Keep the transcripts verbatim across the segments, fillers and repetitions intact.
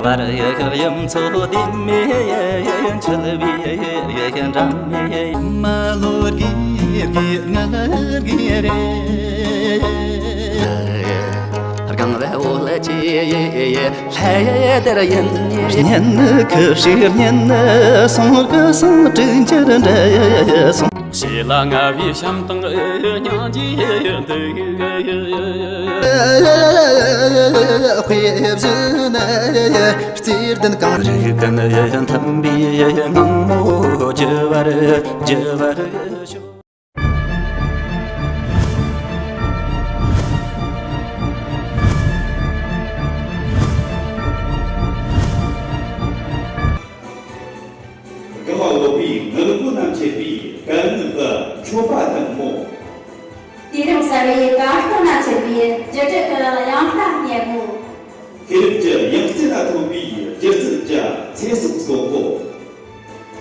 བར་ཡག་གཡུ་མཚོ་ལྡེ་མེད་ཡན་ཆད་པའི་ཡན་འདྲ་མེད། མ་ལོ་དགེ་དགེ་ང་དགེ་རེད། རྐང་པའི་འོག་ལ་ཅི་ལྷ་དེར་ཡིན། གཉེན་ནི་ཁུ་བྱུག་གཉེན་ནི་སོང་གི་སོང་དྲུག་འགྱུར་འདྲ་སོང་། ཞེ་ལ་ང་བའི་བྱམས་དང་སྙིང་རྗེ་འདུག་དཔེ་བཞིན་རྩེར་ལྡན་གངས་རི་ཀུན་མཐུན་པའི་ངང་མོ་རྒྱུ་བར་རྒྱུ་བར་ཤོག། དགའ་བ་འོད་པའི་ངུ་སྒྲ་རྣམས་བཅས་པའི་སྐད་ངག་གི་མཆོད་པ་དང་མོ། དུས་རིམ་གསར་བའི་དར་སྟོན་རྣམས་བཅས་པའི་སྒྱུ་འཕྲུལ་གྱི་དབྱངས་རྟ་སྙན་མོ། ཤེས་རབ་ཀྱི་ཡང་རྩེ་ན་ཐོན་པའི་སྒྱུ་རྩལ་གྱི་ཚེ་སྲོག་གསོན་པོ།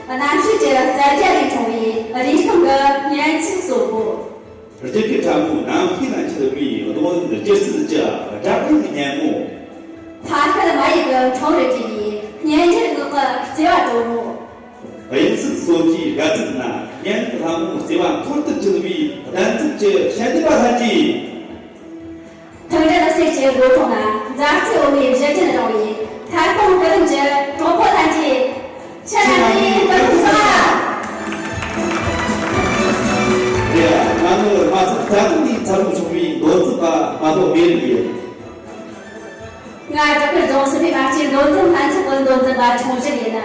རྣམ་དཔྱོད་ཀྱི་རྩལ་རྒྱ་ལས་འཁྲུངས་པའི་རིག་སྟོང་གི་སྙན་ཚིག་གསོན་པོ། རྒྱུད་ཀྱི་ཕྲ་མོའི་རྣམ་ཤེས་ལ་འཁྱིལ་བའི་གདོང་ལེན་སྒྱུ་རྩལ་གྱི་སྒྲ་དབྱངས་སྙན་མོ། ཐ་སྐད་མ་ཡིག་གི་འཕྲང་རུ་བྲིས་པའི་སྙན་འགྱུར་ངག་གི་བརྩེ་བ་དྲོན་མོ། དབྱངས་གསལ་སོགས་ཀྱི་སྒལ་ཚིགས་ན་སྙན་ངག་ལྷ་མོའི་བརྩེ་བ་འཐོར་དུ་བཅུག་པའི་གདན་ཚིགས་ཀྱི་ཞལ་འདེབས་པ་ལྷན་རྒྱས། མཐུན་སྒྲིལ་གསེར་གྱི་སྒོ་ཕྲུག་ན་མཛའ་བརྩེ་འོ་མའི་བཞུར་རྒྱུན་རིང་བའི་ཐད་གཏོང་སྐུ་ལམ་གྱི་གྲོགས་པོ་ལྷན་རྒྱས། ཁྱེད་རྣམས་ཀྱི་སྐུ་ཁམས་བཟང་། རེད། ང་ནི་མ་ཚད་རྩ་དོན་ནས་འཚར་ལོངས་བྱུང་བའི་མདོ་འཛིན་པ་མ་ལོ་མེ་རི་ཡིན། ང་བྲག་དཀར་རྫོང་སྲིད་པའི་མ་སྐྱེས་མདོ་འཛིན་ལྷན་ཚོགས་ཀྱི་མདོ་འཛིན་པ་ཁྲོང་ཞིག་ཡིན།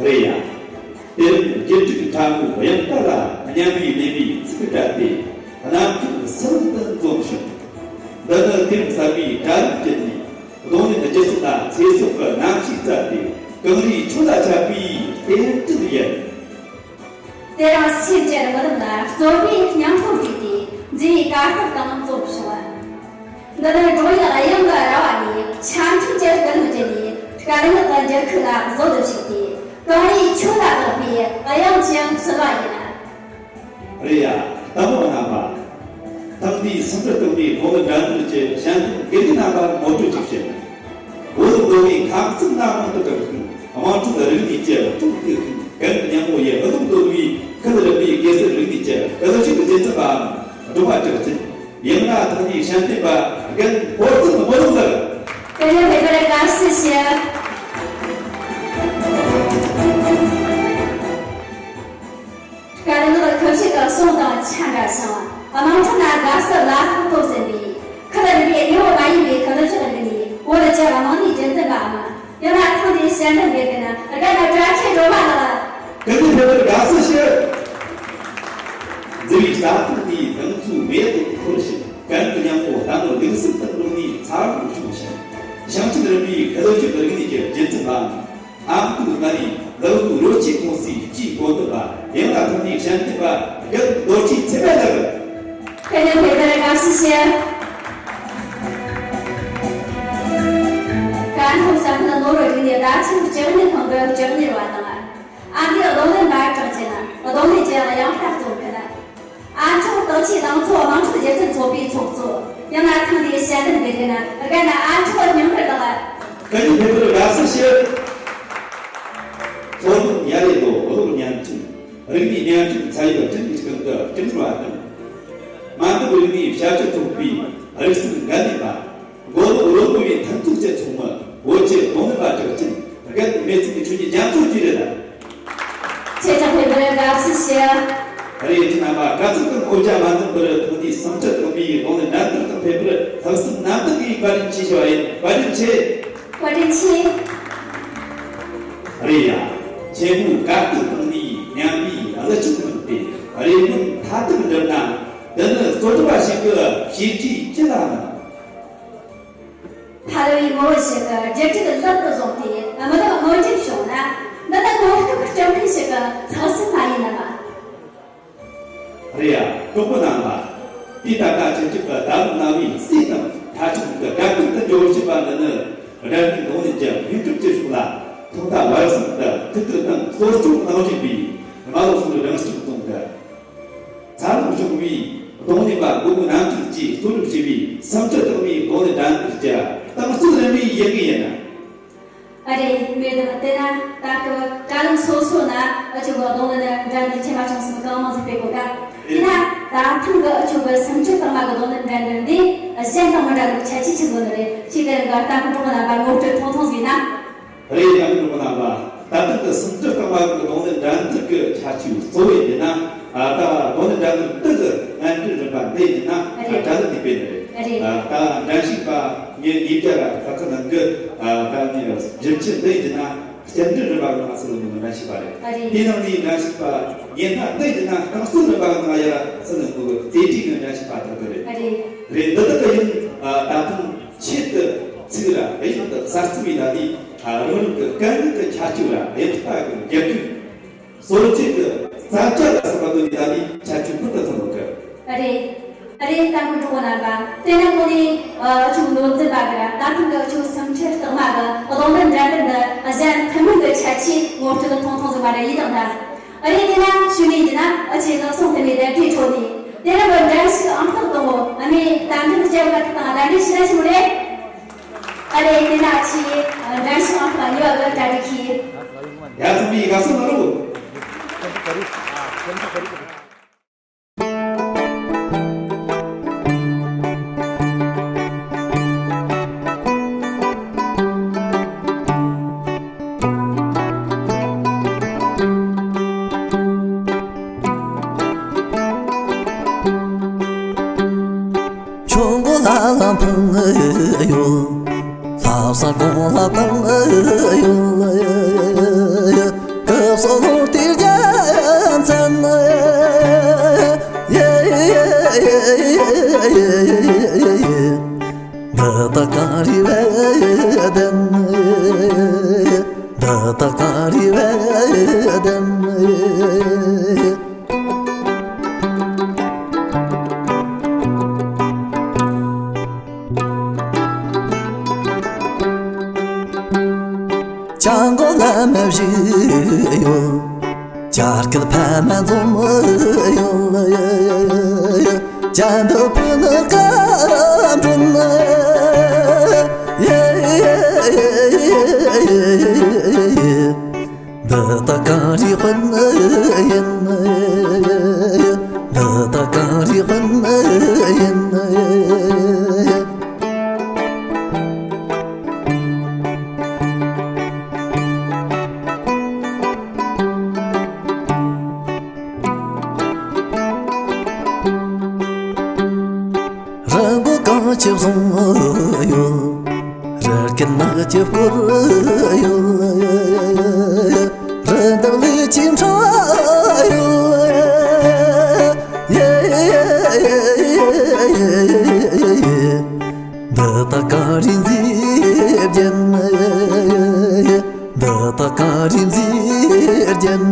རེད་ཡ། དེ་རིང་རྒྱུད་དྲུག་ཕྲ་མོའི་དབྱངས་རྟ་ལ་སྙན་པའི་ལེན་པའི་ཚིག་སྒྲ་སྟེ་རྣམ་ཐར་སུ་ལུག་ཏུ་འཛོམས་ཤིང་། འདི་ནི་དེ་རིང་གསར་པའི་གྲལ་རིམ་བརྒྱུད་ནས་གདོང་ལེན་སྒྱུ་རྩལ་དང་ཚེ་སྲོག་གི་རྣམ་ཤེས་བསྩལ་ཏེ་གངས་རིའི་ཆུ་ལ་ཆགས་པའི་རྟེན་འབྲེལ་ཡིན། དེ་རིང་སེམས་ཅན་རིགས་དམ་ལ་རྩོད་པའི་སྙིང་སྟོབས་བསྒྲིགས་ཏེ་མཛེས་པའི་གར་སྟེགས་སྟེང་འཛོམས་བྱུང་བ། འདི་ནི་སྒྲོག་ཡག་དབྱངས་ཀྱི་ར་བ་ནས་ཆ་འཕྲིན་གྱི་སྐུ་ལུས་བརྒྱུད་ནས་དཀའ་ངལ་གྱི་འགྱུར་ཁུག་ལ་བཟོད་དུ་ཞུགས་ཏེ་གངས་རིའི་ཆུ་ལ་གཏོགས་པའི་དབྱངས་ཀྱི་བསིལ་བ་ཡིན། རེད་ཡ། ལྟད་མོ་བ་རྣམ་པ། ཐེངས་འདིའི་སུམ་སྒྲིལ་སྟོན་པའི་གོང་ལ་འགྲན་བསྡུར་གྱི་ཞལ་འདེབས་དགེ་རྒན་རྣམ་པར་ངོ་སྤྲོད་ཅིག་བྱེད། བོད་མདོ་དབུས་ཁམས་གསུམ་ན་མང་དུ་གྲགས་ཤིང་དམངས་ཁྲོད་རིག་གནས་ཀྱི་གཙུག་ལྡིར་ཤིང་གངས་སྙིང་པོ་ཡི་རླུང་རྡོལ་བའི་ཁུལ་རིམ་པའི་གེ་སར་རིག་གནས་ཀྱི་སྐུ་ལུས་ཤིག་རྗེ་བཙུན་པའམ་སྒྲུང་བ་གྲགས་ཅན། ཡང་ན་ཐོག་མའི་ཞལ་འདེབས་པ་རྒན་ཧོར་བཙུན་མོ་ལུག་ལགས། སྐུ་ལུས་མེད་པར་དགའ་བསུ་ཞུ། དཀའ་ངལ་ཁུར་བཞེས་ཀྱི་གསུང་དང་ཆ་འདྲ་ཞིང་དམངས་ཁྲོད་ན་དགའ་བསུ་ལ་ལྷག་ཏུ་ཟིན་པའི་ཁུལ་རིམ་པའི་གནས་བབ་མ་ཡིན་པའི་ཁུལ་ལུགས་ཕྱོགས་རིག་ནས་བོད་ཀྱི་དམངས་གནས་རྒྱུན་འཛིན་པའམ། ཡང་ན་ཐེངས་འདིའི་ཞལ་འདེབས་འདེབས་མཁན་རྒན་བཀྲ་ཤིས་སྒྲོལ་མ་ལགས། སྐུ་ལུས་མེད་པར་དགའ་བསུ་ཞུ། མཛེས་པའི་རྩྭ་ཐང་འདིའི་ལང་ཚོའི་མེ་ཏོག་འཁོར་ཞིང་གངས་སྙིང་པོ་ལྟད་མོ་ལུག་གསུམ་དང་བསྡོངས་ནས་འཚར་ལོངས་བྱུང་ཞིང་། ཞིང་ཆེན་རིམ་པའི་ཁུལ་ལུགས་ཕྱོགས་རིག་གནས་ཀྱི་རྒྱུན་འཛིན་པའམ། ཨ་མདོའི་མངའ་རིས་ལག་བཟོའི་རོལ་ཆས་ཀུང་སིའི་སྤྱིའི་བཀོད་འདོམས་པ་ཡང་ན་ཐོག་མའི་ཞལ་འདེབས་པ་རྒན་རྡོ་རྗེ་ཚེ་དཔལ་ལགས། སྐུ་ལུས་མེད་པར་དགའ་བསུ་ཞུ། ཀན་ལྷོ་ས་ཁུལ་ནོར་བུ་རིག་གནས་བརྡ་ཆད་ལྕགས་གཉེར་ཁང་གི་ལྕགས་གཉེར་བ་དང་། ཨ་མདོའི་རྡུང་ལེན་པ་གྲགས་ཅན་རྡུང་ལེན་གྱི་དབྱངས་རྟ་རྩོམ་མཁན། ཨ་མཆོག་སྟག་ཆུའི་ལང་ཚོ་དམངས་ཁྲོད་སྒྱུ་རྩལ་ཚོགས་པའི་ཚོགས་གཙོ། ཡང་ན་ཐེངས་འདིའི་ཞལ་འདེབས་འདེབས་མཁན་རྒན་ཨ་མཆོག་སྙིང་དཀར་ལགས། སྐུ་ལུས་མེད་པར་དགའ་བསུ་ཞུ། མཚོ་ལྷོ་ཡ་ལེ་ལོ་གློག་བརྙན་འཕྲིན་རིག་གནས་བརྙན་འཕྲིན་ཚད་ཡོད་འཕྲིན་ལས་ཁང་གི་འཕྲིན་སྦྱོར་བ་དང་། མ་འདུམ་རིག་གནས་བྱ་སྤྱོད་ཚོགས་པའི་རིག་གསར་འགན་ལེན་པ། མགོ་ལོག་རོལ་མོ་བའི་མཐུན་ཚོགས་ཀྱི་ཚོགས་མི་བོད་ཀྱི་རྡུང་ལེན་པ་གྲགས་ཅན་རྒན་མེ་ཚེ་གི་ཆོས་ཉིད་རྒྱ་མཚོ་བཅས་རེད། ཁྱེད་ཅག་ཕེབས་པར་དགའ་བསུ་ཞུ། རེད། ཁྱེད་རྣམ་པ་དཀའ་ཚེགས་དང་འོ་བརྒྱལ་མ་འཛེམས་པར་ཐེངས་འདིའི་སུམ་སྒྲིལ་སྟོན་པའི་རྡུང་ལེན་འགྲན་བསྡུར་དུ་ཕེབས་པར་ལྷག་བསམ་རྣམ་དག་གིས་བཀའ་དྲིན་ཆེ་ཞུ་བ་ཡིན། བཀའ་དྲིན་ཆེ། བཀའ་དྲིན་ཆེ། རེད་ཡ། ཆེན་མོའི་དཀའ་སྡུག་སྟེང་ནས་མཉམ་པའི་གླུ་ཆུང་གནང་སྟེ་རེ་སྨོན་མཐའ་དག་འགྲུབ་ན། འདི་ནི་རྩོད་གྲུབ་པ་ཞིག་གི་བྱས་རྗེས་ཅི་ལ་གནང་། ཕ་རོལ་པོའི་ངོ་བོ་ཞིག་གི་རྒྱུ་འབྲས་ལག་ཏུ་བཟུང་སྟེ་རྨི་ལམ་མངོན་འགྱུར་བྱུང་ན། འདི་ནི་གོ་སྐབས་སྐྱོན་མཁན་ཞིག་གི་ལྷག་བསམ་མ་ཡིན་ནམ། རེད་ཡ། གྲོགས་པོ་རྣམ་པ། དུས་ད་ལྟ་ཁྱེད་ཅག་གི་ཟླ་ལུག་རྣ་བའི་རྩེ་དང་ཁྲ་ཆུང་གི་སྒྲ་སྐད་དུ་འགྱུར་བཞིན་པ་འདི་ནི་སྒྲ་སྙན་རྡུང་ལེན་གྱི་སྙན་སྒྲོན་གྱི་ཕྱོགས་ལ་ཐོག་མཐའ་བར་གསུམ་དུ་ཐུགས་ཁུར་དང་གསོ་སྐྱོང་གནང་བཞིན་པའི་རྨ་ལྷོ་སོག་རིགས་རང་སྐྱོང་རྫོང་གི་འཚར་ལོངས་བྱུང་བའི་རྡུང་ལེན་པ་མགོན་པོ་རྣམ་དཀར་ གཙོ་སྒྲུབ་བྱས་པའི་སུམ་ཁྲི་རྟགས་མའི་རྡུང་ལེན་འགྲན་བསྡུར་གྱི་རྟགས་གསོལ་རན་པའི་ཡི་གེ་ཡིན། ཨ་རེ། མེད་དང་། དེ་ན་ད་སྐབས་དྲ་ལམ་སོ་སོ་ན་འུ་ཆོ་གི་རྡུང་ལེན་འགྲན་བསྡུར་ཆེ་བ་ཆུང་གསུམ་གང་མང་ཞིག་སྤེལ་གོ་ད། དེ་ན་ད་ཐེངས་ཀྱི་འུ་ཆོ་གི་སུམ་ཁྲི་རྟགས་མ་གི་རྡུང་ལེན་འགྲན་བསྡུར་འདི་གཞན་དང་མི་འདྲ་བའི་ཁྱད་ཆོས་ཆི་ཟིག་ཡོད་ནི་རེད། ཁྱེད་དེ་རིང་གི་ལྟ་སྐོར་གྲོགས་པོ་རྣམ་པ་ངོ་སྤྲོད་ཐུང་ཐུང་ཟིག་གནང་། རེད། ལྟ་སྐོར་གྲོགས་པོ་རྣམ་པ། ད་ཐེངས་ཀྱི་སུམ་ཁྲི་རྟགས་མ་གི་རྡུང་ལེན་འགྲན་བསྡུར་གྱི་ཁྱད་ཆོས་གཙོ་བོ་ཡིན་ན། ཨ། ད་རྡུང་ལེན་འགྲན་བསྡུར་འདི་གི་ངན་འབྲས་རིམ་པ་འདི་ཡིན་ན། ཨ། དྲ་ལམ་ནས་སྤེལ་ནི་རེད། ཨ། ད་འགྲན་ཞུགས་པ་ཉིས་བརྒྱ་ལ་ཁག་ཁག་ནང་གི། ཨ། ད་ནི་བསྒྱུར་བཅོས་འདི་ཡིན་ན། སྤྱི་འགྲོས་རིམ་པ་གི་ནང་སུ་ལ་ནི་འགྲན་ཞུགས་པ་རེད། ཨ་རེད། དེའི་ནང་ནས་འགྲན་ཞུགས་པ་ཉི་ཤུ་འདི་ཡིན་ན་རྐང་རྩེད་རིམ་པ་གི་ནང་ཡ་སུ་ལ་ནི་རྩེད་འགྲོས་ཀྱི་འགྲན་ཞུགས་པ་དག་གི་རེད། ཨ་རེད། རེད། འདི་དག་གི་ཡིན། ཨ། ད་དུང་ཆེད་དུ་ཚིག་ར་གཡང་དུ་གསར་རྩོམ་ཡིན་ད་ནི། ཨ། རང་རང་གི་དཀའ་ངལ་གྱི་ཁྱད་ཆོས་ར་གཡང་ལྟ་གི་རྒྱབ་སྐྱོར། སོར་ཆུད་ཀྱི་རྩ་ཆ་ལ་སོགས་པ་དོན་ཡིན་ད་ནི་ཁྱད་ཆོས་ཁུར་དུ་ཐོན་འདུག་གི། ཨ་རེད། ཨ་རེད། ལྟ་སྐོར་གྲོགས་པོ་རྣམ་པ། དེ་ནས་གོང་ནས་འུ་ཆོ་གི་མདོ་འཛིན་པ་གིས་ད་ཐེངས་ཀྱི་འུ་ཆོ་སུམ་ཁྲི་རྟགས་མ་གི་རྡུང་ལེན་འགྲན་བསྡུར་འདི་གཞན་ཐུན་མོང་གི་ཁྱད་ཆོས་ངོ་སྤྲོད་ཐུང་ཐུང་ཟིག་མ་རེད་ཡིན་དང་ད། ཨ་རེད། དེ་ན་ཞུ་ནས་ཡིན་ན་འུ་ཆོས་ལག་ཟུང་དུ་མའི་གདན་འདྲེན་འཕྲོ་ནས་དེ་རིང་གི་འགྲན་ཞུགས་ཨང་རྟགས་དང་པོ་ཨ་མའི་རྟ་མགྲིན་སྐྱབས་ཀྱི་ཐོག་ནས་གདན་འདྲེན་ཞུ་ན་ཆི་མོ་རེད། ཨ་རེད། དེ་ན་ཆེས་འགྲན་ཞུགས་ཨང་རྟགས་གཉིས་པ་གི་གྲ་སྒྲིག་གིས། ཡ། ཚང་མས་དགའ་བསུ་གནང་རོགས། ཆུ་མགོ་ལ་ལ་འཕང་ཡོད། ལྷ་ས་གོང་ལ་བཏང་ཡོད། སྐུ་སྲོག་ལོ་དེ་རྒྱ་མཚན། འདི་དག་གངས་རིའི་བའི་གདན། འདི་དག་གངས་རིའི་བའི་གདན། བྱ་མགོ་ལ་མ་བཞི་ཡོད། བྱ་སྐད་ཕ་མ་འཛོམས་ཡོད། བྱ་འདབ་བུ་ནི་བཀའ་འགྲོ། འདི་དག་གངས་རིའི་དཔོན་ཡིན། འདི་དག་གངས་རིའི་དཔོན་ཡིན། རི་མགོ་གངས་ཀྱིས་བཟུང་ཡོད། རི་སྐེད་ནགས་ཀྱིས་བསྐོར་ཡོད། རི་འདབས་ལུད་ཀྱིས་འཕྲོག་ཡོད། འདི་དག་གངས་རིའི་མཛེས་རྒྱན། འདི་དག་གངས་རིའི་མཛེས་རྒྱན།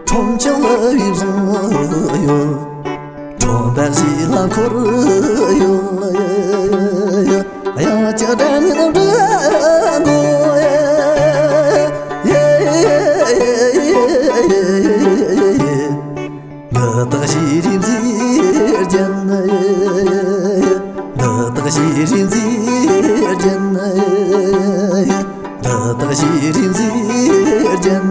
ཁྲོམ་ཆེན་ལ་བའི་བཟང་ཡོད། ཁྲོམ་པ་ཞིག་ལ་འཁོར་ཡོད། གཡང་སྐྱ་སྒྲ་སྙན་འབྲི་འགོ། འདི་དག་ཤེས་རིག་མཛེས་རྒྱན། འདི་དག་ཤེས་རིག་མཛེས་རྒྱན། འདི་དག་ཤེས་རིག་མཛེས་རྒྱན།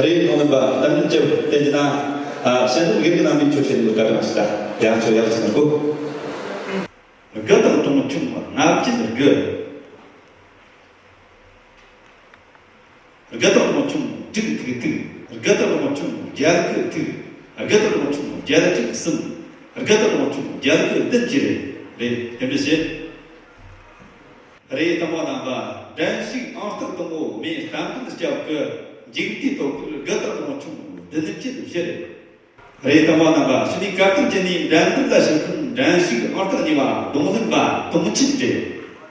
རེད། རྡུང་ལེན་པ་རྟ་མགྲིན་སྐྱབས་བསྟན་གྱི་ན། ཨ། གཞན་དག་སྒེར་གྱི་རྣམ་པའི་ཆོས་ཆེན་པོ་བཀའ་དྲིན་ཞུ་ད། ཡང་ཆོས་ཡག་ཅིག་གོ། དགུ་དང་གྲངས་ཆུང་ལྔ་བཅུ་དགུ། དགུ་དང་གྲངས་ཆུང་དྲུག་ཐིག་ཐིག། དགུ་དང་གྲངས་ཆུང་བརྒྱད་དགུ་ཐིག། དགུ་དང་གྲངས་ཆུང་བརྒྱད་དྲུག་གསུམ། དགུ་དང་གྲངས་ཆུང་བརྒྱད་དགུ་བདུན་བཅས་རེད། རེད། རྟེན་འབྲེལ་བྱེད། རེད། དང་པོ་རྣམ་པ། འགྲན་ཞུགས་ཨང་རྟགས་དང་པོ་མི་རྟ་མགྲིན་སྐྱབས་ཀྱི་མཇུག་མཐའི་ཐོབ་སྐར་དགུ་དང་གྲངས་ཆུང་བདུན་བཅུ་བཞི་རེད། རེད། དང་པོ་རྣམ་པ། ཕྱི་ནས་བཀའ་དྲིན་གྱི་ནི་འགྲན་བསྡུར་ལ་ཞུགས་མཁན་འགྲན་ཞུགས་ཨང་རྟགས་གཉིས་པ་རྡུང་ལེན་པ་དུང་ཆེན་རེད།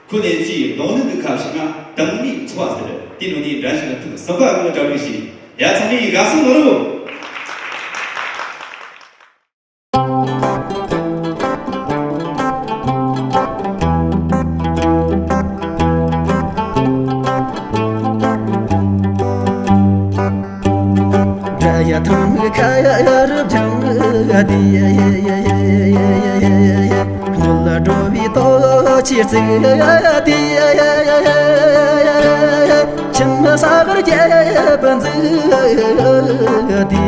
ཁོ་ལས་ཀྱིས་རྡུང་ལེན་གྱི་ཁ་ཕྱོགས་ན་དང་མིའི་འཚོ་བ་ཟེར། དེ་ནང་ནས་འགྲན་ཞུགས་ཐེངས་གསུམ་པ་གི་གྲ་སྒྲིག་བྱས། ཡ། ཚང་མས་དགའ་བསུ་གནང་རོགས། དེ། སྔོན་འགྲོ་བའི་དོ་ཆེར་བརྩིགས་ཏེ། ཁྱིམ་ས་གར་རྒྱལ་པོ་འཛུགས་ཏེ།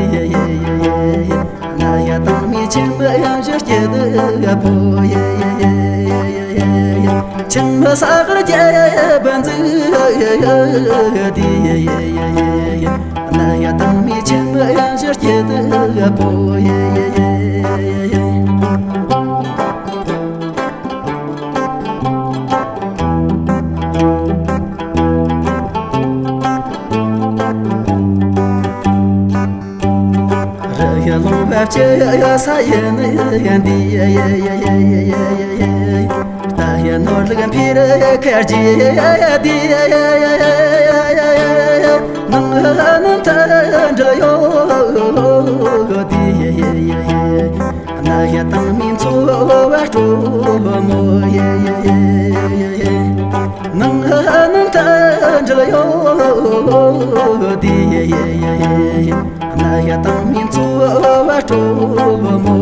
གནའ་ཡ་དྭངས་མའི་ཁྱིམ་གཞི་སྐྱེད་པོ། ཁྱིམ་ས་གར་རྒྱལ་པོ་འཛུགས་ཏེ། གནའ་ཡ་དྭངས་མའི་ཁྱིམ་གཞི་སྐྱེད་པོ། རི་ཡི་ལུང་བ་བཅུ་ས་ཡི་ནི་འདི། རྟ་ཡི་ནོར་ལུག་འཕེལ་ཁ་རྒྱས་འདི། ནང་ནི་མཐུན་སྒྲིལ་ཡོད་འདི། གནའ་ཡ་དྭངས་མའི་འཚོ་བ་སྤྲོ་མོ། ནང་ནི་མཐུན་སྒྲིལ་ཡོད་འདི། གནའ་ཡ་དྭངས་མའི་འཚོ་བ་སྤྲོ་མོ།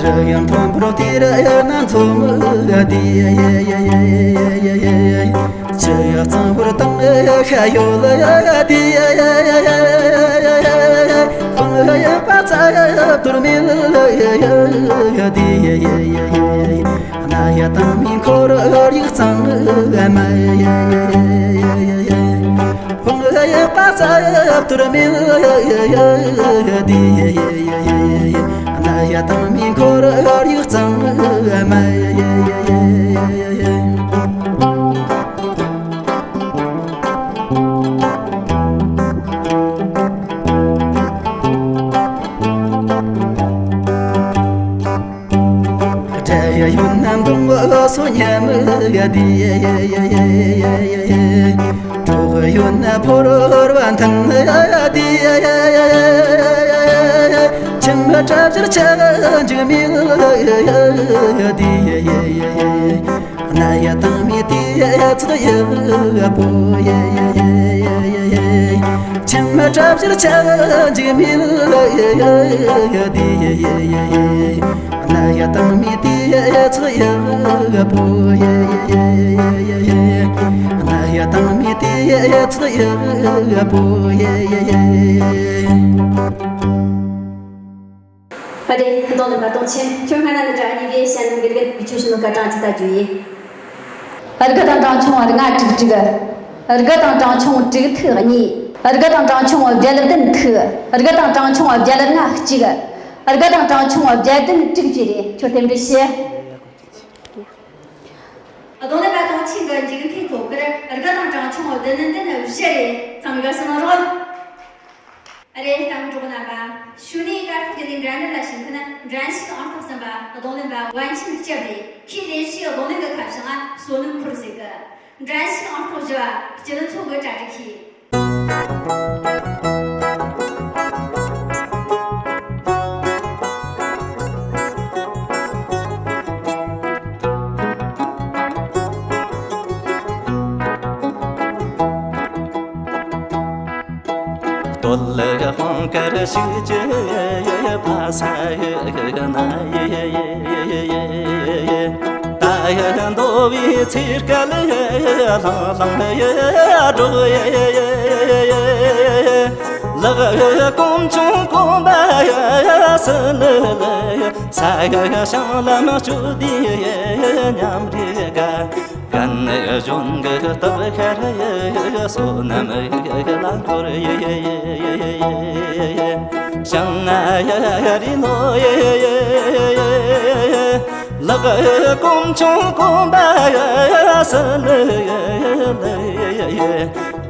རི་ཡི་མཐོན་པོར་དེ་རི་ན་མཚོ་མོ་འདི། ཆུ་ཡི་གཙང་བོར་དྭངས་ཤ་ཡོད་འདི། སྤང་ཡི་པ་ཚྭ་དུར་མེད་འདི། གནའ་ཡ་དྭངས་མའི་ཁོར་ཡུག་གཙང་མ། སྤང་ཡི་པ་ཚྭ་དུར་མེད་འདི། གནའ་ཡ་དྭངས་མའི་ཁོར་ཡུག་གཙང་མ། འབྲས་ཡོད་ན་མདུང་སོ་ཉམས་འདི། གྲོགས་ཡོད་ན་ཕོར་བ་མཐུན་འདི། ཁྱིམ་གྲྭ་བཞིར་ཆགས་འཇིགས་མེད་འདི། གནའ་ཡ་དྭངས་མའི་དུས་ཚོད་ཡག་པོ། ཁྱིམ་གྲྭ་བཞིར་ཆགས་འཇིགས་མེད་འདི། གནའ་ཡ་དྭངས་མའི་དུས་ཚོད་ཡག་པོ། གནའ་ཡ་དྭངས་མའི་དུས་ཚོད་ཡག་པོ། ཨ་རེ། རྡོ་ལེན་པ་སྟོང་ཆེན། ཁྱོད་སྔ་ན་ནི་དྲ་ནི་བེ་ཤན་དགེ་རྒན་བི་ཆུ་ཤིན་ནོ་ཀ་གྲངས་ཅི་ལྟ་རྒྱུ་ཡིན། དགུ་དང་གྲངས་ཆུང་བ་ལྔ་དྲུག་དྲུག་དགུ་དང་གྲངས་ཆུང་དྲུག་ཐིག་གཉིས། དགུ་དང་གྲངས་ཆུང་བ་བརྒྱད་བདུན་ཐིག་དགུ་དང་གྲངས་ཆུང་བ་བརྒྱད་ལྔ་གཅིག་དགུ་དང་གྲངས་ཆུང་བ་བརྒྱད་བདུན་དྲུག་བཅས་རེད། ཁྱོད་རྟེན་འབྲེལ་ཞུ། རྡོ་ལེན་པ་སྟོང་ཆེན་གྱི་འཇིག་རྟེན་ཐོག་གར་དགུ་དང་གྲངས་ཆུང་བ་བདུན་བདུན་བཞི་རེད། ཚང་མས་དགའ་བསུ་གནང་རོགས། ཨ་རེ། ལྟད་མོ་གྲོགས་རྣམ་པ། ཞུ་ནས་དཀའ་ཐུབ་ཀྱི་ལས་འགྲན་བསྡུར་ལ་ཞུགས་མཁན་འགྲན་ཞུགས་ཨང་རྟགས་གསུམ་པ་རྡུང་ལེན་པ་པཎ་ཆེན་སྐྱབས་རེད། ཁོས་ལས་བྱེད་རྡུང་ལེན་གྱི་ཁ་བྱང་ང་བསོད་ནམས་འཁོར་ཟེར་གི། འགྲན་ཞུགས་ཨང་རྟགས་བཞི་བ་སྤྱི་ལོ་ཚོ་གི་གྲ་སྒྲིག་ཤིག་སྟོད་ལ་དཔུང་དཀར་ཞིག་གི་ཕ་ས་ན་ཡེ། ད་ཡ་འདོ་བའི་ཚེ་སྐལ་ལྷང་ལྷང་ཡ་སྒྲོག་ཡེ། ལག་གོམ་ཆུང་གོམ་པ་ཡ་སི་ལི་ལི་ཡ། ས་ཡ་ཡ་ཤང་ལམ་སྤྱོད་དེ་ཡ་མཉམ་རེ་དགའ། རྒན་གཞོན་གྱི་སྟག་ཤར་ཡི་བསོད་ནམས་ལ་འཁོར་ཡི། ཞང་ང་ཡ་རི་ལོ་ཡི། ལག་གོམ་ཆུང་གོམ་པ་ཡ་སི་ལི་ལི་ཡི།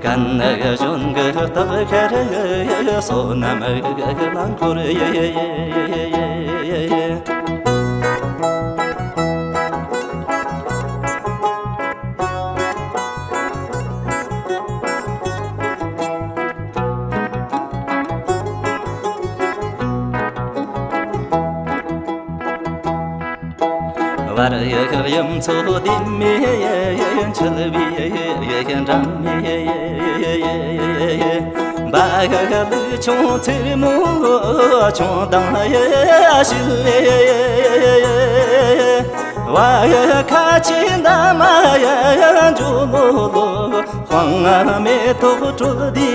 རྒན་གཞོན་གྱི་སྟག་ཤར་ཡི་བསོད་ནམས་ལ་འཁོར་ཡི། གཡུ་མཚོ་ལྡེམ་མེ་འཆིལ་བའི་འགྲམ་མེ། འབའ་ལུག་ཆུང་ཚེར་མོ་ཆུང་དང་བྱིལ། བ་ཁ་ཆེ་འདབ་མ་འཇོ་ལོ་ལོ། དཔང་མེ་ཏོག་དྲོད་འདི་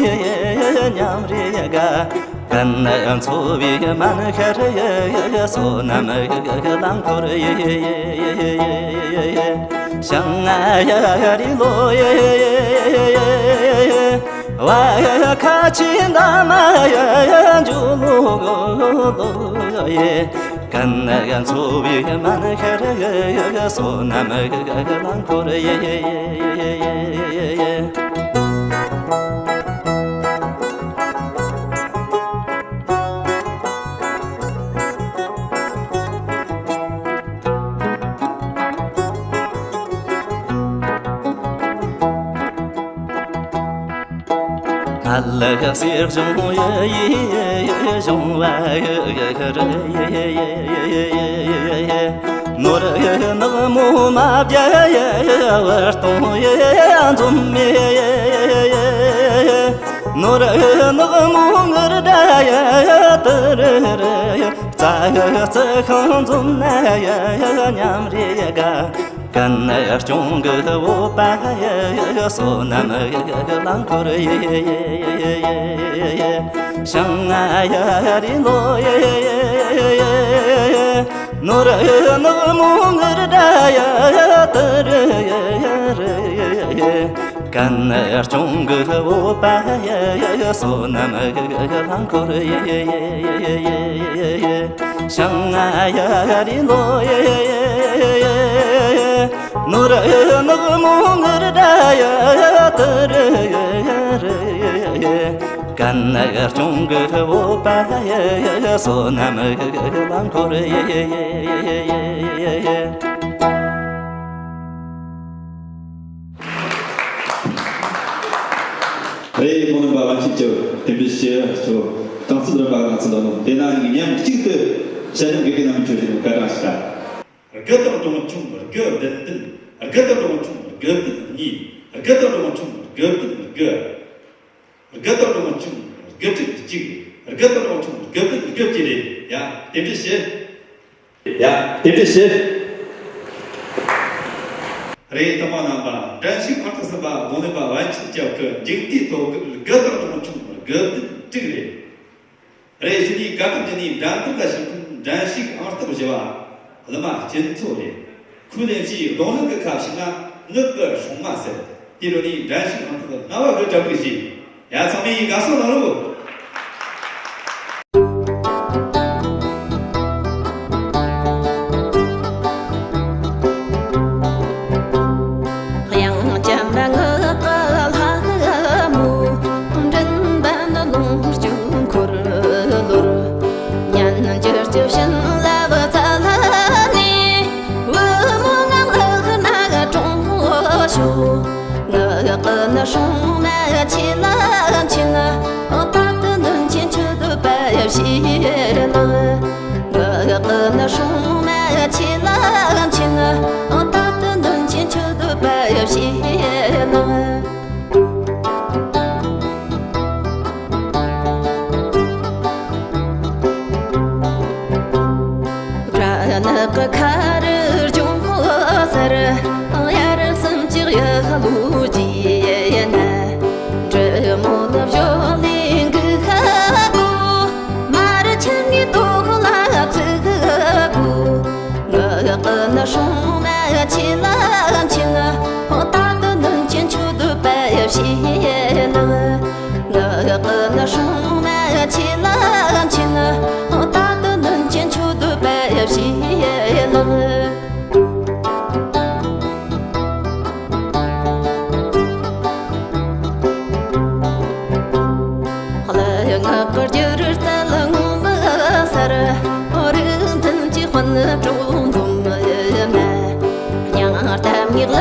མཉམ་རེ་དགའ། ཀུན་འཚོ་བའི་མན་ཤར་ཡི། བསོད་ནམས་རླངས་འཁོར་ཡི། ཞིང་ཡ་རི་ལོ་ཡི། བ་ཁ་ཆེ་འདབ་མ་ཡི། འཇོ་ལོ་ལོ་ཡི། ཀུན་འཚོ་བའི་མན་ཤར་ཡི། བསོད་ནམས་རླངས་འཁོར་ཡི། ལ་གསེར་གཞོང་ཡི་གཞོང་བ་ཡི། ནོར་ནག་མོ་མ་བརྒྱ་ཡི། བར་སྟོང་ཡི་འཛོམས་མེ། ནོར་ནག་མོ་ངུར་སྒྲ་ཡི། དུ་རུ་རུ་ཡི། རྩྭ་ཡི་རྩི་ཤིང་འཛོམས་ན་ཡི། མཉམ་རེ་དགའ། ཀུན་སྐྱོང་གི་བོད་པ་ཡི། བསོད་ནམས་རླངས་འཁོར་ཡི། ཞིང་ཡ་རི་ལོ་ཡི། ནོར་ནག་མོ་ངུར་སྒྲ་ཡི། དུ་རུ་རུ་ཡི། ཀུན་སྐྱོང་གི་བོད་པ་ཡི། བསོད་ནམས་རླངས་འཁོར་ཡི། ཞིང་ཡ་རི་ལོ་ཡི། ནོར་ནག་མོ་ངུར་སྒྲ་ཡི། དུ་རུ་རུ་ཡི། ཀུན་སྐྱོང་གི་བོད་པ་ཡི། བསོད་ནམས་རླངས་འཁོར་ཡི། རེད། གོང་ནས་པ་བན་ཆེན་གྱིས་དེ་འདྲའི་ཞེས་ཆོ་གྲངས་ཚད་རིམ་པ་ག་ཚོད་ལ་ནོ། དེ་ན་ཉིད་མཉམ་གཅིག་ཏུ་ཞལ་འདེབས་དགེ་རྒན་རྣམ་ཆོས་ཞིག་བཀའ་དྲིན་ཞུ། དགུ་དང་གྲངས་ཆུང་དགུ་བདུན་བདུན། དགུ་དང་གྲངས་ཆུང་དགུ་བདུན་གཉིས། དགུ་དང་གྲངས་ཆུང་དགུ་བདུན་དགུ། དགུ་དང་གྲངས་ཆུང་དགུ་དྲུག་གཅིག། དགུ་དང་གྲངས་ཆུང་དགུ་བདུན་དགུ་བཅས་རེད། ཡ། དེ་འདྲ་བྱེད། ཡ། དེ་འདྲ་བྱེད། རེད། དང་པོ་རྣམ་པ་འགྲན་ཞུགས་ཨང་རྟགས་གསུམ་པ་རྡུང་ལེན་པ་བན་ཆེན་སྐྱབས་ཀྱི་མཇུག་མཐའི་ཐོབ་དགུ་དང་གྲངས་ཆུང་དགུ་བདུན་དྲུག་རེད། རེད། ཞུ་ནི་བཀའ་ཁྲིམས་འདི་ནི་འགྲན་བསྡུར་ལ་ཞུགས་མཁན་འགྲན་ཞུགས་ཨང་རྟགས་བཞི་བ་གླུ་མ་སྐྱིད་མཚོ་རེད། ཁོས་ལེན་ཕྱིའི་རྡུང་ལེན་གྱི་ཁ་ཕྱེ་ན་ངག་གི་སྲུང་མ་ཟེར། དེ་རུ་ནི་འགྲན་ཞུགས་ཨང་རྟགས་ལྔ་བ་གི་གྲ་སྒྲིག་བྱས། ཡ། ཚང་མས་དགའ་བསུ་གནང་རོགས། དབྱངས་འཇམ་ངག་གི་ལྷ་མོ། མགྲིན་པ་ནི་ལོངས་སྤྱོད་འཁོར་ལོར། སྙན་འགྱུར་གྱི་བྱིན་རླབས་བཙལ་ནས། བུ་མོ་ངག་ལག་ན་དྲོངས་ཤོག། ངག་གི་ནི་སྲུང་མ་ཆེ་ལ་མཁྱེན། རྟག་ཏུ་ནན་ཆེན་ཆོས་སྡུད་པ་ཞེས་ལགས། ངག་གི་ནི་སྲུང་མ་ཆེ་ལ་མཁྱེན། རྟག་ཏུ་ནན་ཆེན་ཆོས་སྡུད་པ་ཞེས་ལགས། སྦྲ་ནག་གི་ཁ་རུ་ལྗོངས་སར། དབྱར་གསུམ་གྱི་གཡུ་ལོ་རྒྱས་ན། འབྲི་མོ་ནི་བཞོ་ལས་འགུག་ཤ་དགོས། མ་རུ་ཆུ་ནི་དོག་ལ་བཙུགས་དགོས། ངག་གི་ནི་སྲུང་མ་ཆེ་ལ་མཁྱེན། རྟག་ཏུ་ནན་ཆེན་ཆོས་སྡུད་པ་ཞེས་ལགས། ངག་གི་ནི་སྲུང་མ་ཆེ་ལ་མཁྱེན། རྟག་ཏུ་ནན་ཆེན་ཆོས་སྡུད་པ་ཞེས་ལགས། གླུ་ངག་གི་སྒྱུ་རྩལ་ངོ་མ་གསར། རིག་མཐུན་གྱི་དཔུང་གྲོགས་འཛོམས་ན། སྙིང་གཏམ་ངག་ལ་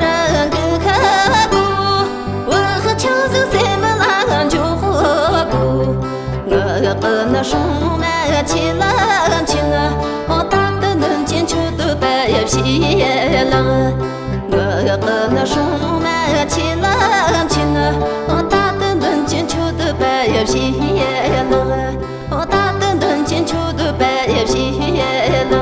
རང་གི་ཁ་བོ། བག་ཆགས་ཟིག་སེམས་ལ་འཇོག་དགོས། ངག་གི་ནི་སྲུང་མ་ཆེ་ལ་མཁྱེན། རྟག་ཏུ་ནན་ཆེན་ཆོས་སྡུད་པ་ཞེས་ ལགས། ངག་གི་ནི་སྲུང་མ་ཆེ་ལ་ཕྱིན། ད་དུང་མདུན་གྱི་མཆོག་ཏུ་འབད་ཞེས་ལགས། ད་དུང་མདུན་གྱི་མཆོག་ཏུ་འབད་ཞེས་ལགས།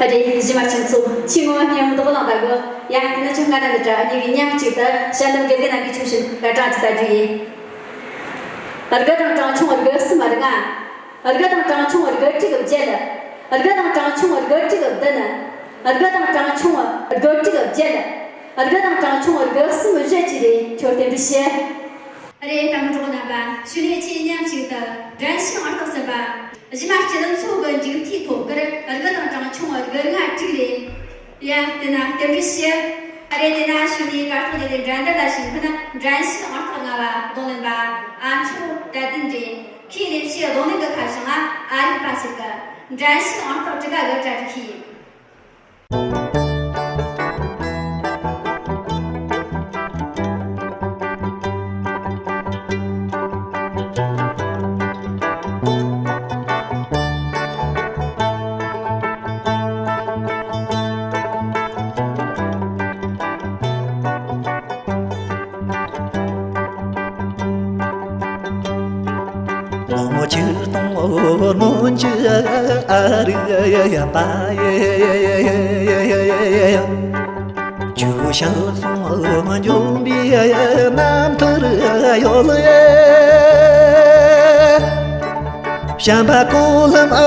ཨ་རེ། གཞི་མ་ཁྱེད་ཚོ་ཆེས་ངོ་མ་སྙན་མོ་འདུག་ལང་ད་གོ། ཡ་དེ་ན་ཁྱོད་ང་དང་འདི་འདྲ་གཉིས་ཀྱི་མཉམ་གཅིག་ཏུ་ཞལ་འདོན་དགེ་རྒན་རྣམ་པས་ཁྱོད་བཞིན་སྐར་གྲངས་ཀྱི་ལྟ་རྒྱུ་ཡིན། དགུ་དང་གྲངས་ཆུང་དགུ་གསུམ་ལྔ། དགུ་དང་གྲངས་ཆུང་དགུ་དྲུག་བརྒྱད། དགུ་དང་གྲངས་ཆུང་དགུ་དྲུག་བདུན། དགུ་དང་གྲངས་ཆུང་དགུ་དྲུག་བརྒྱད། དགུ་དང་གྲངས་ཆུང་དགུ་གསུམ་བཞི་བཅས་ཏེ་ཁྱོད་རྟེན་འབྲེལ་ཞུ། རེད། ད་མི་གྲོགས་རྣམ་པ། ཞུ་ནས་ཆེས་མཉམ་ཞིག་ཏུ་འགྲན་ཞུགས་ཨང་རྟགས་ཟིན་པ། གཞི་མ་སྤྱི་ལམ་ཚོ་གི་མཇུག་མཐའི་ཐོག་ཁུར་དགུ་དང་གྲངས་ཆུང་དགུ་ལྔ་དྲུག་རེད། ཡ་དེ་ན་རྟེན་འབྲེལ་ཞུ། ཨ་རེ་དེ་ན་ཞུ་ནས་གར་ཐོག་དེ་ལས་འགྲན་བསྡུར་ལ་ཞུགས་མཁན་འགྲན་ཞུགས་ཨང་རྟགས་ལྔ་བ་རྡུང་ལེན་པ་ཨ་མཆོག་གྲྭ་བདུན་རེད། ཁོས་ལས་བྱེད་རྡུང་ལེན་གྱི་ཁ་བྱང་ང་ཨ་རིག་པ་ཟེར་གི། འགྲན་ཞུགས་ཨང་རྟགས་དྲུག་ག་གི་གྲ་སྒྲིག་ཤིག་ལོ་ངོ་ཆིག་སྟོང་སྔོན་གྱི་ཨ་རིག་པ་ཡི། ཆུ་ཤེལ་ཟུང་འཇོམས་པའི་རྣམ་ཐར་ཡོད། བྱམས་པ་ཀུན་ལམ་ཨ་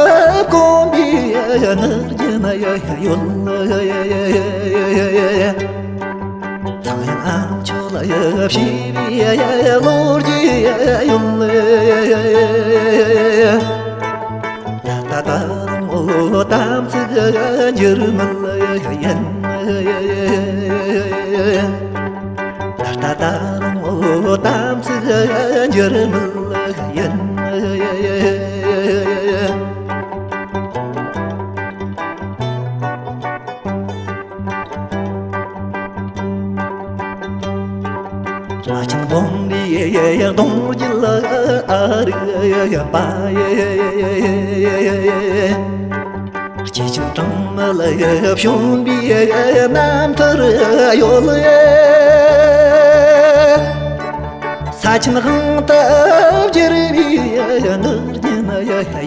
བསྐོར་བའི་ངར་རྒྱན་ཡོད། ཚངས་དབྱངས་ཨ་མཆོག་ལ་ཕྱི་བའི་ལོ་རྒྱུས་ཡོད། ད་ལྟ་ད་རུང་དམ་ཚིག་འགྱུར་མེད་ཡིན། ད་ལྟ་ད་རུང་དམ་ཚིག་འགྱུར་མེད་ཡིན། ལྷ་ཆེན་བསྡོམས་པའི་གདུང་རྒྱུད་ཨ་རིག་པ་ཡི། སྐྱེས་ཆེན་གྲངས་མེད་ལ་བྱོན་པའི་རྣམ་ཐར་ཡོད། ས་ཆེན་དབང་དུ་བསྒྱུར་བའི་ངར་རྒྱན་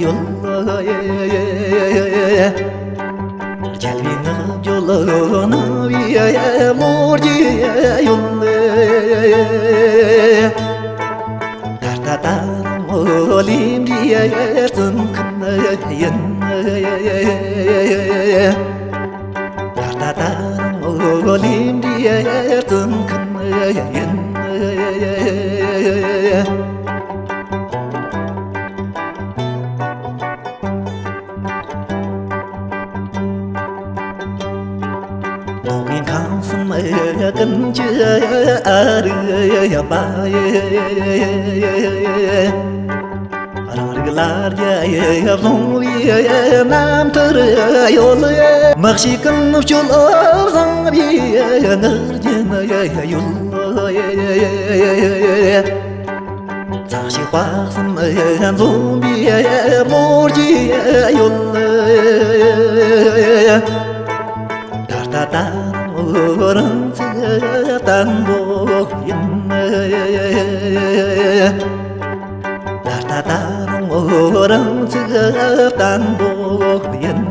ཡོད། རྒྱལ་བའི་བསྔགས་བརྗོད་གནང་བའི་ལོ་རྒྱུས་ཡོད། ད་ལྟ་ད་རུང་ལས་འབྲས་བརྩི་མཁན་ཡིན། ད་ལྟ་ད་རུང་ལས་འབྲས་བརྩི་མཁན་ཡིན། རྡོ་རིང་ཁང་གསུམ་ཀུན་གྱི་ཨ་རིག་པ་ཡི། རང་རིགས་ལ་རྒྱ་བཟུང་བའི་རྣམ་ཐར་ཡོད། མི་ཤེས་ཀུན་སྤྱོད་བཟང་བའི་ངར་རྒྱན་ཡོད། ཚངས་ཞིང་དཔག་བསམ་འཛོམས་པའི་ལོ་རྒྱུས་ཡོད། ད་ལྟ་ད་རུང་རང་ཚུགས་བརྟན་པོ་ཡིན། ད་ལྟ་ད་རུང་རང་ཚུགས་བརྟན་པོ་ཡིན།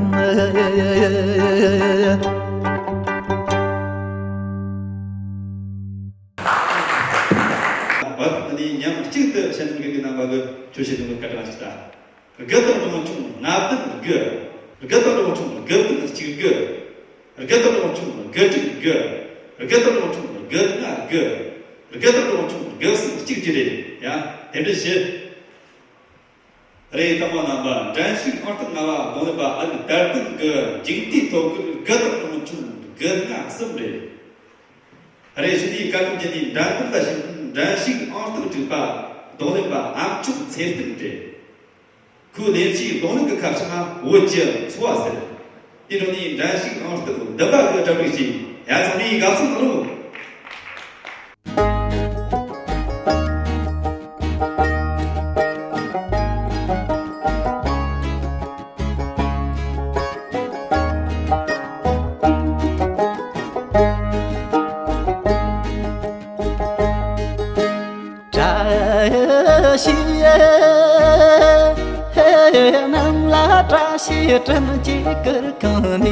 བར་དུ་ནི་མཉམ་གཅིག་ཏུ་ཞལ་འདོན་གྱི་རྣམ་པ་གི་ཆོས་བྱེད་དུ་བཀའ་དྲིན་ཞུ་ད། དགུ་དང་གྲངས་ཆུང་ལྔ་བདུན་དགུ། དགུ་དང་གྲངས་ཆུང་དགུ་བདུན་གཅིག་དགུ། དགུ་དང་གྲངས་ཆུང་དགུ་དྲུག་དགུ། དགུ་དང་གྲངས་ཆུང་དགུ་ལྔ་དགུ། དགུ་དང་གྲངས་ཆུང་དགུ་གསུམ་གཅིག་བཅས་རེད། ཡ། དེ་འདྲ་བྱེད། རེད། དང་པོ་རྣམ་པ་འགྲན་ཞུགས་ཨང་རྟགས་ལྔ་བ་རྡུང་ལེན་པ་ཨ་རིག་དར་ལྡན་གྱི་མཇུག་མཐའི་ཐོག་གི་དགུ་དང་གྲངས་ཆུང་དགུ་ལྔ་གསུམ་རེད། རེད། ཞུ་དུས་བཀའ་དྲིན་ཅན་ནི་འགྲན་བསྡུར་ལ་ཞུགས་མཁན་འགྲན་ཞུགས་ཨང་རྟགས་དྲུག་པ་རྡུང་ལེན་པ་ཨ་མཆོག་ཚེ་བརྟན་རེད། ཁོའི་ལས་བྱའི་རྡུང་ལེན་གྱི་ཁ་བྱང་བོད་ཀྱི་འཚོ་བ་ཟེར། དེ་འཕྲོ་ནས་འགྲན་ཞུགས་ཨང་རྟགས་བདུན་པ་གི་གྲ་སྒྲིག་བྱས། ཡ། ཚང་མས་དགའ་བསུ་གནང་རོགས། བཀྲ་ཤིས་དྲིན་གྱི་གུར་ཁང་ནས།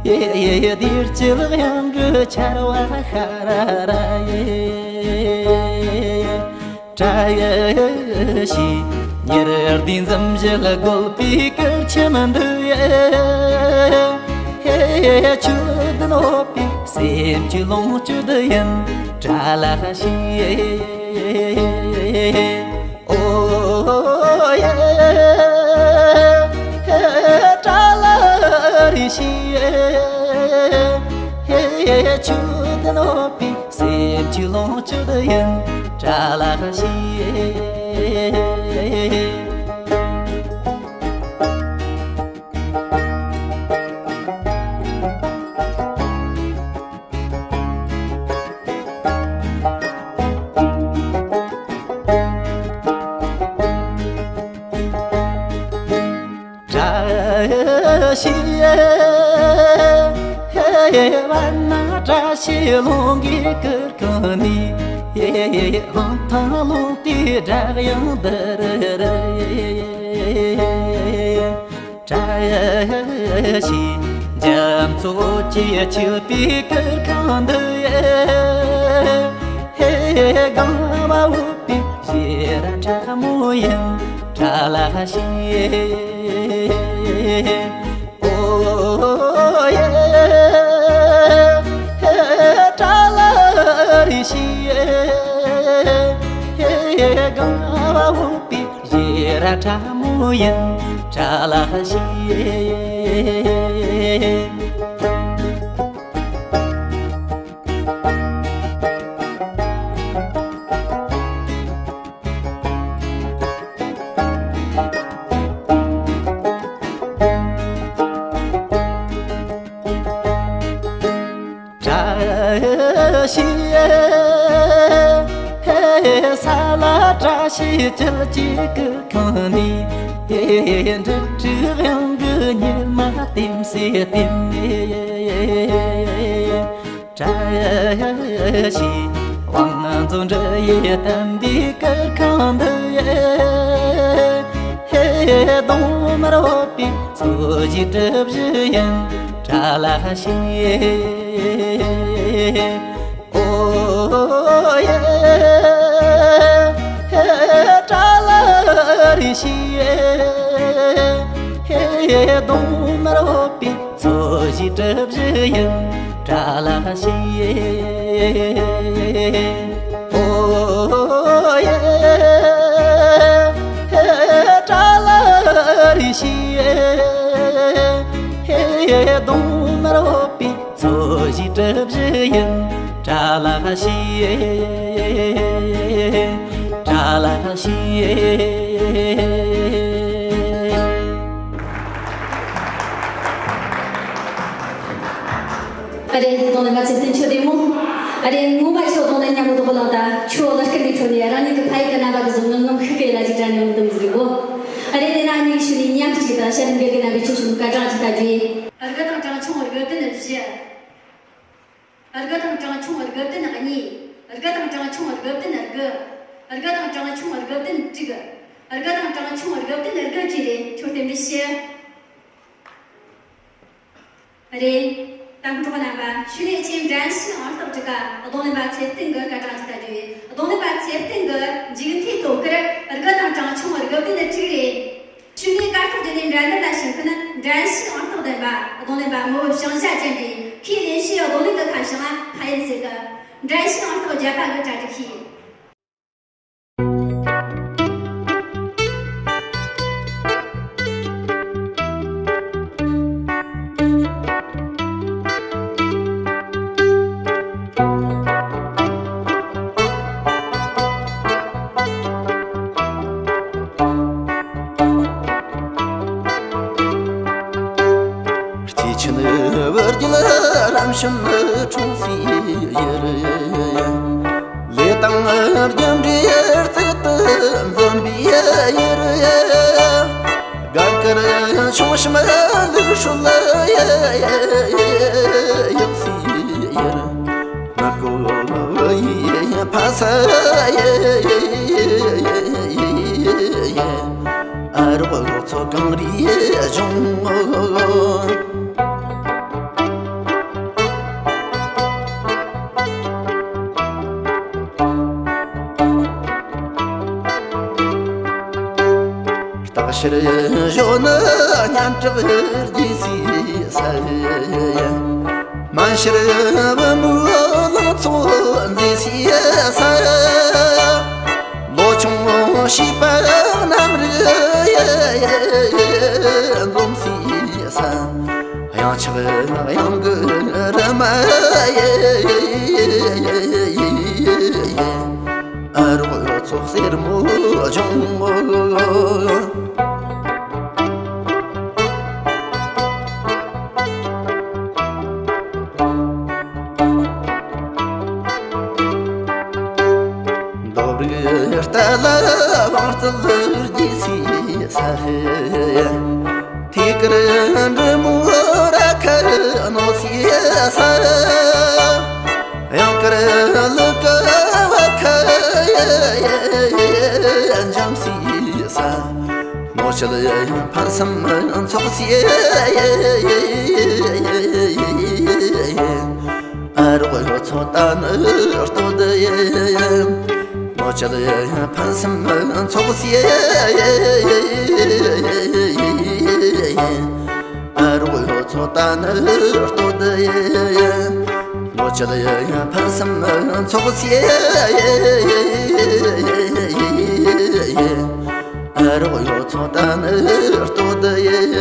ཡེ་ཡེ་ཡེ། བདེ་སྐྱིད་གཡང་གི་ཆར་བ་ཤར་ར་ཡེ། བཀྲ་ཤིས་ཉེར་བདུན་འཛུམ་བཞད་དགོད་པའི་གུར་ཁྱིམ་འདི་ཡེ། ཆོས་ལྡན་འོད་པའི་སེམས་ཀྱི་ལོངས་སྤྱོད་ཡིན། བཀྲ་ལ་ཤིས། ཨོ་ཡེ། བཀྲ་ལ་རེ་ཤིས། ཆོས་ལྡན་འོད་པའི་སེམས་ཀྱི་ལོངས་སྤྱོད་ཡིན། བཀྲ་ལ་ཤིས། བཀྲ་ཤིས་བར་ན་བཀྲ་ཤིས་ལྷུན་གྱིས་གུར་ཁང་ནས། ཧང་ཐང་རླུང་རྟའི་སྒྲ་དབྱངས་ལྡིར། བཀྲ་ཤིས་འཇམ་ཚོགས་ཀྱི་ཆུ་བོའི་གུར་ཁང་འདི་ཡེ། ཧེ་གང་བ་འོད་པའི་ཞེ་ར་ཁྲ་མོ་ཡིན། བཀྲ་ལ་ཤིས། ཨོ་ཡེ། བཀྲ་ལ་རེ་ཤིས། ཧེ་གང་བ་འོད་པའི་ཞེ་ར་ཁྲ་མོ་ཡིན། བཀྲ་ལ་ཤིས། བཀྲ་ཤིས་ས་ལ་བཀྲ་ཤིས་དཀྱིལ་གྱི་ཁང་ནས། འབྲུག་དབྱངས་ཀྱི་ཉི་མ་ལྟེམ་སེ་ལྟེམ་ནས། བཀྲ་ཤིས་དབང་རྫོང་འདྲ་ཡི་དམ་པའི་གུར་ཁང་འདི་ཡེ། གདོང་དམར་འོད་པའི་མཚོ་བཞི་གྲུ་བཞི་ཡིན། བཀྲ་ལ་ཤིས། ཨོ་ཡེ། བཀྲ་ལ་རེ་ཤིས། གདོང་དམར་འོད་པའི་མཚོ་བཞི་གྲུ་བཞི་ཡིན། བཀྲ་ལ་ཤིས། ཨོ་ཡེ། བཀྲ་ལ་རེ་ཤིས། གདོང་དམར་འོད་པའི་མཚོ་བཞི་གྲུ་བཞི་ཡིན། བཀྲ་ལ་ཤིས། བཀྲ་ལ་ཤིས། ཨ་རེ། རྡུང་ལེན་པ་ཚེ་བརྟན་ཁྱོད་བདེ་མོ། ཨ་རེ། ངོ་མ་ཁྱོད་རྡུང་ལེན་མཉམ་པོ་རྡུང་གོ་ལང་ད། ཁྱོད་གླུ་སྐད་ནས་འཕྲོ་ནས་རང་ཉིད་ཀྱི་ཕ་ཡུལ་གྱི་རྣམ་པ་དེ་ཚོ་ངང་ངམ་ཤུགས་ཀྱིས་ལ་ཅིག་དྲན་ནས་འོང་དུ་མི་ཟེར་གོ། ཨ་རེ། དེ་ན་ཨ་ནི་ཞུ་ནས་མཉམ་གཅིག་དང་ཤ་རིམ་འགལ་གྱི་རྣམ་པའི་ཆོས་གསུམ་སྐར་གྲངས་ཀྱི་ལྟ་རྒྱུ་ཡིན། དགུ་དང་གྲངས་ཆུང་དགུ་བདུན་བཞི། དགུ་དང་གྲངས་ཆུང་དགུ་བདུན་གཉིས། དགུ་དང་གྲངས་ཆུང་དགུ་བདུན་དགུ། དགུ་དང་གྲངས་ཆུང་དགུ་བདུན་དྲུག། དགུ་དང་གྲངས་ཆུང་དགུ་བདུན་དགུ་བཅས་རེད། ཁྱོད་རྟེན་འབྲེལ་ཞུ། རེད། དང་གྲོགས་རྣམ་པ། ཞུ་ནས་ཆེན་འགྲན་ཞུགས་ཨང་རྟགས་དྲུག་ག་རྡུང་ལེན་པ་ཚེ་བརྟན་གྱི་སྐར་གྲངས་ཀྱི་ལྟ་རྒྱུ་ཡིན། རྡུང་ལེན་པ་ཚེ་བརྟན་གྱི་མཇུག་མཐའི་ཐོ་ཁར་དགུ་དང་གྲངས་ཆུང་དགུ་བདུན་དྲུག་རེད། ཞུ་ནས་སྐར་ཐོག་བརྒྱུད་ནས་འགྲན་བསྡུར་ལ་ཞུགས་མཁན་འགྲན་ཞུགས་ཨང་རྟགས་ལྡན་པ་རྡུང་ལེན་པ་ངོ་བོ་བྱང་ཤ་ཅན་གྱིས་ཁོས་ལེན་རྒྱུའི་རྡུང་ལེན་གྱི་ཁ་བྱང་ལ་ཕ་ཡུལ་ཟེར་གི། འགྲན་ཞུགས་ཨང་རྟགས་བརྒྱད་པ་གི་གྲ་སྒྲིག་ཤིག་སྐྱེས་ཆེན་བུ་རྒྱུད་རབ་བྱུང་འཁྲུངས་སའི་ཡུལ། ལས་དང་རྒྱུ་འབྲས་རྩལ་དུ་འཛོམས་པའི་ཡུལ། དགའ་དཀར་ཆུང་གཤམ་ལུག་སྲོལ་ཡག་སའི་ཡུལ། ནག་པོ་བུ་ཡི་ཕ་ས་ཡིན། ཨ་རོགས་ཚོ་གངས་རིའི་གཞུང་། སྟག་ཤར་གཞོན་ནུ་སྙན་གྲགས་རྒྱས་སའི་ས། སྨན་ཤར་བུ་མོའི་ལང་ཚོ་མཛེས་སའི་ས། ལོ་ཆུང་བྱིས་པ་རྣམས་རིག་འཛོམས་སའི་ས། གཡང་ཆགས་གཡང་གི་རི་མ། ཨ་རོགས་ཚོ་སེར་མོ་ལྗོངས། འདབས་རིགས་རྟ་ལ་བང་རྩལ་རྒྱས་སའི་ས། ཐད་ཀར་འབྲི་མོའི་ར་ཁ་རྣོ་སའི་ས། གཡང་དཀར་ལུ་གུ་བ་ཁ་འཇམ་སའི་ས། སྣོད་བཅུད་ཕུན་སུམ་ཚོགས་སའི། ཨ་རོགས་ཚོ་ད་ནི་སྟོད་ཡིན། སྣོད་བཅུད་ཕུན་སུམ་ཚོགས་སའི། ཨ་རོགས་ཚོ་ད་ནི་སྟོད་ཡིན། སྣོད་བཅུད་ཕུན་སུམ་ཚོགས་སའི། ཨ་རོགས་ཚོ་ད་ནི་སྟོད་ཡིན།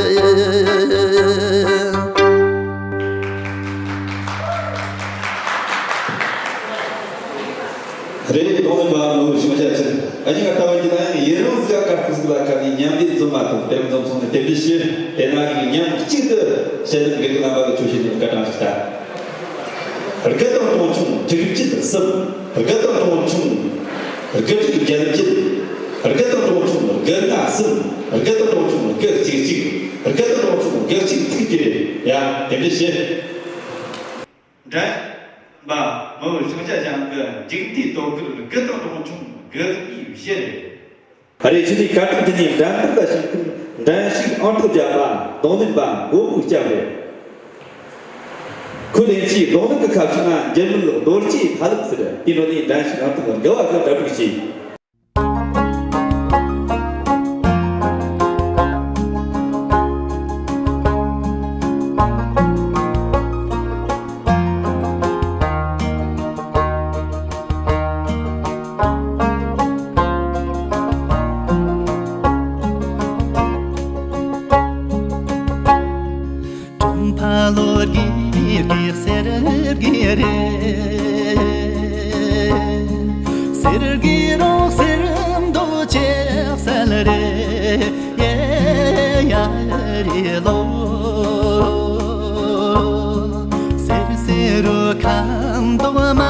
རེད། རྡུང་ལེན་པ་མི་བུ་ཆུང་ཆ་ཆེན། ཨ་ནི་ང་ལྟ་བ་ཡིན་ན་ཡང་ཡུན་རིང་ཟིག་ག་གར་སྟེགས་ཟིག་ལ་ཁ་ནས་མཉམ་འདེགས་འཛོམས་མ་ཐུབ། དེ་རིང་འཛོམས་སོང་ནས་དེ་འདྲ་ཞུ། དེ་ན་ཡིན་མཉམ་གཅིག་ཏུ་བྱེད་ལས་འགུལ་གྱི་རྣམ་པ་ལ་ཆོས་བྱེད་ནས་བཀའ་དྲིན་ཞུ་ད། དགུ་དང་དོན་ཆུང་དྲུག་བཅུ་གསུམ། དགུ་དང་དོན་ཆུང་དགུ་དྲུག་བརྒྱད་བརྒྱད། དགུ་དང་དོན་ཆུང་དགུ་ལྔ་གསུམ། དགུ་དང་དོན་ཆུང་དགུ་གཅིག་གཅིག། དགུ་དང་དོན་ཆུང་དགུ་གཅིག་ཚིག་བཅད། ཡ། དེ་འདྲ་བྱེད། འགྲན་པ་མི་བུ་ཆུང་ཆ་ཅན་གྱི་མཇུག་མཐའི་དོ་ཁུར་དགུ་དང་དོན་ཆུང་དགུ་གཉིས་བཞི་རེད། རེད། ཁྱེད་ཚོས་བཀའ་དྲིན་དེ་ནས་འགྲན་བསྡུར་ལ་ཞུགས་མཁན་འགྲན་ཞུགས་ཨང་རྟགས་བརྒྱད་པ་རྡུང་ལེན་པ་མགོན་པོ་སྐྱབས་རེད། ཁོས་ལེན་རྒྱུའི་རྡུང་ལེན་གྱི་ཁ་བྱང་ང་འགྱུར་མེད་རྡོ་རྗེའི་ཕ་ལུགས་ཟེར། དེའི་ནང་ནས་འགྲན་ཞུགས་ཨང་རྟགས་དགུ་བ་གི་གྲ་སྒྲིག་བྱས། ཀྲུང་ཕ་ལོ་དགེ་དགེ་གསེར་དགེ་རེད། གསེར་དགེ་རོང་གསེར་མདོག་ཅེས་གསལ་རེད། ཡེ་ཡ་རེ་ལོ། གསེར་སེར་རུ་ཁ་མདོག་མ་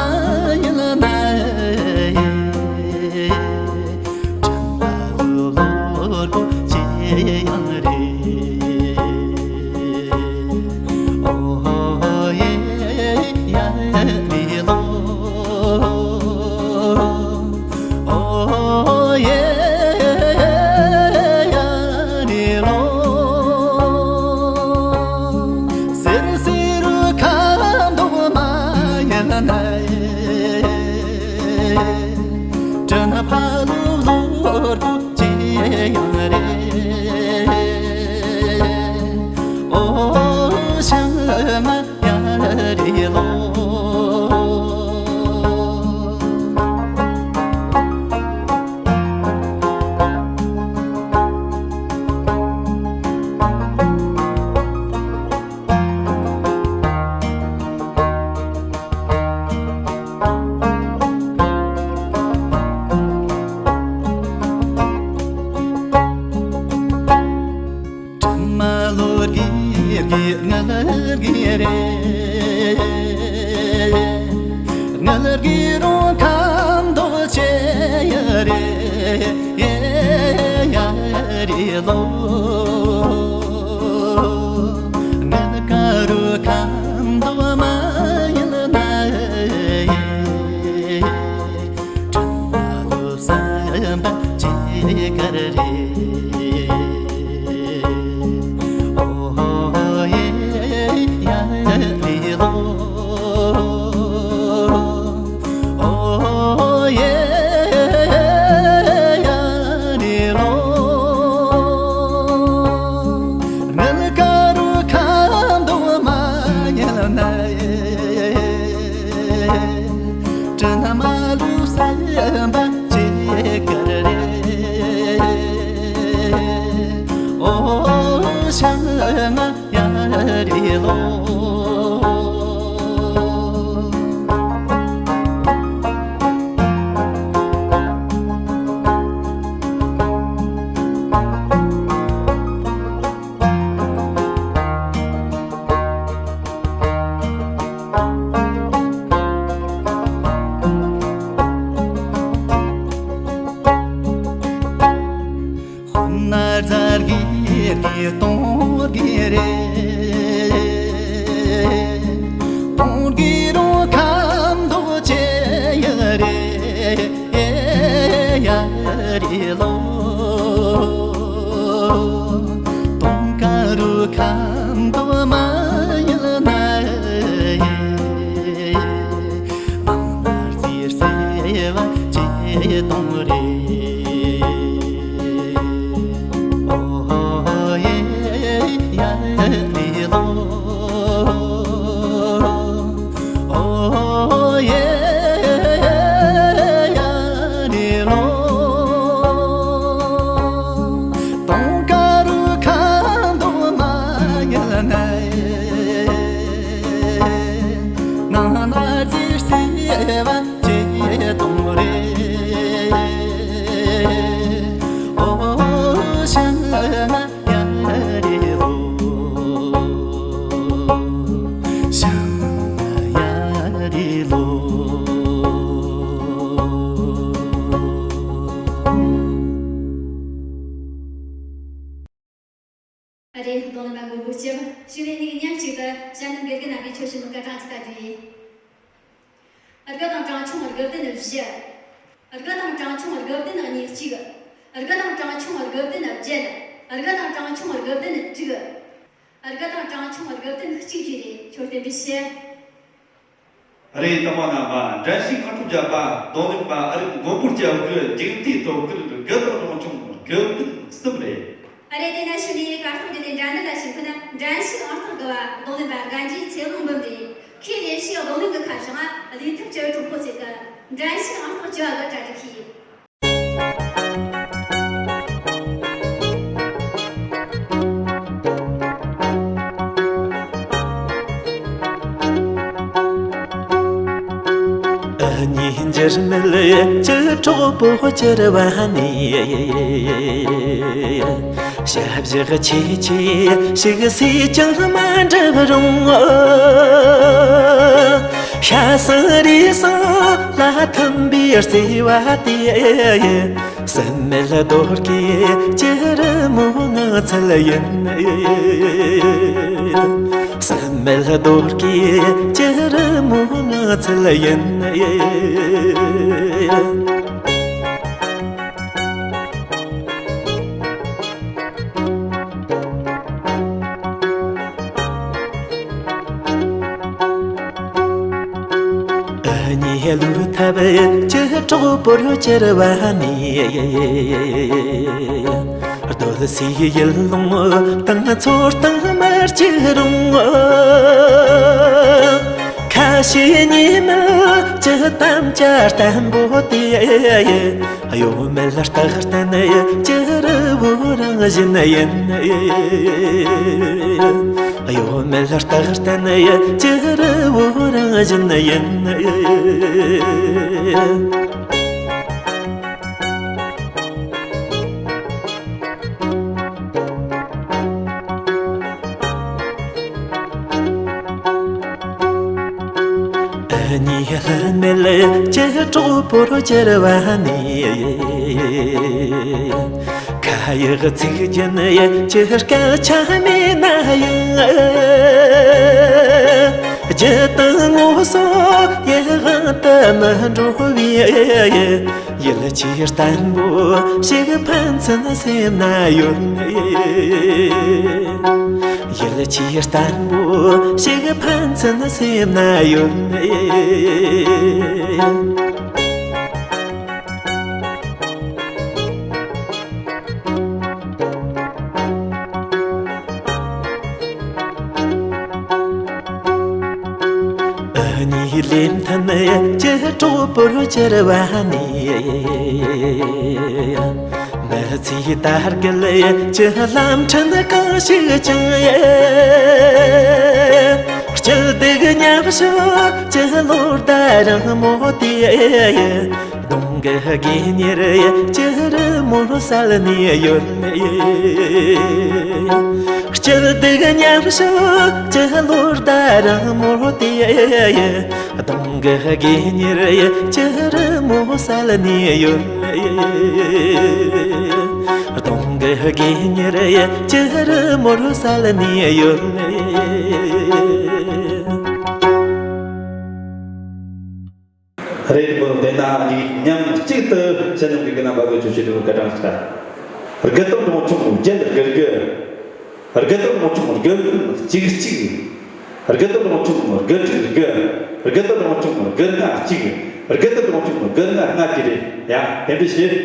ཡིན་ན། ཡེ། ཁྲ་ལ་ལོ་ལོ་གོ་ཅེ་ཡང་རེད། ཨོ་ཡེ་ཡ་རེ་ལོ། ཨོ་ཡེ་ཡ་རེ་ལོ། གསེར་སེར་རུ་ཁ་མདོག་མ་ཡིན་ན། ཡེ། དྲིན་ཕ་ལུ་ལོར་གོ་ཅེ་ཡང་རེད། ཨོ་ཤ་ང་ཡ་རེ་ལོ། དྲི་མ་ལོ་དགེ་དགེ་ངལ་དགེ་རེད། ངལ་དགེ་རོང་ཁ་མདོག་ཅེ་ཡ་རེད། ཡེ་ཡ་རེ་ལོ། ངལ་དཀར་རུ་ཁ་མདོག་མ་ཡིན་ན། ཡེ། དྲི་མ་ལོ་བསམ་པ་ཅི་དགར་རེད། ཆང་ང་ཡ་རེ་ལོ། དཔོན་ནར་ཛར་གི་གི་གཏོང་གི་རེད། གཏོང་གི་རུ་ཁམ་དོ་ཅེ་ཡ་རེད། ཡ་རེ་ལོ། གཏོང་ཀ་རུ་ཁམ་དོ་མ་ཡ་ན་ཡེ། མང་ནར་ཙིར་སེ་བ་ཅེ་གཏོང་རེད། ཨོ་ཡེ་ཡ་རེ་ལོ། ཨོ་ཡེ་ཡ་རེ་ལོ། གཏོང་ཀ་རུ་ཁ་འདུག་མ་ཡལ་ནས། ནང་ན་རྩིས་སེ་བ་ཅེ་གཏོང་རེད། ཨོ་ཤང་ང་ཡ་རེ་ལོ། ཤང་ང་ཡ་རེ་ལོ། ཨ་རེ། རྡུང་ལེན་པ་མགོན་པོ་སྐྱབས། གཞུག་ནས་ངེད་མཉམ་གཅིག་ཏུ་གཞལ་ནས་དགེ་རྒན་རྣམ་པས་ཆོས་ཞུ་ནོ་སྐར་གྲངས་ཅིག་ལྟ་རྒྱུ་ཡིན། དགུ་དང་གྲངས་ཆུང་དགུ་བདུན་བཞི། དགུ་དང་གྲངས་ཆུང་དགུ་བདུན་གཉིས་གཅིག། དགུ་དང་གྲངས་ཆུང་དགུ་བདུན་བརྒྱད། དགུ་དང་གྲངས་ཆུང་དགུ་བདུན་དྲུག། དགུ་དང་གྲངས་ཆུང་དགུ་བདུན་གཅིག་བཅས་རེད། ཁྱོད་རྟེན་འབྲེལ་ཞུ། རེད། དང་པོ་ན་མ་འགྲན་ཞུགས་སྔ་དྲོ་བརྒྱབ་པ་རྡུང་ལེན་པ་ཨ་རིག་མགོན་པོ་སྐྱབས་ཀྱི་མཇུག་མཐའི་དོ་ཁུར་དགུ་དང་གྲངས་ཆུང་དགུ་བདུན་གསུམ་རེད། ཨ་རེ། དེ་ན་གཞུག་ནས་གར་སྟོན་དེ་ལས་འགྲན་བསྡུར་ལ་ཞུགས་མཁན་འགྲན་ཞུགས་ཨང་རྟགས་དགུ་བ་རྡུང་ལེན་པ་རྒན་རྒྱའི་ཚེ་དབང་འབུམ་རེད། ཁོས་ལས་བྱེད་རྡུང་ལེན་གྱི་ཁ་བྱང་ལས་ཐབས་བཅུ་དྲུག་པོ་ཟེར་གི་འགྲན་ཞུགས་ཨང་རྟགས་བཅུ་བ་གི་གྲ་སྒྲིག་བྱས། ཨ་ནི་འགྱུར་མེད་ཀྱི་གྲོགས་པོ་གྱུར་པ་ནི། ཞབས་ཕྱི་ཆེ་ཆེ་ཞིག་སྲིད་ཀྱང་མ་འགྲུབ་རུང་། ཤ་ཟ་རུས་ཟ་ལ་ཐིམ་པའི་བརྩེ་བ་དེ། སེམས་མེད་རྡོ་སྐྱེས་ཀྱི་རི་མོ་ངང་ཚུལ་ཡིན། སེམས་མེད་རྡོ་སྐྱེས་ཀྱི་རི་མོ་ངང་ཚུལ་ཡིན། ཨ་ནི་ལུས་ཐབས་ཀྱི་གྲོགས་པོར་གྱུར་པ་ནི། རྡོ་སའི་ཡུལ་ལུང་དང་མཚོ་དང་མར་གྱི་རུང་། ཁ་ཞེ་གཉིས་མེད་ཀྱི་དམ་བཅའ་བརྟན་པོ་དེ། གཡོ་མེད་རྟག་བརྟན་གྱི་རི་བོ་རང་བཞིན་ཡིན། གཡོ་མེད་རྟག་བརྟན་གྱི་རི་བོ་རང་བཞིན་ཡིན། ཨ་ནི་ལྷད་མེད་ཀྱི་གྲོགས་པོར་གྱུར་པ་ནི། ཁ་ཡག་ཚིག་རྒྱན་གྱི་སྐད་ཆ་མེད་ན་ཡང་། རྒྱུ་དང་ངོ་སོ་ཡི་དབང་དུ་མི་འགྲོ་བའི། ཡིད་ཆེས་བརྟན་པོ་ཞིག་ཕན་ཚུན་སེམས་ན་ཡོད། ཡིད་ཆེས་བརྟན་པོ་ཞིག་ཕན་ཚུན་སེམས་ན་ཡོད། ཨ་ནི་ལེན་ཐན་གྱི་གྲོགས་པོར་གྱུར་པ་ནི། མི་ ཚེ་ད་རྒལ་ཡེ་ཅི་ལམ་འཕྲིན་གང་ཞིག་ཀྱང་ཡེ། སྐྱིད་སྡུག་མཉམ་བཞག་ཅི་ལོར་ད་རང་མོ་དེ་ཡེ། གདོང་གི་དགེ་གཉེར་ཡེ་ཅི་རི་མོར་གསལ་ནས་ཡོད་ལེ། སྐྱིད་སྡུག་མཉམ་བཞག་ཅི་ལོར་ད་རང་མོ་དེ་ཡེ། གདོང་གི་དགེ་གཉེར་ཡེ་ཅི་རི་མོར་གསལ་ནས་ཡོད་ལེ། གདོང་གི་དགེ་གཉེར་ཡེ་ཅི་རི་མོར་གསལ་ནས་ཡོད་ལེ། རེད་མོ། དེ་ན་ནི་མཉམ་གཅིག་ཏུ་ཞལ་ནས་དགེ་རྒན་རྣམ་པ་གི་ཆོས་བྱེད་དུ་བཀའ་དྲིན་ཆེ། དགུ་སྟོང་དྲུག་ཅུ་བརྒྱད་དགུ་དགུ། དགུ་སྟོང་དྲུག་ཅུ་དགུ་དགུ་གཅིག་གཅིག། དགུ་སྟོང་དྲུག་ཅུ་དགུ་དྲུག་དགུ། དགུ་སྟོང་དྲུག་ཅུ་དགུ་ལྔ་གཅིག། དགུ་སྟོང་དྲུག་ཅུ་དགུ་ལྔ་ལྔ་བཅས་རེད། ཡ་དེ་འདྲ་བྱེད།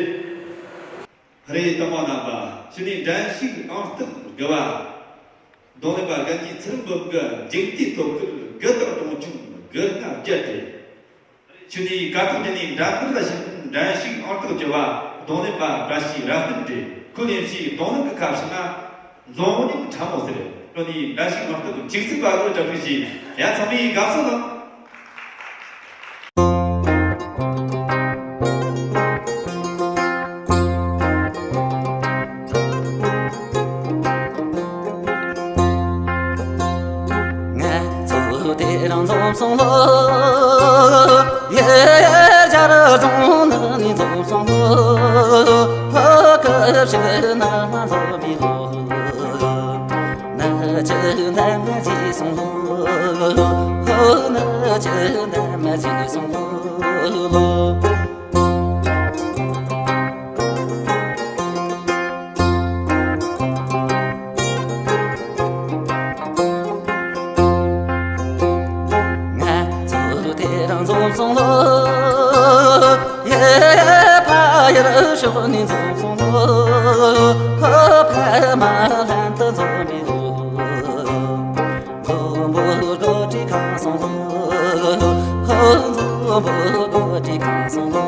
རེད། དེ་མོ་རྣམ་པ་ཕྱི་ནས་འགྲན་ཞུགས་ཨང་རྟགས་དགུ་བ། རྡུང་ལེན་པ་རྒན་གྱི་ཚུལ་འབུམ་གྱི་མཇུག་མཐའི་ཐོབ་སྐར་དགུ་སྟོང་དྲུག་ཅུ་དགུ་ལྔ་བརྒྱད་དེ། ཕྱི་ནས་དགའ་ཐོག་ཉིད་ནས་འགྲན་བསྡུར་ལ་ཞུགས་མཁན་འགྲན་ཞུགས་ཨང་རྟགས་བཅུ་བ་རྡུང་ལེན་པ་བཀྲ་ཤིས་རབ་བརྟན་རེད། ཁོས་ལེན་རྒྱུའི་རྡུང་ལེན་གྱི་ཁ་བྱང་ང་འཛོམས་སྙིང་ཁྲ་མོ་ཟེར། ཁོ་ནི་འགྲན་ཞུགས་ཨང་རྟགས་མཇུག་བསྡུ་བ་གི་གྲ་སྒྲིག་བྱས། ཡ་ཚང་མས་དགའ་བསུ་གནང་། ང་ཚོ་དེ་རིང་འཛོམས་སོང་ལོ། ཡེ་ཡེ་རྒྱ་ར་རྫོང་ནང་ནས་འཛོམས་སོང་ལོ། ཧོ་སྐབས་ཤིག་ན་ང་འཛོམས་མི་ལོ། ནི་ཅི་འདམ་ཅི་སོང་ལོ། ཧོ་ནི་ཅི་འདམ་ཅི་སོང་ལོ། ང་ཚོ་དེ་རིང་འཛོམས་སོང་ལོ། ཡེ་ཕ་ཡུལ་ཕྱོགས་ནས་འཛོམས་སོང་ལོ། ཕ་མ་ལྷན་དུ་འཛོམས་པའི་ལོ། འཛོམས་པོ་གོ་སྒྲིག་གང་སོང་ལོ། འཛོམས་པོ་གོ་སྒྲིག་གང་སོང་ལོ།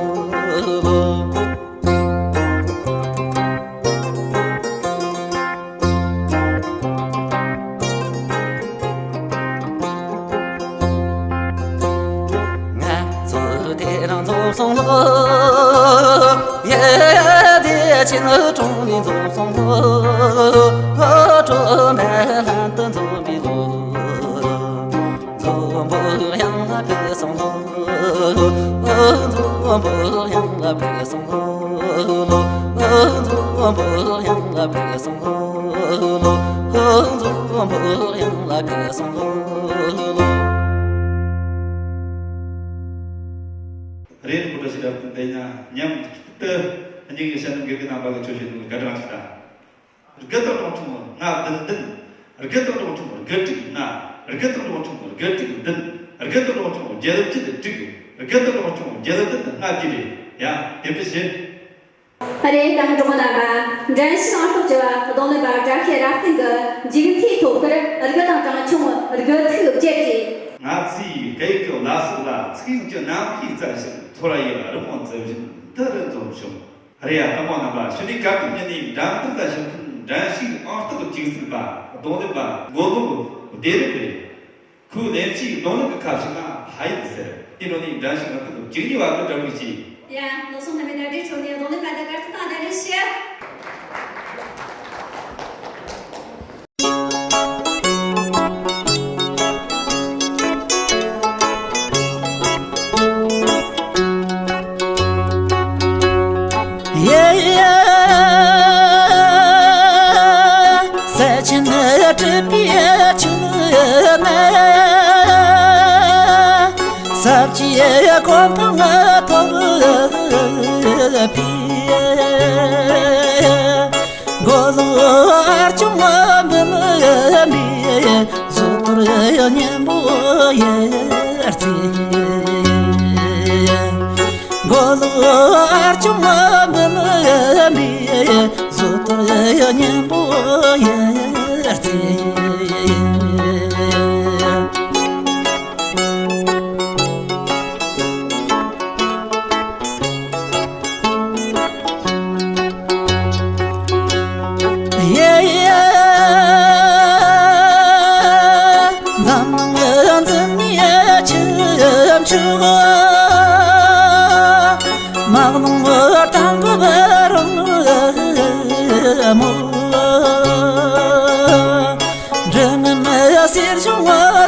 ང་ཚོ་དེ་རིང་འཛོམས་སོང་ལོ། ཡེ་བདེ་ཆེན་གྲོང་ནས་འཛོམས་སོང་ལོ། གྲོ་མ་ལྷན་དུ་འཛོམས་པའི་ལོ། འཛོམས་པོ་གཡང་ལ་བུད་སོང་ལོ། འཛོམས་པོ་གཡང་ལ་བུད་སོང་ལོ། འཛོམས་པོ་གཡང་ལ་བུད་སོང་ལོ། འཛོམས་པོ་གཡང་ལ་བུད་སོང་ལོ། རེད། བཀྲ་ཤིས་རབ་བརྟན། དེ་ན་མཉམ་དུ་སྙིང་གི་ཞལ་ནས་དགེ་རྒན་རྣམ་པ་གི་ཆོས་བྱེད་དུ་བཀའ་དྲིན་ཆེ་ད། དགུ་སྟོང་དྲུག་ཅུ་ལྔ་བདུན་བདུན། དགུ་སྟོང་དྲུག་ཅུ་དགུ་དྲུག་ལྔ། དགུ་སྟོང་དྲུག་ཅུ་དགུ་དྲུག་བདུན། དགུ་སྟོང་དྲུག་ཅུ་བརྒྱད་བརྒྱད་དྲུག། དགུ་སྟོང་དྲུག་ཅུ་བརྒྱད་བརྒྱད་ལྔ་བཅས་རེད། ཡ་དེ་འདྲ་བྱེད། རེད། ད་ནི་གྲོགས་པོ་རྣམ་པ། འགྲན་ཞུགས་ཨང་རྟགས་བཅུ་བ་རྡུང་ལེན་པ་བཀྲ་ཤིས་རབ་བརྟན་གྱི་མཇུག་མཐའི་ཐོབ་སྐར་དགུ་དང་གྲངས་ཆུང་དགུ་ཐིག་བརྒྱད་རེད། ང་ཚོའི་སྐད་ཡིག་གི་བླ་སྲོག་ལ་ཚིག་ཡོང་གི་རྣམ་ཤེས་བཙལ་ཞིང་། ཚོར་བ་ཡི་རི་མོ་འཛིན་བཞིན་འདི་རུ་འཛོམས་བྱུང་། རེད་ཡ། དེ་མོ་རྣམ་པ། ཕྱི་ནས་དགའ་སྟོན་ཉིན་ནས་འགྲན་བསྡུར་ལ་ཞུགས་མཁན་འགྲན་ཞུགས་ཨང་རྟགས་གཅིག་བརྩེགས་པ་རྡུང་ལེན་པ་མགོ་ལོག་བདེ་རབ་རེད། ཁོས་ལེན་རྒྱུའི་རྡུང་ལེན་གྱི་ཁ་བྱང་ང་ཕ་ཡུལ་ཟེར། དེ་འགྲོ་ནས་འགྲན་ཞུགས་ཨང་རྟགས་གཅིག་གཉིས་པ་གི་གྲ་སྒྲིག་བྱས། ཡ། ལོ་སོང་རྣམ་པའི་ཟླ་སྒྲིལ་ཁྲོད་ནས་རྡུང་ལེན་པ་དང་དགའ་སྟོན་དང་ཟླ་སྒྲིལ་ཞུ། ཡེ་ཡེ། ས་ཆེན་གྲུབ་པའི་ཆུ་ནས། ཟབ་ཆོས་གོ་འཕང་ཐོབ་པའི། མགོ་ལོག་ཨར་ཆུང་མི་མི་མི། བཟོ་གཏོར་གཉན་པོ་ཡར་བརྩེགས། མགོ་ལོག་ཨར་ཆུང་མི་མི་མི། བཟོ་གཏོར་གཉན་པོ་ཡར་བརྩེགས།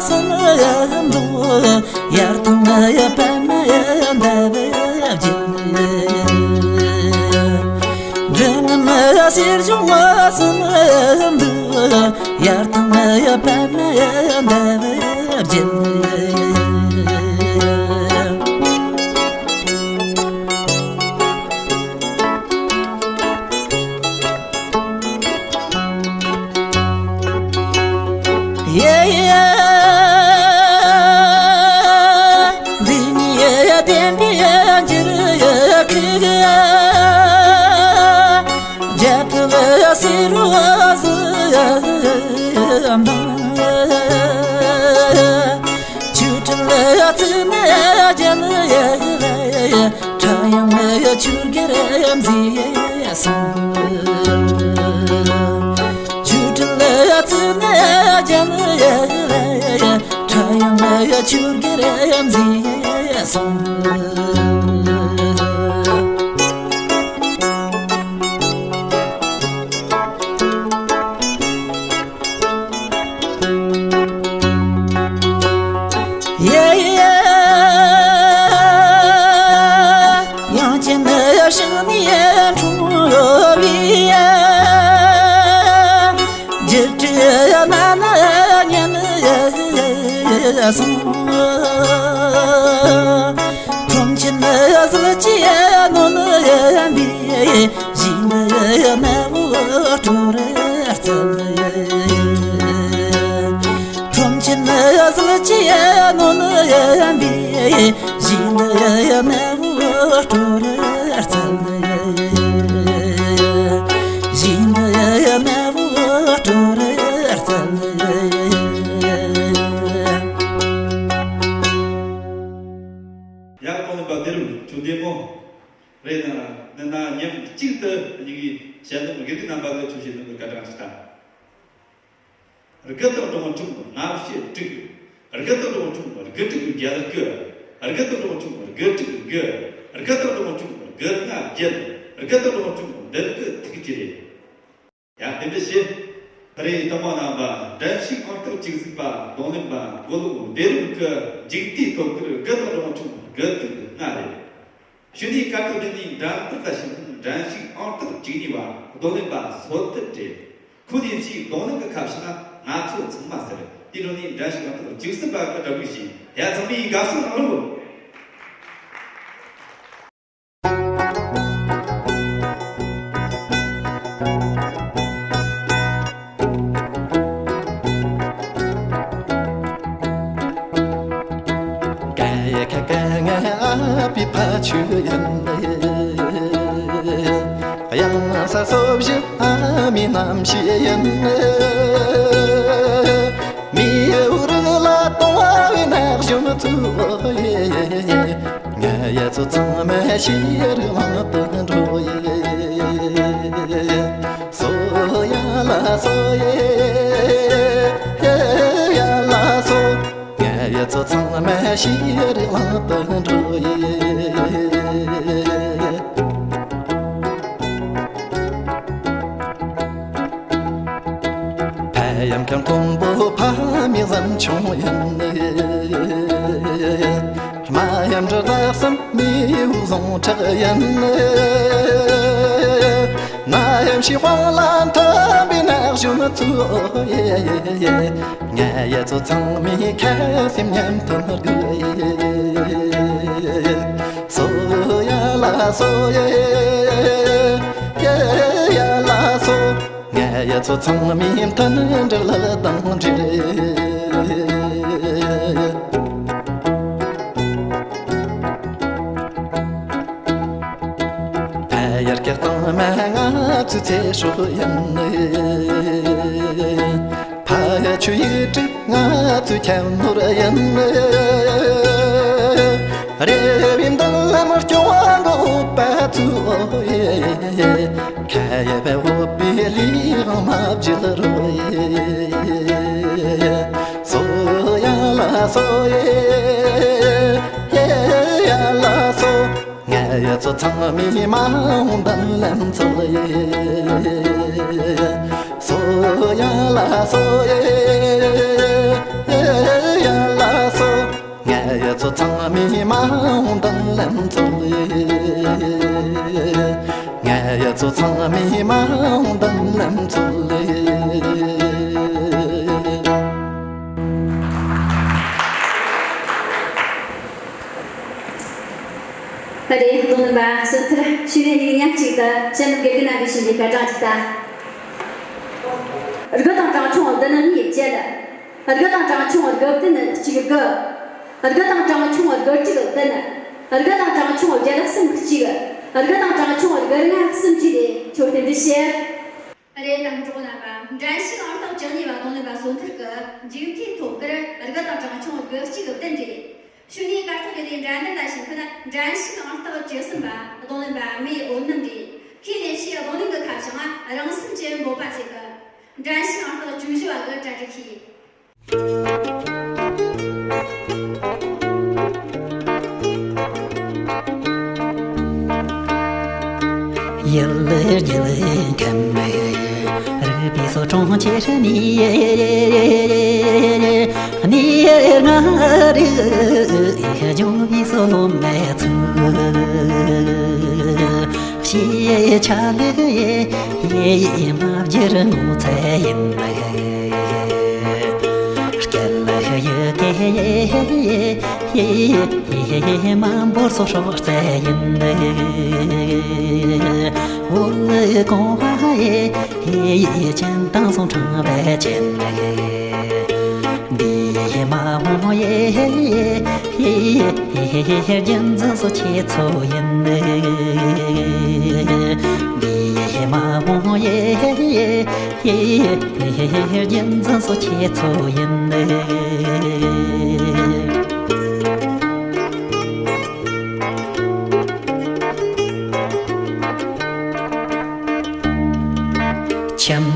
སེམས་འདུག་ཡར་ཐང་པད་མ་འདབ་བརྒྱད། འདྲེ་རྔམ་གསེར་གཞོང་སེམས་འདུག་ཡར་ཐང་པད་མ་འདབ་བརྒྱད། ཡེ་ཡེ། འདི་ནི་བསྟན་པའི་འགྱུར་ཁུག་རྒྱལ་ཁབ་སེ་རུ་བ་ཟི་འབངས། ཆོས་ཁྲིད་བརྩེགས་ནས་རྒྱལ་བའི་ཁྲ་ཡང་ཆོས་རྒྱལ་མཛེས་སོང་། ཆོས་ཁྲིད་བརྩེགས་ནས་རྒྱལ་བའི་ཁྲ་ཡང་ཆོས་རྒྱལ་མཛེས་སོང་། ཡེ་ཡེ། དབྱངས་ཅན་ཞིང་ནས་འཁྲུངས་པའི་རྒྱུད་སྲས་རྣམས་ཉན་སོང་། ཁྲོམ་ཆེན་ཟིལ་གྱིས་གནོན་པའི་གཞིས་འདི་གནའ་བོའི་སྲོལ་རྩལ། ཁྲོམ་ཆེན་ཟིལ་གྱིས་གནོན་པའི་གཞིས་འདི་གནའ་བོའི་སྲོལ་རྩལ། གཞིས་འདི་གནའ་བོའི་སྲོལ་རྩལ། ཡག་གཏོང་ལེན་པ་དེ་རུ་ཆུང་བདེ་མོ་རེད་ན། འདི་ན་མཉམ་གཅིག་ཏུ་གཉིས་ཀྱི་ཞལ་འདོན་དགེ་རྒན་རྣམ་པ་ལ་ཆོས་བཤད་འདོན་པར་བཀའ་དྲིན་ཆེ་ད། དགུ་སྟོང་དྲུག་ཅུ་ལྔ་བཅུ་དྲུག་དགུ་སྟོང་དྲུག་ཅུ་དགུ་དྲུག་བརྒྱད་དགུ། དགུ་སྟོང་དྲུག་ཅུ་དགུ་དྲུག་དགུ། དགུ་སྟོང་དྲུག་ཅུ་དགུ་ལྔ་བརྒྱད། དགུ་སྟོང་དྲུག་ཅུ་དགུ་དགུ་ཐུག་ཅི་རེད། ཡ་དེ་འདྲ་བྱས། ད་རེས་ཐོག་མ་རྣམ་པ་འགྲན་ཞུགས་ཨང་རྟགས་གཅིག་གཟིགས་པ་རྡུང་ལེན་པ་མགོ་ལོག་བདེ་རབ་ཀྱི་མཇུག་མཐའི་ཐོབ་སྐར་དགུ་སྟོང་དྲུག་ཅུ་དགུ་དྲུག་ལྔ་རེད། ཞུ་ནས་ཁ་ཐུག་འདི་ནི་འགྲན་བསྡུར་ལ་ཞུགས་མཁན་འགྲན་ཞུགས་ཨང་རྟགས་བཅུ་གཉིས་པ་རྡུང་ལེན་པ་སོ་ཏི་རེད། ཁོ་ནི་ཚིག་རྡུང་ལེན་གྱི་ཁ་ཕྱོགས་ན་ང་ཚོ་ཚང་མ་ཟེར། དེ་འཕྲོ་ནས་འགྲན་ཞུགས་ཨང་རྟགས་བཅུ་གསུམ་པ་གི་གྲ་སྒྲིག་བྱས། ཡ་ཚང་མས་དགའ་བསུ་གནང་རོགས། ག་ཡེ་ཁ་ག་ང་ཨ་པི་ཕ་ཆུ་ཡིན། གཡང་ས་སོ་བཞི་ཨ་མི་རྣམ་ཤེས་ཡིན། མི་འུ་རུ་ལ་གཏོང་བའི་ནག་གཞུང་ཚོ་ཡེ། ང་ཡ་ཚོ་ཚང་མ་ཤེས་རིག་ལང་དུ་འགྲོ་ཡེ། སོ་ཡ་ལ་སོ་ཡེ། ཡ་ལ་སོ། ང་ཡ་ཚོ་ཚང་མ་ཤེས་རིག་ལང་དུ་འགྲོ་ཡེ། ཕ་ཡམ་ཁམས་མཐོན་པོ་ཕ་མེས་བཟང་ཆུང་ཡིན། རྨ་ཡམ་འབྲི་དྭགས་སམ་མེའུ་ཟུང་ཁྲག་ཡིན། ན་ཡམ་ཤི་དབང་ལ་མཐུན་པའི་ནག་གཞུང་ཚོ་ཡེ། ང་ཡ་ཚོ་ཚང་མའི་ཁ་སེམས་མཉམ་དུ་དགོས་ཡེ། སོ་ཡ་ལ་སོ་ཡེ། ཡ་ཡ་ལ་སོ། ང་ཡ་ཚོ་ཚང་མའི་མཐུན་སྒྲིལ་ལ་དང་འབྲེལ། ཕ་ཡར་ཀྱག་གཙང་མ་ང་ཚོའི་ཚེ་སྲོག་ཡིན། ཕ་ཡ་ཆུ་ཡི་དྲུག་ང་ཚོའི་ཁྱབ་ནོར་ཡིན། རེ་བའི་མདུན་ལམ་སྐྱོང་བ་འགོག་པ་ཚོ་ཡེ། ཁ་ཡ་བའི་འོ་པའི་ལི་འང་མ་བརྗེད་རོགས་ཡེ། སོ་ཡ་ལ་སོ་ཡེ། ཡ་ཡ་ལ་སོ། ང་ཡ་ཚོ་ཚང་མའི་མ་འོངས་མདུན་ལམ་ཚོ་ཡེ། སོ་ཡ་ལ་སོ་ཡེ། ཡ་ ལམ་འཚོལ། ངའི་ཚོ་ཚང་མས་མ་འོངས་མདུན་ལམ་འཚོལ། ཨ་རེད། རྡུང་ལེན་པ་སོན་ཐར་ཞུ་ནས་ནི་མཉམ་གཅིག་ཏུ་གཞོན་ནུ་དགེ་རྒན་རྣམ་པས་ཞུ་རྒྱུའི་སྐར་གྲངས་ཅིག་ལྟ། དགུ་དང་གྲངས་ཆུང་བདུན་གཉིས་བརྒྱད། དགུ་དང་གྲངས་ཆུང་དགུ་བདུན་གཅིག་དགུ། དགུ་དང་གྲངས་ཆུང་དགུ་དྲུག་བདུན། དགུ་དང་གྲངས་ཆུང་བརྒྱད་གསུམ་གཅིག། དགུ་དང་གྲངས་ཆུང་དགུ་ལྔ་གསུམ་བཅས་ཏེ་ཁྱོད་རྟེན་འབྲེལ་ཞུ། རེད། དང་གྲོགས་རྣམ་པ། འགྲན་ཞུགས་ཨང་རྟགས་བཅུ་གཉིས་པ་རྡུང་ལེན་པ་སོན་ཐར་གྱིས་མཇུག་མཐའི་ཐོག་ཁར་དགུ་དང་གྲངས་ཆུང་དགུ་གཅིག་བདུན་རེད། ཞུ་ནས་སྐར་ཐོག་བརྒྱུད་དེ་འགྲན་བསྡུར་ལ་ཞུགས་མཁན་འགྲན་ཞུགས་ཨང་རྟགས་བཅུ་གསུམ་པ་རྡུང་ལེན་པ་རྨེའུ་བོད་སྣམ་རེད། ཁོས་ལས་བྱེད་རྡུང་ལེན་གྱི་ཁ་བྱང་རང་སེམས་ཀྱི་འབོད་པ་བྱེད་གི། འགྲན་ཞུགས་ཨང་རྟགས་བཅུ་བཞི་བ་གིས་གྲ་སྒྲིག་བྱོས། ཡུལ་རྒྱལ་ཁམས་རིག་པའི་སོ་གྲོང་ཁྱེར་ནས། གནས་ལྔ་རིག་ལྗོན་པའི་སོ་ལོ་མའི་ཚུལ། ཤེས་བྱ་ལས་མ་བསྒྱུར་ངོ་ཚ་ཡིན། སྐད་ཡི་གེ་མ་འབོར་སོགས་སྲོག་རྩ་ཡིན། འོད་གོང་བ་ཡི་ཅན་དང་སོང་འཕྲེང་བའི་ཅན། འདིའི་མ་འོངས་ཡི་རྒྱུན་འཛིན་སོ་ཁྱེད་ཚོ་ཡིན། འདིའི་མ་འོངས་ཡི་རྒྱུན་འཛིན་སོ་ཁྱེད་ཚོ་ཡིན། ཁྱིམ་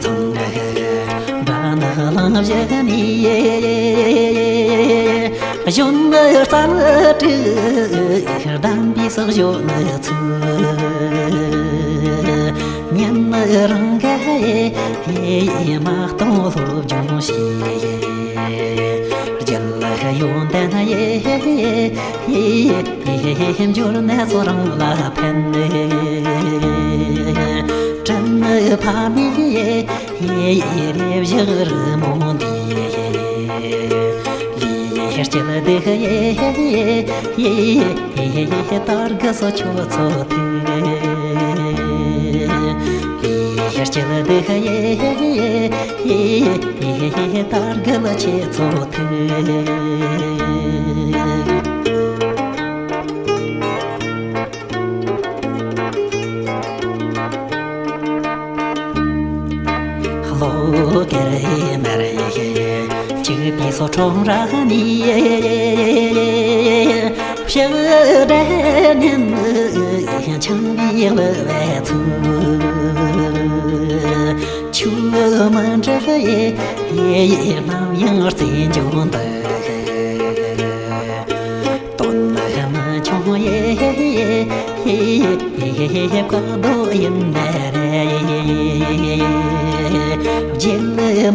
ཚང་འདྲ་ན་ལམ་བཞི་ནས། གཞོན་ནུ་རྩལ་སྤྲུགས་གདམས་པའི་ཟོག་གཞོན་ནུ་ཚོས། ཉིན་རང་གི་མ་གཏོང་སློབ་སྦྱོང་བྱས། རྒྱལ་ཡོན་ཏན་འབྱོར་ན་ཚོ་རང་ལ་ཕན། སྤྲིན་ཕ་མའི་རེ་བཞག་རི་མོ་འདི། ལས་སྐྱིད་སྡུག་ཡི་དར་གི་སོ་ཁྱོད་ཚོ་ཐུག། ལས་སྐྱིད་སྡུག་ཡི་དར་གི་ལ་ཁྱེད་ཚོ་ཐུག། ལོ་ཀེར་མར་ཡེ་གཅིག་པའི་སོ་ཁྲོམ་ར་ནི། ཕྱག་སྦྲེལ་ནན་ཆང་བའི་ལུ་བའི་ཚུལ། ཆུ་མི་འདྲ་ཡེ་ཡེ་ནམ་ཡང་རྩེ་འཇོག་འདུག། དོན་མི་ཆུང་ཡེ་ཡེ་བཀག་རྡོ་ཡིན་ནི་རེད། བརྗེད་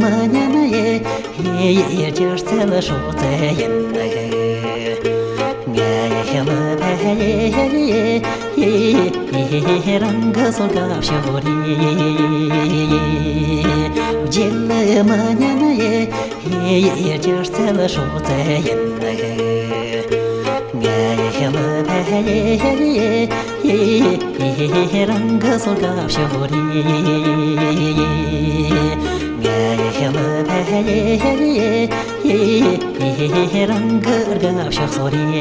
མི་ཉན་ཡེ་ཡེ་སྒྱུ་རྩལ་སྲོག་རྩལ་ཡིན་ནི། ངའི་ལུ་བ་ཡེ་ཡེ་རང་གི་སོ་དགའ་ཕྱོགས་རེད། བརྗེད་མི་ཉན་ཡེ་ཡེ་སྒྱུ་རྩལ་སྲོག་རྩལ་ཡིན། ངའི་ལུ་བ་ཡེ་ཡེ་རང་གི་སོ་དགའ་ཕྱོགས་རེད། ངའི་ལུ་བ་ཡེ་ཡེ་རང་གི་དགའ་ཕྱོགས་རེད།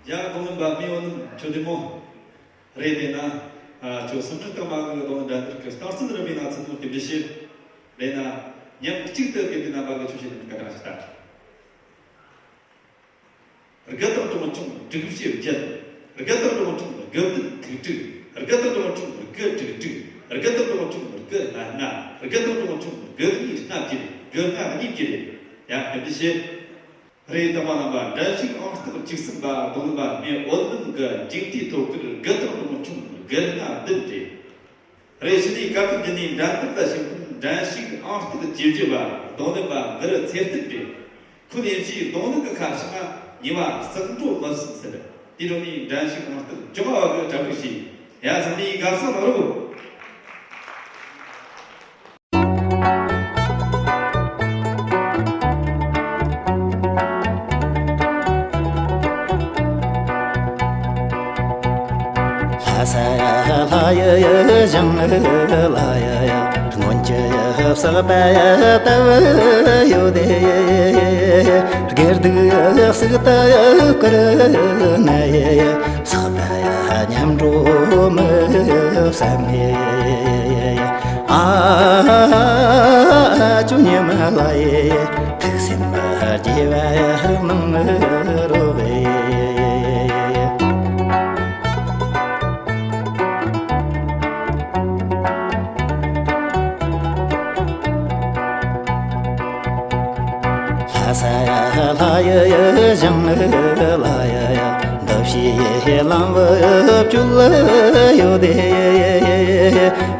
ཡ། རྡུང་ལེན་པ་རྨེའུ་བོད་སྣམ་ཁྱོད་བདེ་མོ། རེད། དེས་ན། ཨ། ཁྱོད་སེམས་ཁྲལ་གཏོང་མ་དགོས། རྡུང་ལེན་འགྲན་བསྡུར་གྱི་རྟགས་མཚན་རིམ་པའི་ནང་ཚུད་ནོ་དེ་འདྲ་བྱེད། རེད་ན། མཉམ་གཅིག་ཏུ་དགེ་འདུན་རྣམ་པ་གིས་ཆོས་བྱེད་ནས་བཀའ་དྲིན་ཆེ་ད། དགུ་དང་གྲངས་ཆུང་དྲུག་བཞི་བརྒྱད། དགུ་དང་གྲངས་ཆུང་དགུ་བདུན་དྲུག་དྲུག། དགུ་དང་གྲངས་ཆུང་དགུ་དྲུག་དྲུག། དགུ་དང་གྲངས་ཆུང་དགུ་ལྔ་ལྔ། དགུ་དང་གྲངས་ཆུང་དགུ་གཉིས་ལྔ་བརྒྱད། དགུ་ལྔ་གཉིས་བརྒྱད། ཡ། དེ་འདྲ་བྱེད། རེད། དམ་པ་རྣམ་པ། འགྲན་ཞུགས་ཨང་རྟགས་བཅུ་གསུམ་པ་རྡུང་ལེན་པ་རྨེའུ་བོད་སྣམ་གྱི་མཇུག་མཐའི་ཐོ་གར་དགུ་དང་གྲངས་ཆུང་དགུ་ལྔ་བདུན་རེད། རེད། ཕྱི་ནས་སྐར་ཐིག་བརྒྱུད་ནས་འགྲན་བསྡུར་ལ་ཞུགས་མཁན་ འགྲན་ཞུགས་ཨང་རྟགས་བཅུ་བཞི་པ་རྡུང་ལེན་པ་གུ་རུ་ཚེ་བརྟན་གྱིས། ཁོ་ནས་ཕྱིའི་རྡུང་ལེན་གྱི་ཁ་བྱང་ཉེ་བ་གསེག་འགྲོ་མི་གསུམ་ཟེར། དེ་འཕྲོ་ནས་འགྲན་ཞུགས་ཨང་རྟགས་བཅོ་ལྔ་བ་གིས་གྲ་སྒྲིག་བྱས། ཡ་ཚང་མས་དགའ་བསུ་གནང་རོགས། ལྷ་ས་ལྷ་ཡི་ཞིང་ལ་ཡ་ཡ། སྔོན་གྱི་བསགས་པ་ལྟ་བུ་ཡོད་དེ། དགེ་སྡིག་སུ་ལྟར་བསྐུལ་ན་ཡང་། བསགས་པ་མཉམ་འགྲོ་མི་བསམ་མེད། ཨ་ཅོ་ཉི་མ་ལ་ཡི་ཐུགས་སེམས་དགྱེས་པ་གནང་རོགས། ལྷ་ས་ལྷ་ཡི་ཞིང་ལ་ཡ་ཡ། འདུ་བྱེད་ལམ་བུ་བཅུ་ལ་ཡོད་དེ།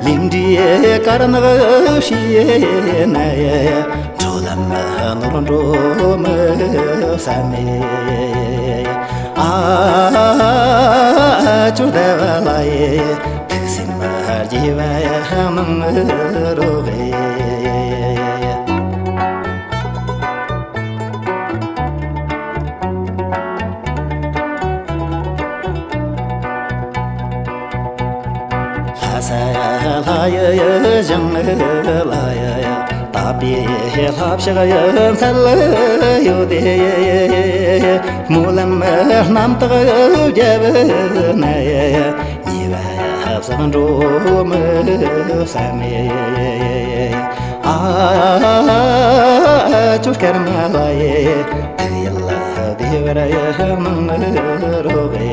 ལས་འབྲས་དཀར་ནག་ཕྱེ་ན་ཡ། འགྲོ་ལམ་ནོར་འགྲོ་མི་བསམ་མེད། ཨ་ཅོ་ཟླ་བ་ལ་ཡི་ཐུགས་སེམས་དགྱེས་པ་གནང་རོགས། ལྷ་ས་ལྷ་ཡི་ཞིང་ལ་ཡ་ཡ། དག་པའི་ལྷ་ཕྱག་ཡི་མཚལ་ཡོད་དེ། སྨོན་ལམ་རྣམ་དག་བརྒྱབ་ན་ཡ། ཉེ་བ་བསགས་འགྲོ་མི་བསམ་མེད། ཨ་ཅོ་སྐར་མ་ལ་ཡི་ཐུགས་ཡིད་བདེ་བར་གནང་རོགས།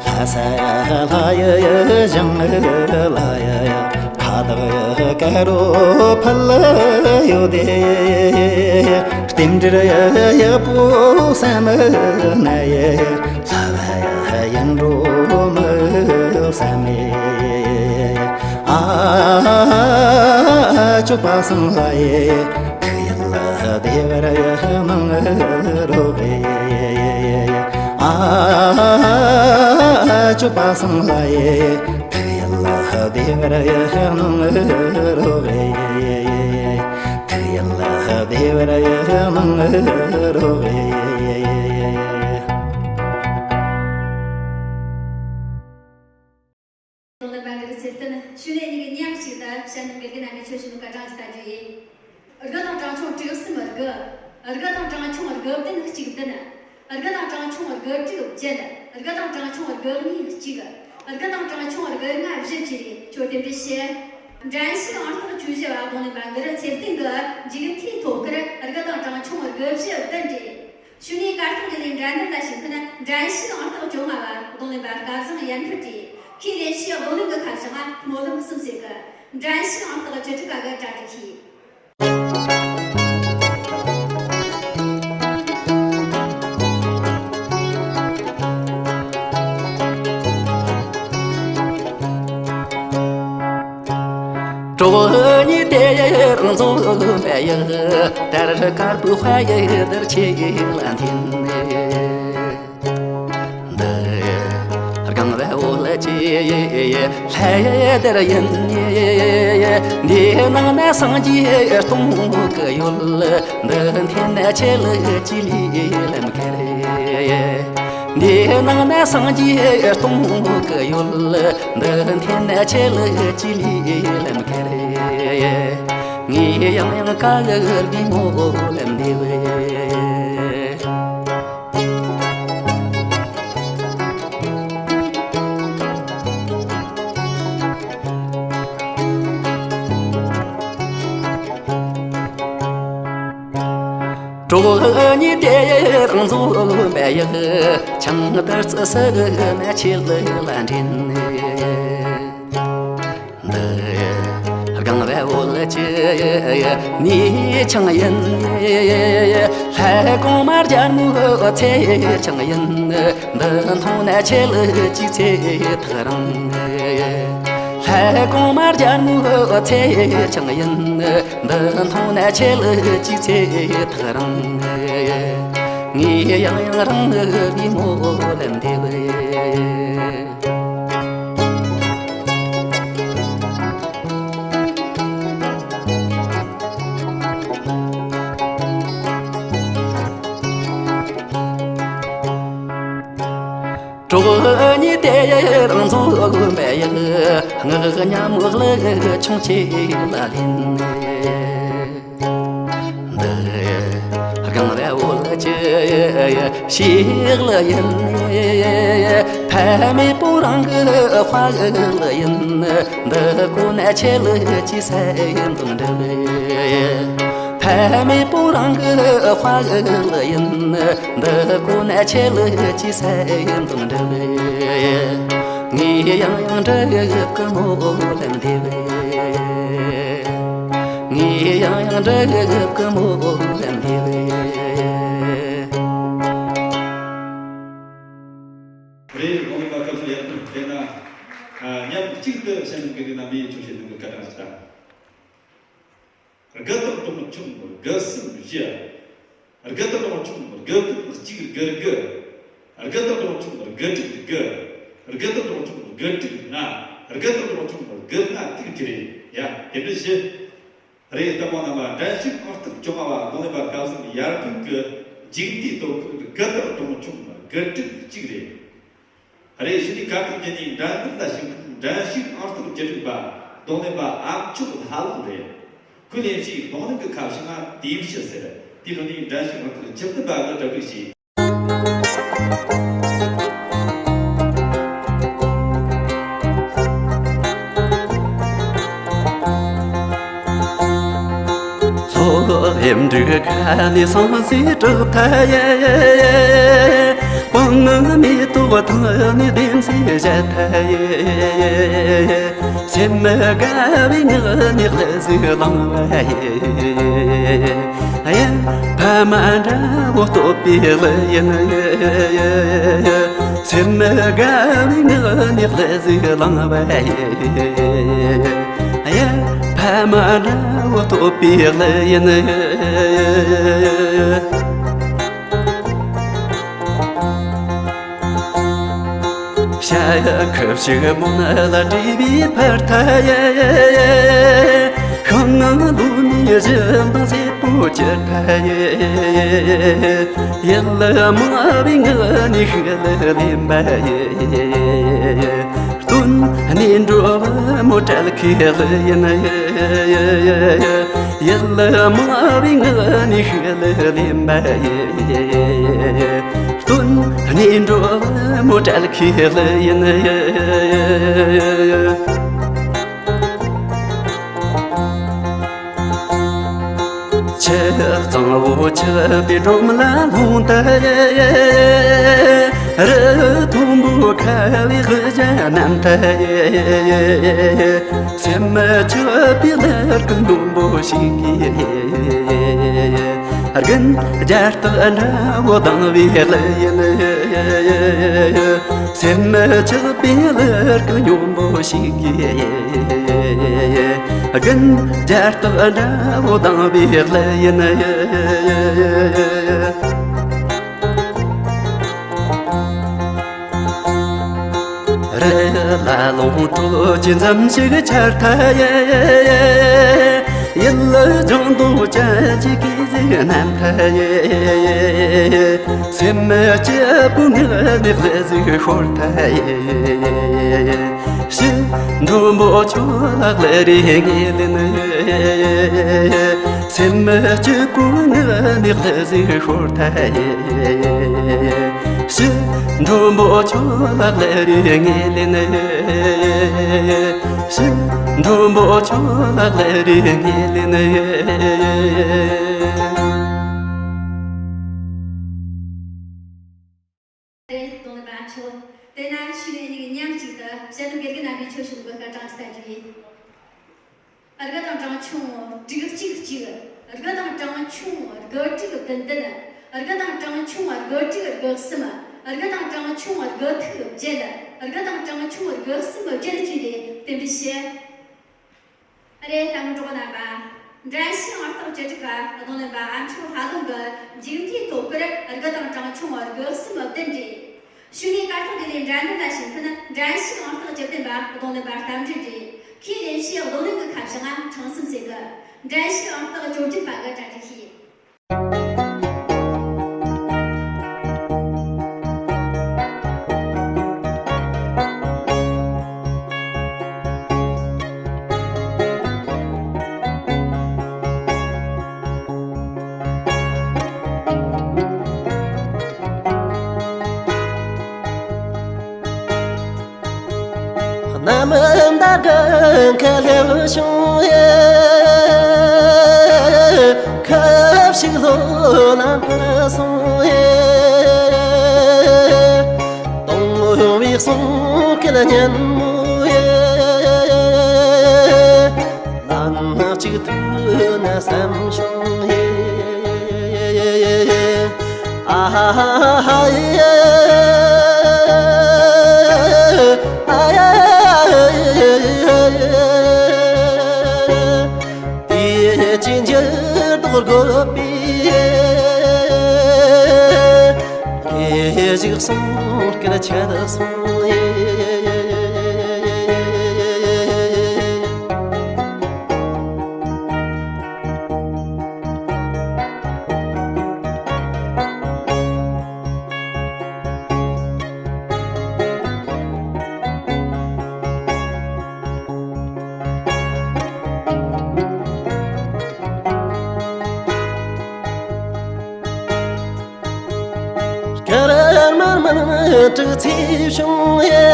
ལྷ་ས་ལྷ་ཡི་ཞིང་ལ་ཡ་ཡ། ཁ་བཏགས་དཀར་པོ་ཕུལ་ཡོད་དེ། རྟེན་འབྲེལ་ཡག་པོ་བསམ་ན་ཡ། ལྷ་བ་ཡིན་འགྲོ་མི་བསམ་མེད། ཨ་ཅོ་པ་སངས་ལ་ཡི་ཐུགས་ཡིད་བདེ་བར་གནང་རོགས། ཨ་ཅོ་པ་སངས་ལ་ཡི་ཐུགས་ཡིད་བདེ་བར་གནང་རོགས། ཐུགས་ཡིད་བདེ་བར་གནང་རོགས། རྡུང་ལེན་པ་གུ་རུ་ཚེ་བརྟན། ཞུ་ནས་ཉིད་ཀྱི་ཉག་གཅིག་ལྟར་བཤད་ན་མི་དགེ་ན་མི་ཆོས་ཞུ་ནུ་ཀ་གྲངས་ཀྱི་ལྟ་རྒྱུ་ཡིན། དགུ་དང་གྲངས་ཆུང་དྲུག་གསུམ་དགུ། དགུ་དང་གྲངས་ཆུང་དགུ་བདུན་གཅིག་བདུན། དགུ་དང་གྲངས་ཆུང་དགུ་དྲུག་བརྒྱད། དགུ་དང་གྲངས་ཆུང་དགུ་གཉིས་གཅིག། དགུ་དང་གྲངས་ཆུང་དགུ་ལྔ་བཞི་བཅས་ཁྱོད་རྟེན་འབྲེལ་བྱེད། འགྲན་ཞུགས་ཨང་རྟགས་བཅུ་བཞི་བ་རྡུང་ལེན་པ་གུ་རུ་ཚེ་བརྟན་གྱིས་འཇིག་མཐའི་ཐོག་ཁར་དགུ་དང་གྲངས་ཆུང་དགུ་བཞི་བདུན་བྲིས། ཞུ་ནས་གར་སྟེགས་ཀྱི་ལས་འགྲན་བསྡུར་ལ་ཞུགས་མཁན་འགྲན་ཞུགས་ཨང་རྟགས་བཅོ་ལྔ་བ་རྡུང་ལེན་པ་སྐལ་བཟང་ཡར་འཕེལ་བྲིས། ཁོས་ལས་བྱེད་རྡུང་ལེན་གྱི་ཁ་བྱང་སྨོན་ལམ་གསུམ་ཟེར་གི། འགྲན་ཞུགས་ཨང་རྟགས་བཅུ་དྲུག་པ་གིས་གྲ་སྒྲིག་བྱས། གྲོགས་ཉིད་དེ་རང་ཚོ་མེད་ཡག་དར་དཀར་པོའི་དཔལ་ཡུལ་དར་ཆེ་ལ་འཐེན། འདི་རྐང་བའི་འོ་ལ་ཅི་ལྷ་དར་ཡིན། འདི་ནང་ན་སངས་རྒྱས་སྟོང་གི་ཡོད། འདི་འཐེན་ན་ཆེ་ལ་ཅི་ལི་ལམ་ཁར། འདི་ནང་ན་སངས་རྒྱས་སྟོང་གི་ཡོད། འདི་འཐེན་ན་ཆེ་ལ་ཅི་ལི་ལམ་ཁར། ངས་ཡང་ཡང་བཀའ་བསྒོ་བའི་སྨོན་ལམ་འདེབས། གྲོགས་ཉིད་དེ་རང་ཚོ་མེད་ཡག་ཆང་དར་རྩི་ས་མ་ཆེ་ལ་འདྲེན། འདི་རྐང་བའི་འོ་ ལ་ཅི་ནི་ཆང་ཡིན། ལྷ་གོང་མ་རྒྱལ་མོའི་ཚེ་ཆང་ཡིན། འདི་འཐུང་ན་ཆེ་ལ་ཅི་ཚེ་ཐག་རིང་། ལྷ་གོང་མ་རྒྱལ་མོའི་ཚེ་ཆང་ཡིན། འདི་འཐུང་ན་ཆེ་ལ་ཅི་ཚེ་ཐག་རིང་། ངས་ཡང་ཡང་རང་ངི་བུ་མོ་ལ་འདེབས། གྲོགས་གཉིས་དེ་རང་ཚོ་མེད་ཡག་ངག་ཉམས་ལ་ཆུང་ཆེ་ལ་ལེན། འདི་སྒང་ར་འོ་ལ་ཅི་ཞིག་ལ་ཡིན། ཕ་མེས་པོ་རང་གི་དཔའ་ལ་ཡིན། འདི་ཀོ་ན་ཆེ་ལ་ཅི་སེ་ཡིན་དང་འདྲ་བས། ཕ་མེས་པོ་རང་གི་དཔའ་ལ་ཡིན། འདི་ཀོ་ན་ཆེ་ལ་ཅི་སེ་ཡིན་དང་འདྲ་བས། ངས་ཡང་ཡང་འདྲ་གི་མོ་ལ་འདེབས། ངས་ཡང་ཡང་འདྲ་གི་མོ་ལ་འདེབས། རེད། རྡུང་ལེན་པ་སྐབས་སུ་ཡར་ཐོན་དེ་ན། ཨ། མཉམ་གཅིག་ཏུ་གཞོན་ནུ་དགེ་རྒན་རྣམ་པས་ཆོས་བཤད་གནང་གི་བཀའ་དྲིན་ཆེ། དགུ་སྟོང་གྲོང་ཆུང་དགུ་གསུམ་བཞི། དགུ་སྟོང་གྲོང་ཆུང་དགུ་དགུ་གཅིག་དགུ་དགུ། དགུ་སྟོང་གྲོང་ཆུང་དགུ་དྲུག་དགུ། དགུ་སྟོང་གྲོང་ཆུང་དགུ་དྲུག་ལྔ། དགུ་སྟོང་གྲོང་ཆུང་དགུ་ལྔ་དྲུག་བཅུ་རེད་ཡ། དེ་འདྲ་བཞི། རེད། ལྟད་མོ་རྣམ་པ། འགྲན་ཞུགས་ཨང་རྟགས་བཅོ་ལྔ་པ་རྡུང་ལེན་པ་སྐབས་སུ་ཡར་ཐོན་གྱི་འཇིག་རྟེན་སྟོབས་ཤུགས་དགུ་སྟོང་གྲོང་ཆུང་དགུ་དྲུག་གཅིག་རེད། རེད། གཞི་ནས་གར་སྟེགས་བརྒྱུད་ནས་འགྲན་བསྡུར་ལ་ཞུགས་མཁན་འགྲན་ཞུགས་ཨང་རྟགས་བཅུ་དྲུག་པ་རྡུང་ལེན་པ་ཨ་མཆོག་ལྷ་ལུང་རེད། ཁོས་ལེན་རྒྱུའི་རྡུང་ལེན་གྱི་ཁ་བྱང་ང་དེབ་བཞི་ཟེར། དེའི་ནང་ནས་འགྲན་ཞུགས་ཨང་རྟགས་བཅུ་བདུན་པ་གི་གྲ་སྒྲིག་བྱས། ལྷོ་ཡུལ་འབྲུག་ཁ་ནས་སང་སེ་གྲགས་ཐལ་ཡེ། སྤང་ངི་མེ་ཏོག་ཐང་ནས་བདེན་ཚེ་བཞད་ཐལ་ཡེ། སེམས་དགའ་བའི་ངག་ནས་ལྷ་གཟིགས་ལང་བ་ཡེ། ཡ། ཕ་མ་འདྲ་བོ་བསྟོད་པའི་གླུ་ཡིན། སེམས་དགའ་བའི་ངག་ནས་ལྷ་གཟིགས་ལང་བ་ཡིན། ཡ། ཕ་མ་འདྲ་བོ་བསྟོད་པའི་གླུ་ཡིན། ཤ་ཡ་ཁུ་བྱུག་མོ་ན་ལ་བྲིས་པའི་ཕར་ཐ་ཡེ། ཤང་ལོ་མི་བཞི་དང་སེར་པོ་གྱུར་ཐ་ཡེ། ཡིད་ལ་མ་བའི་ངག་ནས་ཤུགས་ལ་ལེན་པ་ཡེ། སྟོན་གནས་འགྲོ་བ་མོ་བྲལ་ཁའི་གླུ་ཡིན། ཡིད་ལ་མ་བའི་ངག་ནས་ཤུགས་ལ་ལེན་པ་ཡེ། སྟོན་གནས་འགྲོ་བ་མོ་བྲལ་ཁའི་གླུ་ཡིན། ཆུ་གཙང་བོ་ཆགས་པའི་འགྲམ་ལ་ལྷུང་ད་ཡེ། རི་མཐོན་པོ་ཁ་བའི་དབུ་ཞྭ་བསྣམས་ད་ཡེ། སེམས་སྐྱིད་པའི་གླུ་སྐད་སྙན་པོ་ཞིག་གིས། རྒན་རྒྱ་སྟག་འདྲ་བོ་ལྡང་བའི་གླུ་ཡིན། སེམས་སྐྱིད་པའི་གླུ་སྐད་སྙན་པོ་ཞིག་གིས། རྒན་རྒྱ་སྟག་འདྲ་བོ་ལྡང་བའི་གླུ་ཡིན། རི་ལ་ལུང་དྲོད་ཀྱི་འཛུམ་ཞིག་འཆར་ཐལ་ཡེ། ཡིད་ལ་ལྗང་མདོག་ཅན་གྱི་གོས་ཟིག་བསྣམས་ཐལ་ཡེ། སེམས་སྐྱིད་པོའི་ངག་ནས་གླུ་ཟིག་ཤོར་ཐལ་ཡེ། ཞི་མགྲོན་པོ་ཁྱོད་ལ་གླུ་རེ་ངས་ལེན། སེམས་སྐྱིད་པོའི་ངག་ནས་གླུ་ཟིག་ཤོར་ཐལ་ཡེ། ཞི་མགྲོན་པོ་ཁྱོད་ལ་གླུ་རེ་ངས་ལེན། ཞི་མགྲོན་པོ་ཁྱོད་ལ་གླུ་རེ་ངས་ལེན། རེད། རྡུང་ལེན་པ་ཨ་མཆོག་དེ་ན་ཕྱི་ནས་གཉིས་ཀྱིས་མཉམ་གཅིག་ཏུ་གཞོན་ནུ་དགེ་རྒན་རྣམ་པའི་ཆོས་ཞུ་གི་སྐར་གྲངས་ཀྱི་ལྟ་རྒྱུ་ཡིན། དགུ་དང་གྲངས་ཆུང་དྲུག་གཅིག་གཅིག་དགུ་དང་གྲངས་ཆུང་དགུ་དྲུག་བདུན་བདུན། དགུ་དང་གྲངས་ཆུང་དགུ་དྲུག་དགུ་གསུམ། དགུ་དང་གྲངས་ཆུང་དགུ་ཐིག་བརྒྱད། དགུ་དང་གྲངས་ཆུང་དགུ་གསུམ་བརྒྱད་བཅས་ཏེ་རྟེན་འབྲེལ་ཞུ། རེད། ད་མི་གྲོགས་རྣམ་པ། འགྲན་ཞུགས་ཨང་རྟགས་བཅུ་དྲུག་པ་རྡུང་ལེན་པ་ཨ་མཆོག་ཧ་ལུང་གི་མཇུག་མཐའི་ཐོ་ཕོར་དགུ་དང་གྲངས་ཆུང་དགུ་གསུམ་བདུན་རེད། ཞུ་ནས་གར་ཐོག་དེ་ལས་འགྲན་བསྡུར་ལ་ཞུགས་མཁན་འགྲན་ཞུགས་ཨང་རྟགས་བཅུ་བདུན་པ་རྡུང་ལེན་པ་རྟ་མགྲིན་རེད། ཁོས་ལེན་བྱའི་རྡུང་ལེན་གྱི་ཁ་བྱང་ང་ཁྲང་སུམ་ཟེར་གི། འགྲན་ཞུགས་ཨང་རྟགས་བཅོ་བརྒྱད་པ་གི་གྲ་སྒྲིག་ཞུས། གནམ་ཟླ་གི་མཁའ་ལ་བྱུང་ཡེ། ཁ་ཞིག་ལྷོ་ལ་འཕུར་སོང་ཡེ། སྟོང་བའི་གསུང་སྐད་སྙན་མོ་ཡེ། ལན་གཅིག་ཐོས་ན་བསམ་བྱུང་ཡེ། ཨ་ཧ་ཧ་ཧ་ཡེ། ཨ་ཡ་ཡ་ཡ་ཡ་ཡ། དེ་ཅི་འགྱུར་ལྡོག་དགོས་པའི། རེ་ཞིག་གསུང་སྐད་ཆད་སོང་ཡེ། སྐར་མར་མར་དྲུག་ཚེས་བྱུང་ཡེ།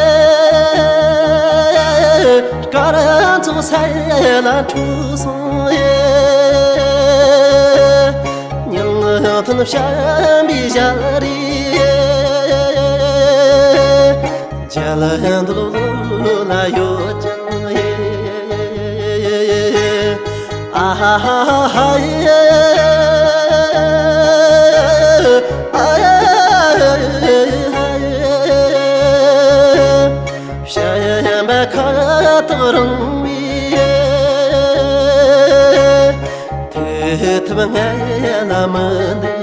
སྐར་ཚོགས་ས་ཡ་ལ་འཁྲུགས་སོང་ཡེ། སྙིང་ཐུན་བཤམས་པའི་ཞལ་རས། རྒྱ་ལ་འདུལ་ལ་ཡོད་ཀྱང་ཡེ། ཨ་ཧ་ཧ་ཧ་ཡེ། ཨ་ཡ་ཡ་ཡ་ཡ། བཤམས་པ་ཁ་ཐག་རིང་བའི། དེ་ཐུབ་ངས་ལ་མི་འདུག་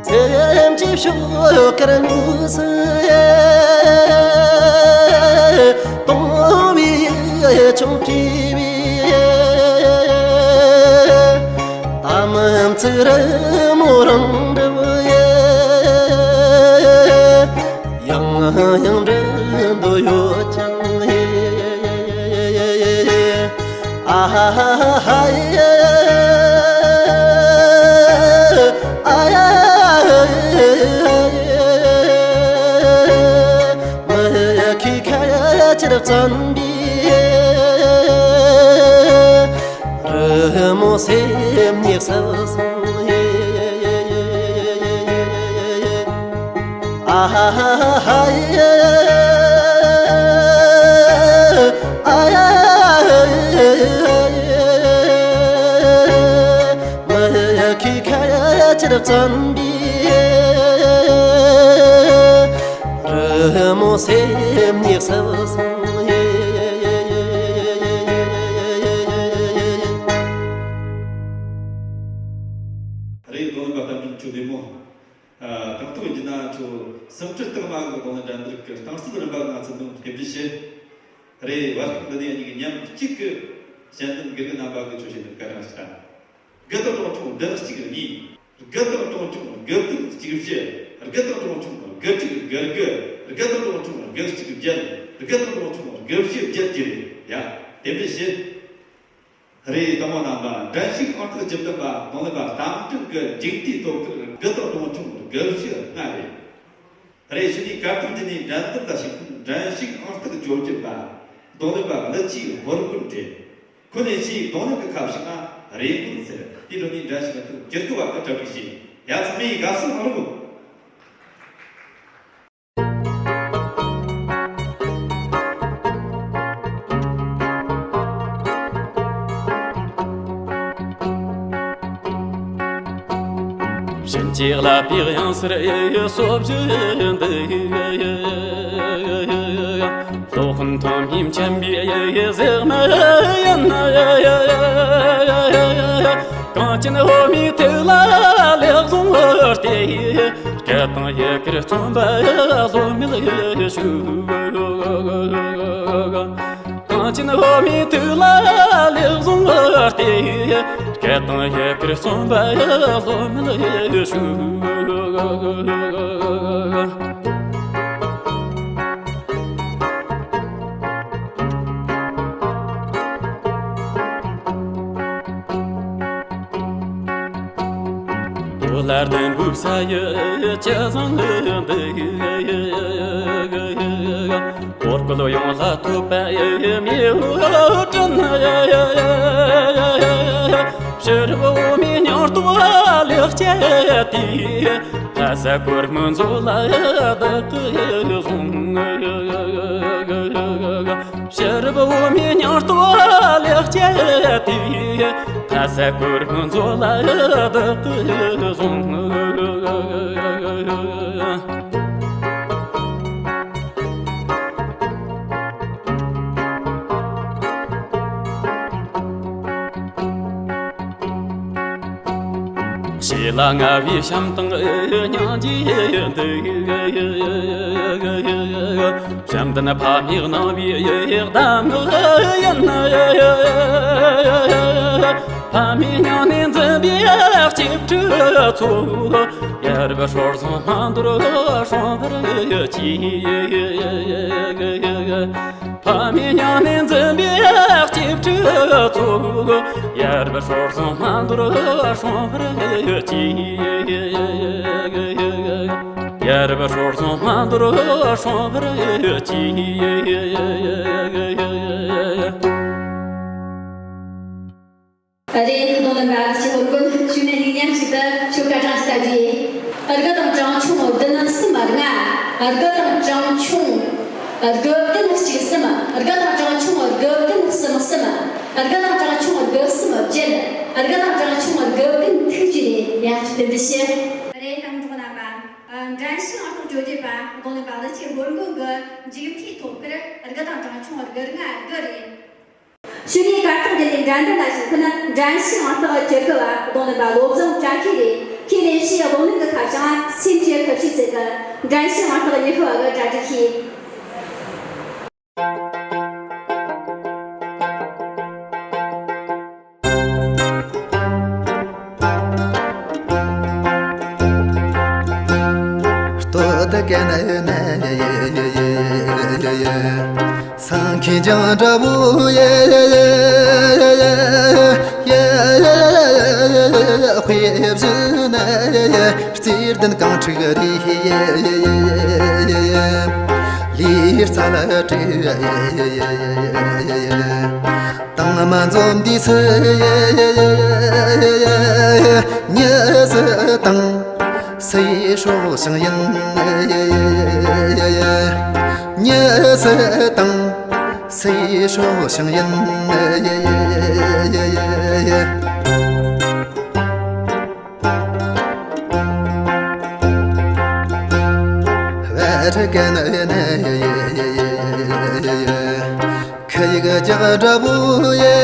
སེམས་ཀྱི་ཤོག་དཀར་ངོས་སུ། སྟོང་བའི་ཆུང་བྲིས་པའི། དམ་ཚིག་རི་མོ་རང་འགྲིབ་ཡེ། ཡང་ཡང་འདྲི་འདོད་ཡོད་ཀྱང་ཡེ། ཨ་ཧ་ཧ་ཧ་ཡེ། ཨ་ཡ་ཡ་ཡ་ཡ། མི་ཁའི་ཁ་ཕྱིར་བཙོན་པའི། རི་མོ་སེམས་ཉིད་གསལ་སོང་ཡེ། ཨ་ཧ་ཧ་ཧ་ཡེ། ཨ་ཡ་ཡ་ཡ་ཡ། མི་ཁའི་ཁ་ཕྱིར་བཙོན་པའི། རི་མོ་སེམས་ཉིད་གསལ་སོང་ཡེ། རེད། རྡུང་ལེན་པ་རྟ་མགྲིན་ཁྱོད་བདེ་མོ། ཨ། དང་ཐོག་ཡིན་ན་ཁྱོད་སུམ་ཁྲི་རྟགས་མ་གི་རྡུང་ལེན་འགྲན་བསྡུར་གྱི་རྟིང་རྩོད་རིམ་པ་གི་ནང་ཚུད་ནོ་རྟེན་འབྲེལ་ཞུ། རེད། བར་སྐབས་འདི་ནས་གཉིས་ཀྱི་མཉམ་གཅིག་གི་ཞལ་འདོན་དགེ་རྒན་རྣམ་པ་གི་ཆོས་བྱེད་ནི་བཀའ་དྲིན་ཞུ། དགུ་དང་གྲངས་ཆུང་བདུན་གཅིག་གཉིས། དགུ་དང་གྲངས་ཆུང་དགུ་བདུན་གཅིག་བཞི། དགུ་དང་གྲངས་ཆུང་དགུ་དྲུག་དགུ་དགུ། དགུ་དང་གྲངས་ཆུང་དགུ་གཅིག་བརྒྱད། དགུ་དང་གྲངས་ཆུང་དགུ་བཞི་བརྒྱད་བརྒྱད། ཡ། རྟེན་འབྲེལ་ཞུ། རེད། དང་པོ་རྣམ་པ་འགྲན་ཞུགས་ཨང་རྟགས་བཅུ་བདུན་པ་རྡུང་ལེན་པ་རྟ་མགྲིན་གྱི་མཇུག་མཐའི་ཐོག་ཁུར་དགུ་སྟོང་དྲུག་སྟོང་དགུ་བཅུ་ལྔ་རེད། རེད། གཞུག་ནས་གར་སྟེགས་འདི་ནས་འགྲན་བསྡུར་ལ་ཞུགས་མཁན་འགྲན་ཞུགས་ཨང་རྟགས་བཅོ་བརྒྱད་པ་རྡུང་ལེན་པ་ཀླུ་ཆུའི་ཧོར་མགོན་རེད། ཁོ་ལས་ཆེའི་རྡུང་ལེན་གྱི་ཁ་བྱང་ང་རེ་སྐོལ་ཟེར། དེའི་འཕྲོ་ནས་འགྲན་ཞུགས་ཨང་རྟགས་བཅུ་དགུ་པ་གི་གྲ་སྒྲིག་བྱས། ཡ། ཚང་མས་དགའ་བསུ་གནང་རོགས། བྱིན་གྱིས་བརླབས་པའི་དབྱངས་གསལ་སོ་བཞི་འདི། སློབ་དཔོན་ཐོན་མིའི་མཁྱེན་པའི་ཟེགས་མ་ཡིན། གངས་ཅན་འོ་མའི་ཐིག་ལེ་ལེགས་བཟུང་སྟེ། སྐད་དང་ཡི་གེར་རྩོམ་པ་བློ་མིག་ལས་ཤུགས། གངས་ཅན་འོ་མའི་ཐིག་ལེ་ལེགས་བཟུང་སྟེ། སྐད་དང་ཡི་གེར་རྩོམ་པ་བློ་མིག་ལས་ཤུགས། ལ་ལྡན་པའི་ས་ཡི་ཆུ་བཟང་འདི། གོ་སྐབས་ཡོངས་ལ་ཐོབ་པའི་མེ་འོད་བསྐྲུན། ཕྱི་རབས་འོ་མའི་སྙིང་སྟོབས་ལེགས་སྐྱེད་དེ། ལྷ་ས་གོར་མོའི་མཛོད་ལ་བདག་གིས་བཟུང་། ཕྱི་རབས་འོ་མའི་སྙིང་སྟོབས་ལེགས་སྐྱེད་དེ། ལྷ་ས་གོར་མོའི་མཛོད་ལ་བདག་གིས་བཟུང་། ཞེ་ལ་མངའ་བའི་བྱམས་དང་སྙིང་རྗེ་འདི། བྱམས་ལྡན་ཕ་མས་གནང་བའི་གདམས་ངག་ཡིན། ཕ་མའི་སྙིང་ནས་འཛིན་པའི་གཅེས་ཕྲུག་ཚོ། ཡ་རབས་སྲོལ་བཟང་སྨིན་དོར་སྲུང་བར་གྱིས། ཕ་མའི་སྙིང་ནས་འཛིན་པའི་གཅེས་ཕྲུག་ཚོ། ཡ་རབས་སྲོལ་བཟང་སྨིན་དོར་སྲུང་བར་གྱིས། ཡ་རབས་སྲོལ་བཟང་སྨིན་དོར་སྲུང་བར་གྱིས། རེད། རྡུང་ལེན་པ་ཀླུ་ཆུ་ཧོར་མགོན། གཞུག་ནས་ཉིན་མཉམ་ཞིག་ཏུ་ཁྱོད་སྐར་གྲངས་ཀྱི་ལྟ་རྒྱུ་ཡིན། དགུ་དང་གྲངས་ཆུང་བདུན་གསུམ་ལྔ། དགུ་དང་གྲངས་ཆུང་དགུ་བདུན་གཅིག་གསུམ། དགུ་དང་གྲངས་ཆུང་དགུ་བདུན་གསུམ་གསུམ། དགུ་དང་གྲངས་ཆུང་དགུ་གསུམ་བརྒྱད། དགུ་དང་གྲངས་ཆུང་དགུ་བདུན་ཐིག་གཅིག་རེད། ཡ། ཁྱོད་རྟེན་འབྲེལ་ཞུ། རེད། དང་འགྲོགས་རྣམ་པ། འགྲན་ཞུགས་ཨང་རྟགས་བཅོ་བརྒྱད་པ་རྡུང་ལེན་པ་ཀླུ་ཆུ་ཧོར་མགོན་གྱི་མཇུག་མཐའི་ཐོབ་སྐར་དགུ་དང་གྲངས་ཆུང་དགུ་ལྔ་དགུ་རེད། གཞུག་ནས་གར་སྟེགས་འདི་ནས་འགྲན་བསྡུར་ལ་ཞུགས་མཁན་འགྲན་ཞུགས་ཨང་རྟགས་བཅུ་དགུ་བ་རྡུང་ལེན་པ་བློ་བཟང་གྲགས་ཤིང་རེད། ཁོས་ལེན་བྱའི་རྡུང་ལེན་གྱི་ཁ་བྱང་སེམས་ཀྱི་ཁུ་བྱུག་ཟེར་གི། འགྲན་ཞུགས་ཨང་རྟགས་ཉི་ཤུ་བ་གིས་གྲ་སྒྲིག་བྱས། སྟོད་གན་ན་སེང་གེ་འཇང་འདྲ་བོ་ཡེ། དཔེ་བཞིན་ན་རྩེ་ལྡན་གངས་ཁྲིག་རེད། ལི་རྩ་ལ་བྲིས། དང་མ་འཛོམས་དུས་སུ་ཉི་ཟི་དང་སུ་ཡི་སྲོག་ཤིང་ཡིན། ཉི་ཟི་དང་སུ་ཡི་སྲོག་ཤིང་ཡིན། བར་གན་ན་ཁི་ཡིག་རྒྱག་འདྲ་བོ་ཡེ།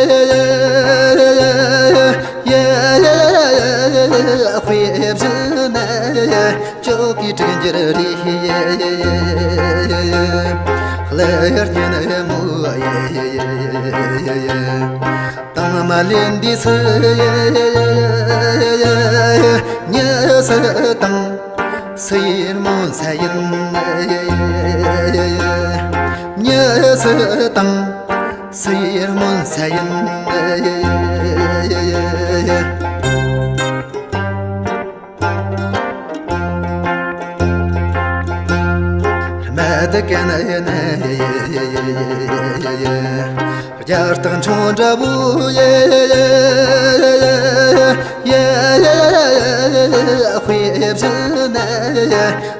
དཔེ་བཞིན་ན་ཅོག་གི་དྲུག་འགྱུར་རེད། ལྷ་རྒྱན་མོ་ཡེ། དང་མ་ལེན་དུས་སུ་ཉི་ཟི་དང་སུ་ཡི་སྨོན་ས་ཡིན། ཉི་ཟི་དང་སུ་ཡི་སྨོན་ས་ཡིན། དེ་ག་ན་ཡེ་ན་ཡེ་ཡེ་ཡེ་ཡེ་ཡེ། རྒྱ་སྟག་འཕྲང་འདྲ་བོ་ཡེ་ཡེ་ཡེ། དཔེ་བཞིན་ན་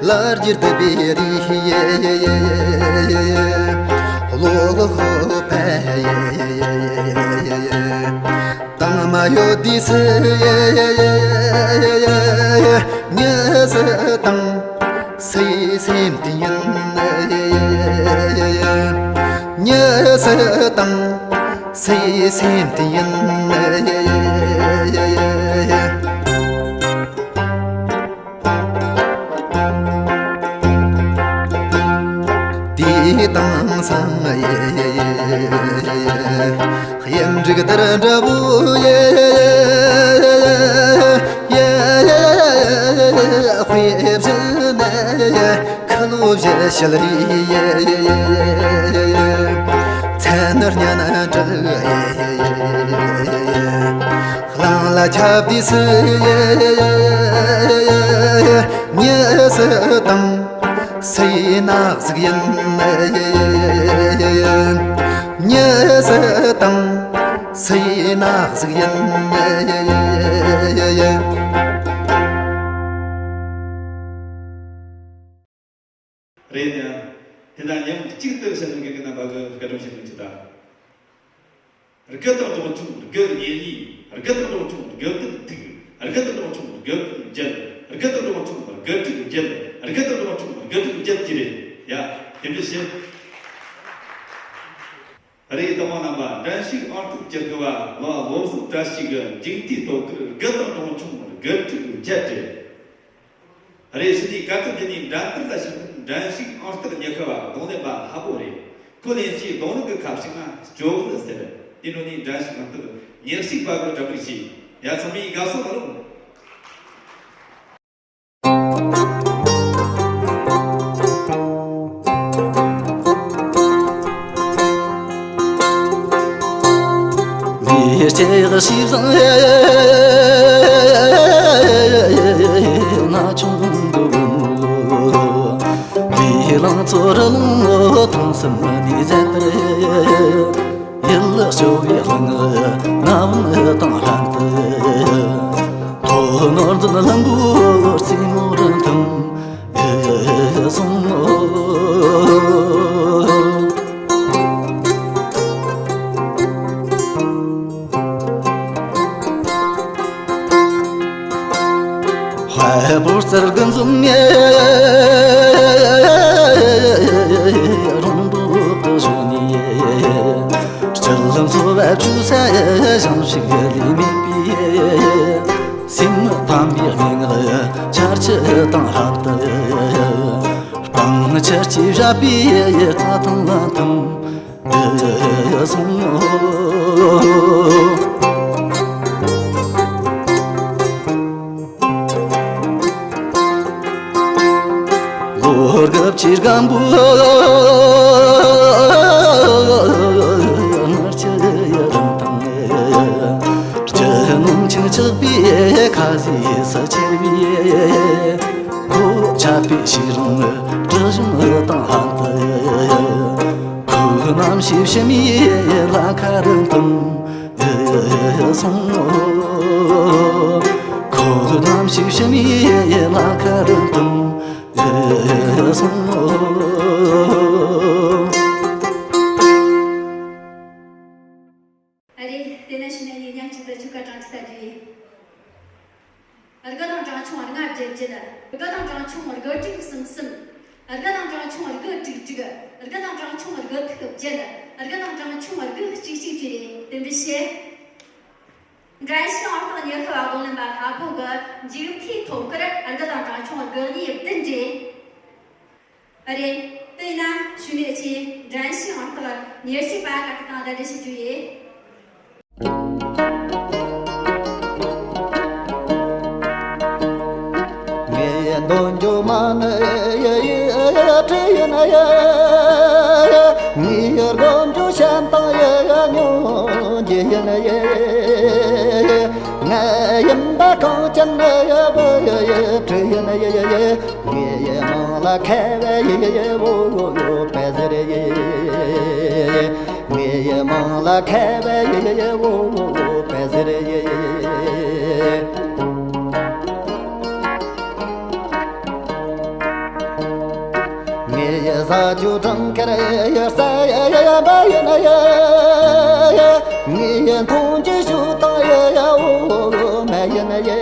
ལ་རྒྱུད་སྡེ་པའི་རིགས་ཡེ་ཡེ་ཡེ་ཡེ། ལོ་ལོ་ཧོ་པ་ཡེ་ཡེ་ཡེ་ཡེ། དང་མ་ཡོད་དུས་སུ་ཡེ་ཡེ་ཡེ་ཡེ། ཉི་སི་དང་སི་སེམས་དེ་ཡིན། ཉི་སི་དང་སི་སེམས་དེ་ཡིན། དེ་དང་སང་གཡུ་འབྲུག་དར་འདྲ་བོ་ཡེ། དཔེ་བཞིན་ན་ཁ་ལོ་བཞི་ཞལ་རི་ཡེ། མཚན་ནི་སྙན་འདྲ་ཡེ། གླིང་ལ་ཁྱབ་དུས་སུ་ཡེ། ཉི་སི་དང་སི་ནག་ཟིག་ཡིན། ཉི་སི་དང་སི་ནག་ཟིག་ཡིན། རེད་ཡ། དེ་ན་མཉམ་གཅིག་ཏུ་བཤད་ན་དགེ་རྒན་རྣམ་པ་གི་བཀའ་དྲིན་ཆེ་ཐུགས་རྗེ་ཆེ་ད། དགུ་དང་གྲངས་ཆུང་དགུ་གཉེན་ཉེ། དགུ་དང་གྲངས་ཆུང་དགུ་ཀུན་ཐུག་དགུ་དང་གྲངས་ཆུང་དགུ་ཀུན་རྒྱལ། དགུ་དང་གྲངས་ཆུང་དགུ་དྲུག་རྒྱལ། དགུ་དང་གྲངས་ཆུང་དགུ་དྲུག་རྒྱལ་གྱི་རེད་ཡ། དེ་འདྲ་བཤད། རེད། དེ་མོ་རྣམ་པ་འགྲན་ཞུགས་ཨང་རྟགས་བཅུ་དགུ་བ་ལ་བློ་བཟང་བཀྲ་ཤིས་ཀྱི་མཇུག་མཐའི་ཐོག་ཁུར་དགུ་དང་གྲངས་ཆུང་དགུ་དྲུག་བརྒྱད་བྲིས། རེ་ཞིག་ནས་དཀའ་ཐུབ་དེ་ནས་འགྲན་བསྡུར་ལ་ཞུགས་མཁན་འགྲན་ཞུགས་ཨང་རྟགས་ཉི་ཤུ་བ་རྡུང་ལེན་པ་ལྷ་བུ་རེད། ཁོ་ལེན་ཚེ་རྡུང་ལེན་གྱི་ཁ་ཕྱོགས་ན་སྐྱོ་བོ་ཟེར། དེ་འཕྲོ་ནས་འགྲན་ཞུགས་ཨང་རྟགས་ཉེར་གཅིག་པ་གི་གྲ་སྒྲིག་བྱས། ཡ་ཚང་མས་དགའ་བསུ་གནང་རོགས། ལས་སྐྱེས་ཤེས་བཟང་ན་ཆུང་དུ། ལས་ལང་ཚོར་ལུང་ཐང་སེམས་ནས་མཛད་པར། ཡིད་ལ་སྐྱོ་བའི་ལྷང་ངེ་ན་བུན་དང་ལྷན་དུ། ཐོག་ནོར་འཛིན་ལྷུན་པོའི་རྩེ་མོར་འཐིམ། སོང་ངོ་། དཔལ་བོ་རྩལ་དགུ་འཛོམས་ནས། རོང་འབྲོག་གི་གཞོན་ནུ། སྤྱིར་ལམ་བཟོ་བ་ཆུ་ས་ཞིང་ཞིག་ལས་མེད་པའི། སེམས་ཕམ་པའི་སྨྲེ་སྔགས་ཆར་ཆུ་དང་ལྷན་དུ། སྤང་ཆུ་སྐྱེས་བཞད་པའི་རྩྭ་ཐང་ལ་འཐིམ། སོང་ངོ་། ལོ་རྒབ་ཀྱི་སྒམ་པོ་ངར་ཆུ་ཡི་རིན་ཐང་། ལྕི་སྣུམ་ཆིངས་ཆགས་པའི་ཁ་ཟས་སུ་ཁྱེར་བའི། གོ་ཆ་པའི་ཤེས་རིང་དྲི་ཞིམ་དང་ལྷན་དུ། ཁོ་རྣམ་ཤེས་ཕྱི་མའི་ལ་ཁ་རུ་འཐིམ། སོང་ངོ་། ཁོ་རྣམ་ཤེས་ཕྱི་མའི་ལ་ཁ་རུ་འཐིམ། སོང་ངོ་། ཨ་རེ། དེ་ནས་ཕྱི་ནས་ཡིན་ཡང་གཅིག་ཏུ་ཆོ་ག་གྲངས་ཅིག་ལྟ་རྒྱུ་ཡིན། དགུ་དང་གྲངས་ཆུང་ལྔ་བརྒྱད་བརྒྱད། དགུ་དང་གྲངས་ཆུང་དགུ་དྲུག་གསུམ་གསུམ། དགུ་དང་གྲངས་ཆུང་དགུ་དྲུག་དྲུག། དགུ་དང་གྲངས་ཆུང་དགུ་ཐིག་བརྒྱད། དགུ་དང་གྲངས་ཆུང་དགུ་གཅིག་གཅིག་བཅས་ཏེ་དེ་འདྲ་བྱས། འགྲན་ཞུགས་ཨང་རྟགས་ཉི་ཤུ་བ་རྡུང་ལེན་པ་ལྷ་བུ་གི་མཇུག་མཐའི་ཐོག་ཁུར་དགུ་དང་གྲངས་ཆུང་དགུ་གཉིས་བདུན་རེད། རེད། དེས་ན་ཞུ་ནས་ཆེ་འགྲན་ཞུགས་ཨང་རྟགས་ཉེར་གཅིག་པ་ག་ཏི་དང་བརྡ་འདྲི་ཞུ་རྒྱུ་ཡིན། ངའི་འདོད་འཇོ་མ་ནི་ཡི་ཡི་བྲིས་ཡིན་ཡི། ངའི་དགོད་འཇོ་བཤད་དང་ཡི་ཡི་སྙོན་གྱི་ཡིན་ཡི། ངའི་ཡིན་པ་གངས་ཅན་ནི་ཡི་བུ་ཡི་ཡི་བྲིས་ཡིན། ངའི་མིང་ལ་ཁ་བའི་ཡེ་ཡེ་ཡེ་བོ་བོ་བོ་པ་ཟེར་ཡེ། ངའི་མིང་ལ་ཁ་བའི་ཡེ་ཡེ་ཡེ་བོ་བོ་བོ་པ་ཟེར་ཡེ། ངའི་ས་ཆུ་གྲང་ཁར་ཡེ་ས་ཡེ་ཡེ་ཡེ་པ་ཡིན་ཡེ། ངའི་འཐུང་རྒྱུ་ཞོ་དང་ཡེ་ཡེ་འོ་མ་ཡིན་ཡེ།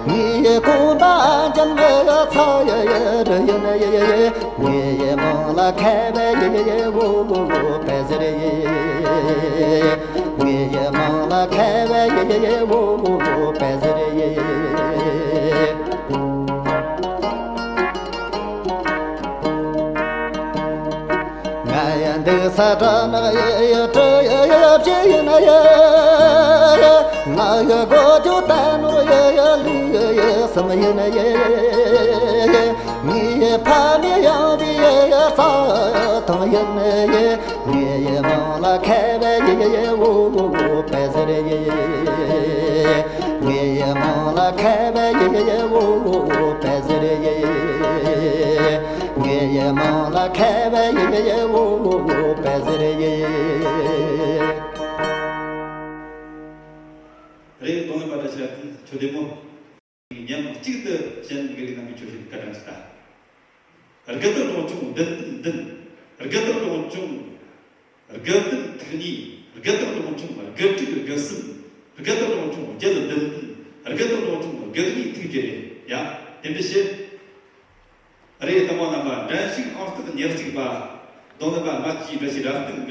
ངའི་གོམ་པ་འཇམ་ཡེ་ཚ་ཡེ་ཡེ་རི་ཡིན་ཡེ། ངའི་མིང་ལ་ཁ་བའི་ཡེ་ཡེ་ཡེ་བོ་བོ་བོ་པ་ཟེར་ཡེ། ངའི་མིང་ལ་ཁ་བའི་ཡེ་ཡེ་ཡེ་བོ་བོ་བོ་པ་ཟེར་ཡེ། ང་ཡི་འདུག་ས་སྦྲ་ནག་ཡེ་ཡེ་བྲག་ཡེ་ཡེ་བྱེ་ཡིན་ཡེ། ང་ཡི་སྒོ་རྒྱུ་རྟ་ནོར་ཡེ་ཡེ་ལུག་ཡེ་ཡེ་གསུམ་ཡིན་ཡེ། ངའི་ཕ་མེས་ཡང་བི་ཡེ་ཡེ་རྩྭ་ཐང་ཡིན་ཡེ། ངའི་མིང་ལ་ཁ་བའི་ཡེ་ཡེ་ཡེ་བོ་བོ་བོ་པ་ཟེར་ཡེ། ངའི་མིང་ལ་ཁ་བའི་ཡེ་ཡེ་ཡེ་བོ་བོ་བོ་པ་ཟེར་ཡེ། ངའི་མིང་ལ་ཁ་བའི་ཡེ་ཡེ་ཡེ་བོ་བོ་བོ་པ་ཟེར་ཡེ། རེད། རྡོ་སྣུམ་པ་བཀྲ་ཤིས་ལགས། ཁྱོད་བདེ་མོ། མཉམ་གཅིག་ཏུ་གཞན་དགེ་ལུགས་རྣམ་པའི་ཆོས་བཤད་བཀའ་དྲིན་ཆེ། དགུ་དང་གྲངས་ཆུང་བདུན་བདུན་བདུན། དགུ་དང་གྲངས་ཆུང་དགུ་བདུན་ཐིག་གཉིས། དགུ་དང་གྲངས་ཆུང་དགུ་དྲུག་དགུ་གསུམ། དགུ་དང་གྲངས་ཆུང་བརྒྱད་བདུན་བདུན། དགུ་དང་གྲངས་ཆུང་དགུ་གཉིས་ཐིག་བརྒྱད་རེད། ཡ། དེ་འདྲ་བྱེད། རེད། དང་པོ་རྣམ་པ་འགྲན་ཞུགས་ཨང་རྟགས་ཉེར་གཅིག་པ། རྡོ་སྣུམ་པ་རྨ་ཆུའི་བཀྲ་ཤིས་རབ་བརྟན་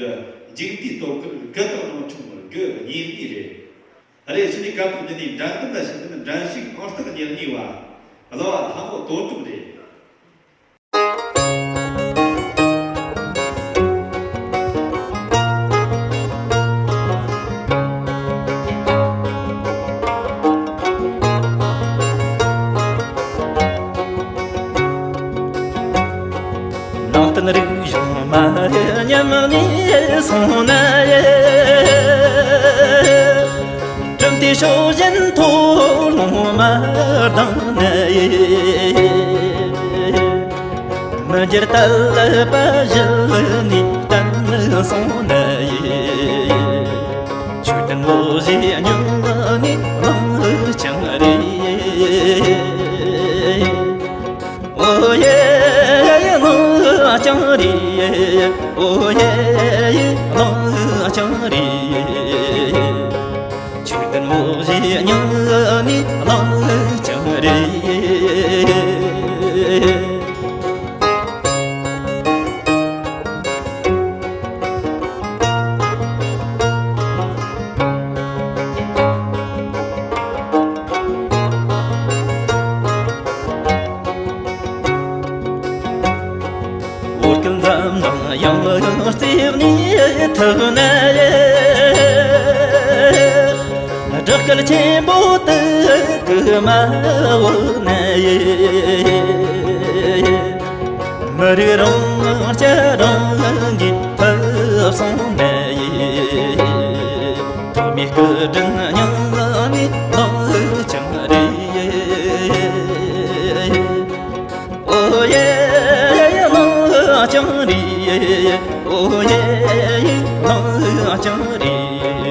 གྱི་མཇུག་མཐའི་ཐོབ་སྐར་དགུ་དང་གྲངས་ཆུང་དགུ་གཉིས་གཉིས་རེད། རེད། ཕྱི་ནས་སྐབས་དང་འདི་ནས་འགྲན་བསྡུར་ལ་ཞུགས་མཁན་འགྲན་ཞུགས་ཨང་རྟགས་ཉེར་གཉིས་པ། གླུ་བ་ལྷ་མོ་དོན་གྲུབ་རེད། ནང་བསྟན་རིག་གཞུང་མ་ཉམས་ནས་སོང་ན་ཡེ། གྲུབ་མཐའི་ཕྱོགས་ཞེན་མཐོ་ལོང་མ་ལྡང་ན་ཡེ། མི་འགྱུར་དད་པ་གཞི་ནས་བརྟན་སོང་ན་ཡེ། ཆོས་དང་བློ་གཞི་སྙིང་ནས་བླངས་ཀྱང་རེད། ཨོ་ཡེ་ཡེ་ལོ་ཅང་རེད། ཨོ་ཡེ་ཡེ་ལོ་ཅང་རེད། ཆོས་དང་བློ་གཞི་སྙིང་ནས་བླངས་ཀྱང་རེད། འོ་སྐུལ་འཛམ་གླིང་ཡང་རྩེ་ནས་ཐུག་ནས། སྒྲིག་སྐུལ་ཆེན་པོ་དུ་གི་མ་བོ་ནས། མི་རིགས་རང་སྐྱ་རང་གི་ཕུབ་སོང་ནས། ཐོག་མའི་སྐུ་དྲིན་སྙིང་ནས་བླངས་ཀྱང་རེད། ཨོ་ཡེ་ལོ་ཅང་རེད། ཨོ་ཡེ་ལོ་ཅང་རེད།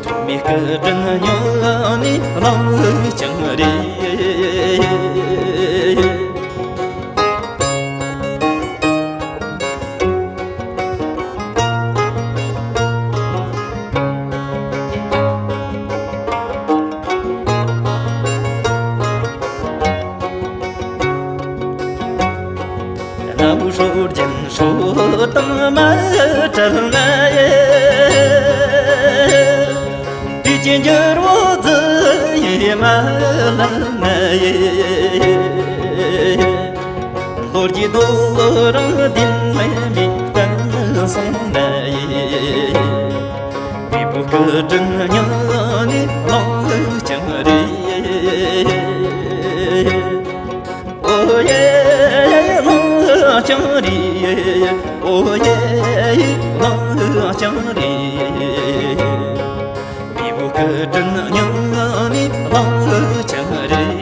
ཐོག་མའི་སྐུ་དྲིན་སྙིང་ནས་བླངས་ཀྱང་རེད། གནའ་བོའི་སྲོལ་རྒྱུན་སྲོལ་དང་མ་བྲལ་ན་ཡེ། དུས་ཀྱི་འགྱུར་བ་བརྫི་ཡི་མ་ལང་ན་ཡེ། ལོ་རྒྱུས་རྡོ་རིང་ལྡན་མེད་མི་བརྟན་སོང་ན་ཡེ། མེས་པོའི་སྐུ་དྲིན་སྙིང་ནས་བླངས་ཀྱང་རེད། ཨོ་ཡེ་ལོ་ཅང་རེད། ཨོ་ཡེ་ལོ་ཅང་རེད། མེས་པོའི་སྐུ་དྲིན་སྙིང་ནས་བླངས་ཀྱང་རེད།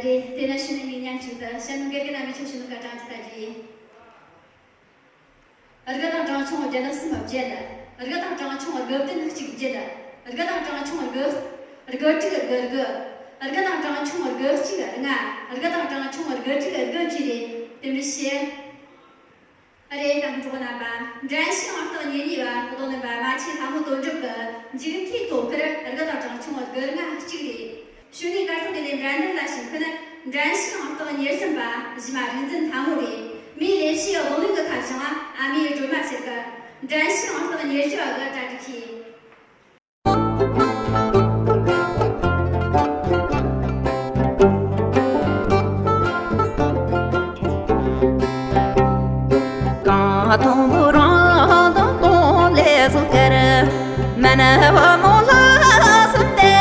དེ་ནས་ཕྱི་ནས་མི་མཉམ་གཅིག་ཏུ་ཞལ་ནུ་དགེ་རྒན་རྣམ་པས་ཆོས་ཞུ་ནུ་ཀ་གྲངས་ཀྱི་ལྟ་རྒྱུ་ཡིན། དགུ་དང་གྲངས་ཆུང་བརྒྱད་ལ་གསུམ་བརྒྱད། དགུ་དང་གྲངས་ཆུང་དགུ་བདུན་གཅིག་བརྒྱད། དགུ་དང་གྲངས་ཆུང་དགུ། དགུ་དྲུག་དགུ་དགུ། དགུ་དང་གྲངས་ཆུང་དགུ་གཅིག་ལྔ། དགུ་དང་གྲངས་ཆུང་དགུ་དྲུག་དགུ་བཅུ་རེད། དེ་འདྲ་བྱས། ཨ་རེ། ད་གྲོགས་རྣམ་པ། འགྲན་ཞུགས་ཨང་རྟགས་ཉེར་གཉིས་པ་རྡུང་ལེན་པ་རྨ་ཆེན་ལྷ་མོ་དོན་གྲུབ་ཀྱི་མཇུག་མཐའི་ཐོབ་ཁུར་དགུ་དང་གྲངས་ཆུང་དགུ་ལྔ་གཅིག་རེད། གཞུག་ནས་གར་སྟེགས་དེ་ལས་འགྲན་བསྡུར་ལ་ཞུགས་མཁན་འགྲན་ཞུགས་ཨང་རྟགས་ཉེར་གསུམ་པ་གཞི་མ་རིག་འཛིན་ལྷ་མོ་རེད། མིའི་ལས་བྱེད་རྡུང་ལེན་གྱི་ཁ་བྱང་ཨ་མའི་སྒྲོལ་མ་ཟེར་གི། འགྲན་ཞུགས་ཨང་རྟགས་ཉེར་བཞི་བ་གི་གྲ་སྒྲིག་གིས། གང་དང་པོ་རང་དང་དང་ལས་བཟོ་གར། མ་ཎི་བུ་མོ་ལྷ་སྲུང་དེ་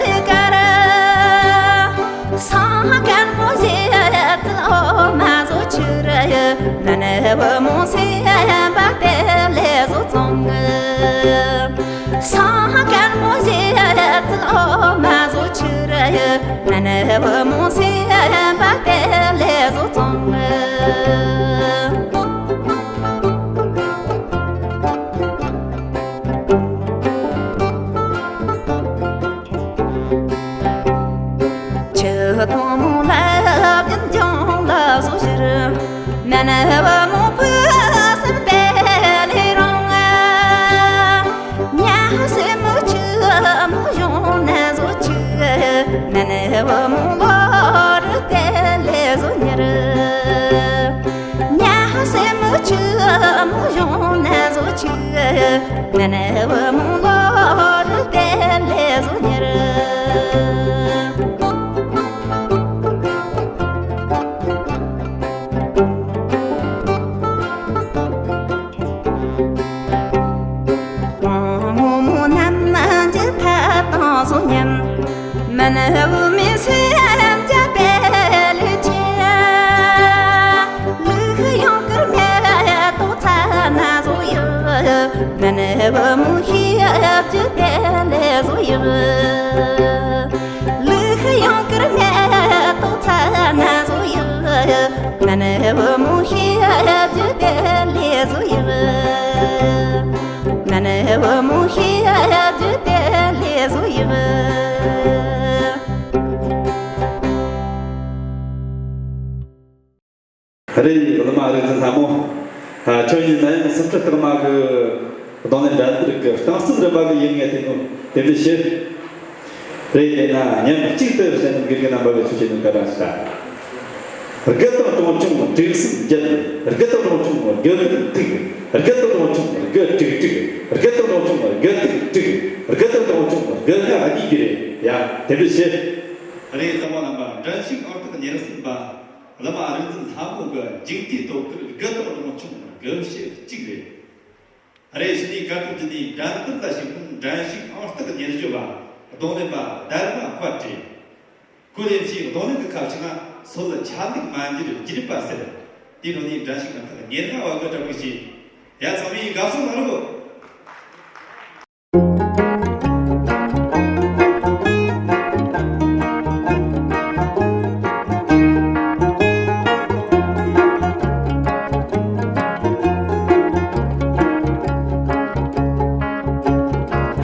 ལས་གར། སང་དཀར་མོ་བཞད་ཚལ་འོ་མ་བཟོ་ཕྱིར། མ་ཎི་བུ་མོ་སེམས་དཔའ་དེ་ལས་བཟོ་བཙོང་། སང་དཀར་མོ་བཞད་ཚལ་འོ་མ་བཟོ་ཕྱིར། མ་ཎི་བུ་མོ་སེམས་དཔའ་དེ་ལས་བཟོ་བཙོང་། ཆུ་དང་མོ་ལ་བྱིན་ཅང་ལ་བཟོ་ཕྱིར། མ་ཎི་བུ་མོ་ཕུ་སར་དེ་ལས་རང་། ཉ་སེ་མོ་ཆུ་མོ་གཞུང་ན་བཟོ་ཆུ། མ་ཎི་བུ་མོ་ལོ་རུ་དེ་ལས་བཟོ་ཉེར། ཉ་སེ་མོ་ཆུ་མོ་གཞུང་ན་བཟོ་ཆུ། མ་ཎི་བུ་མོ་ལོ་རུ་དེ་ལས་བཟོ་ཉེར། དབང་མོ་རྣམས་ཀྱི་ཐད་དང་སོ་མཉམ། མ་ཎི་བུ་མོའི་སེམས་རྒྱ་དཔལ་ལས་ཆེ། ལུག་ཡང་དཀར་མེ་ཏོག་ཚ་ན་བཟོ་ཡག། མ་ཎི་བུ་མོ་ཤེས་རྒྱུད་དེ་ལས་བཟོ་ཡག། ལུག་ཡང་དཀར་མེ་ཏོག་ཚ་ན་བཟོ་ཡག། མ་ཎི་བུ་མོ་ཤེས་རྒྱུད་དེ་ལས་བཟོ་ཡག། མ་ཎི་བུ་མོ་ཤེས་རྒྱུད་དེ་ལས་བཟོ་ཡག། རེད། བླ་མ་རིག་འཛིན་ལྷ་མོ། ཨ། ཁྱོད་ཡིན་ན་ཡང་སེམས་ཁྲལ་རྟགས་མ་གི་རྡུང་ལེན་འགྲན་བསྡུར་གི་རྟགས་གསལ་རིམ་པ་གི་ཡིན་ངེས་དེ་ནོ་དེ་འདྲ་བྱེད། རེད། དེས་ན་མཉམ་གཅིག་ཏུ་བཤད་ན་དགེ་རྒན་རྣམ་པ་གི་ཆོས་བྱེད་ནོ་ག་རང་ཞིག་ད། དགུ་དང་གྲངས་ཆུང་དྲུག་གསུམ་བརྒྱད། དགུ་དང་གྲངས་ཆུང་དགུ་བདུན་དྲུག། དགུ་དང་གྲངས་ཆུང་དགུ་དྲུག་དྲུག། དགུ་དང་གྲངས་ཆུང་དགུ་བདུན་དྲུག། དགུ་དང་གྲངས་ཆུང་དགུ་ལྔ་གཉིས་ཀྱི་རེད་ཡ། དེ་འདྲ་བྱེད། རེད། དང་པོ་རྣམ་པ། འགྲན་ཞུགས་ཨང་རྟགས་ཉེར་གསུམ་པ། བླ་མ་རིག་འཛིན་ལྷ་མོ་གི་མཇུག་མཐའི་ཐོབ་ཁུར་དགུ་དང་གྲངས་ཆུང་དགུ་བཞི་གཅིག་རེད། རེད། གཞུག་ནས་གར་སྟེགས་དེ་ནས་འགྲན་བསྡུར་ལ་ཞུགས་མཁན་འགྲན་ཞུགས་ཨང་རྟགས་ཉེར་བཞི་བ་རྡུང་ལེན་པ་སྡར་མ་དཔལ་རེད། ཁོ་ལས་ཀྱི་རྡུང་ལེན་གྱི་ཁ་བྱང་ང་སོལ་ཆ་ལུགས་མ་འགྱུར་རྒྱུད་པ་ཟེར། དེའི་ནང་ནས་འགྲན་ཞུགས་ཨང་རྟགས་ཉེར་ལྔ་བ་གི་གྲ་སྒྲིག་བྱས། ཡ། ཚང་མས་དགའ་བསུ་གནང་རོགས།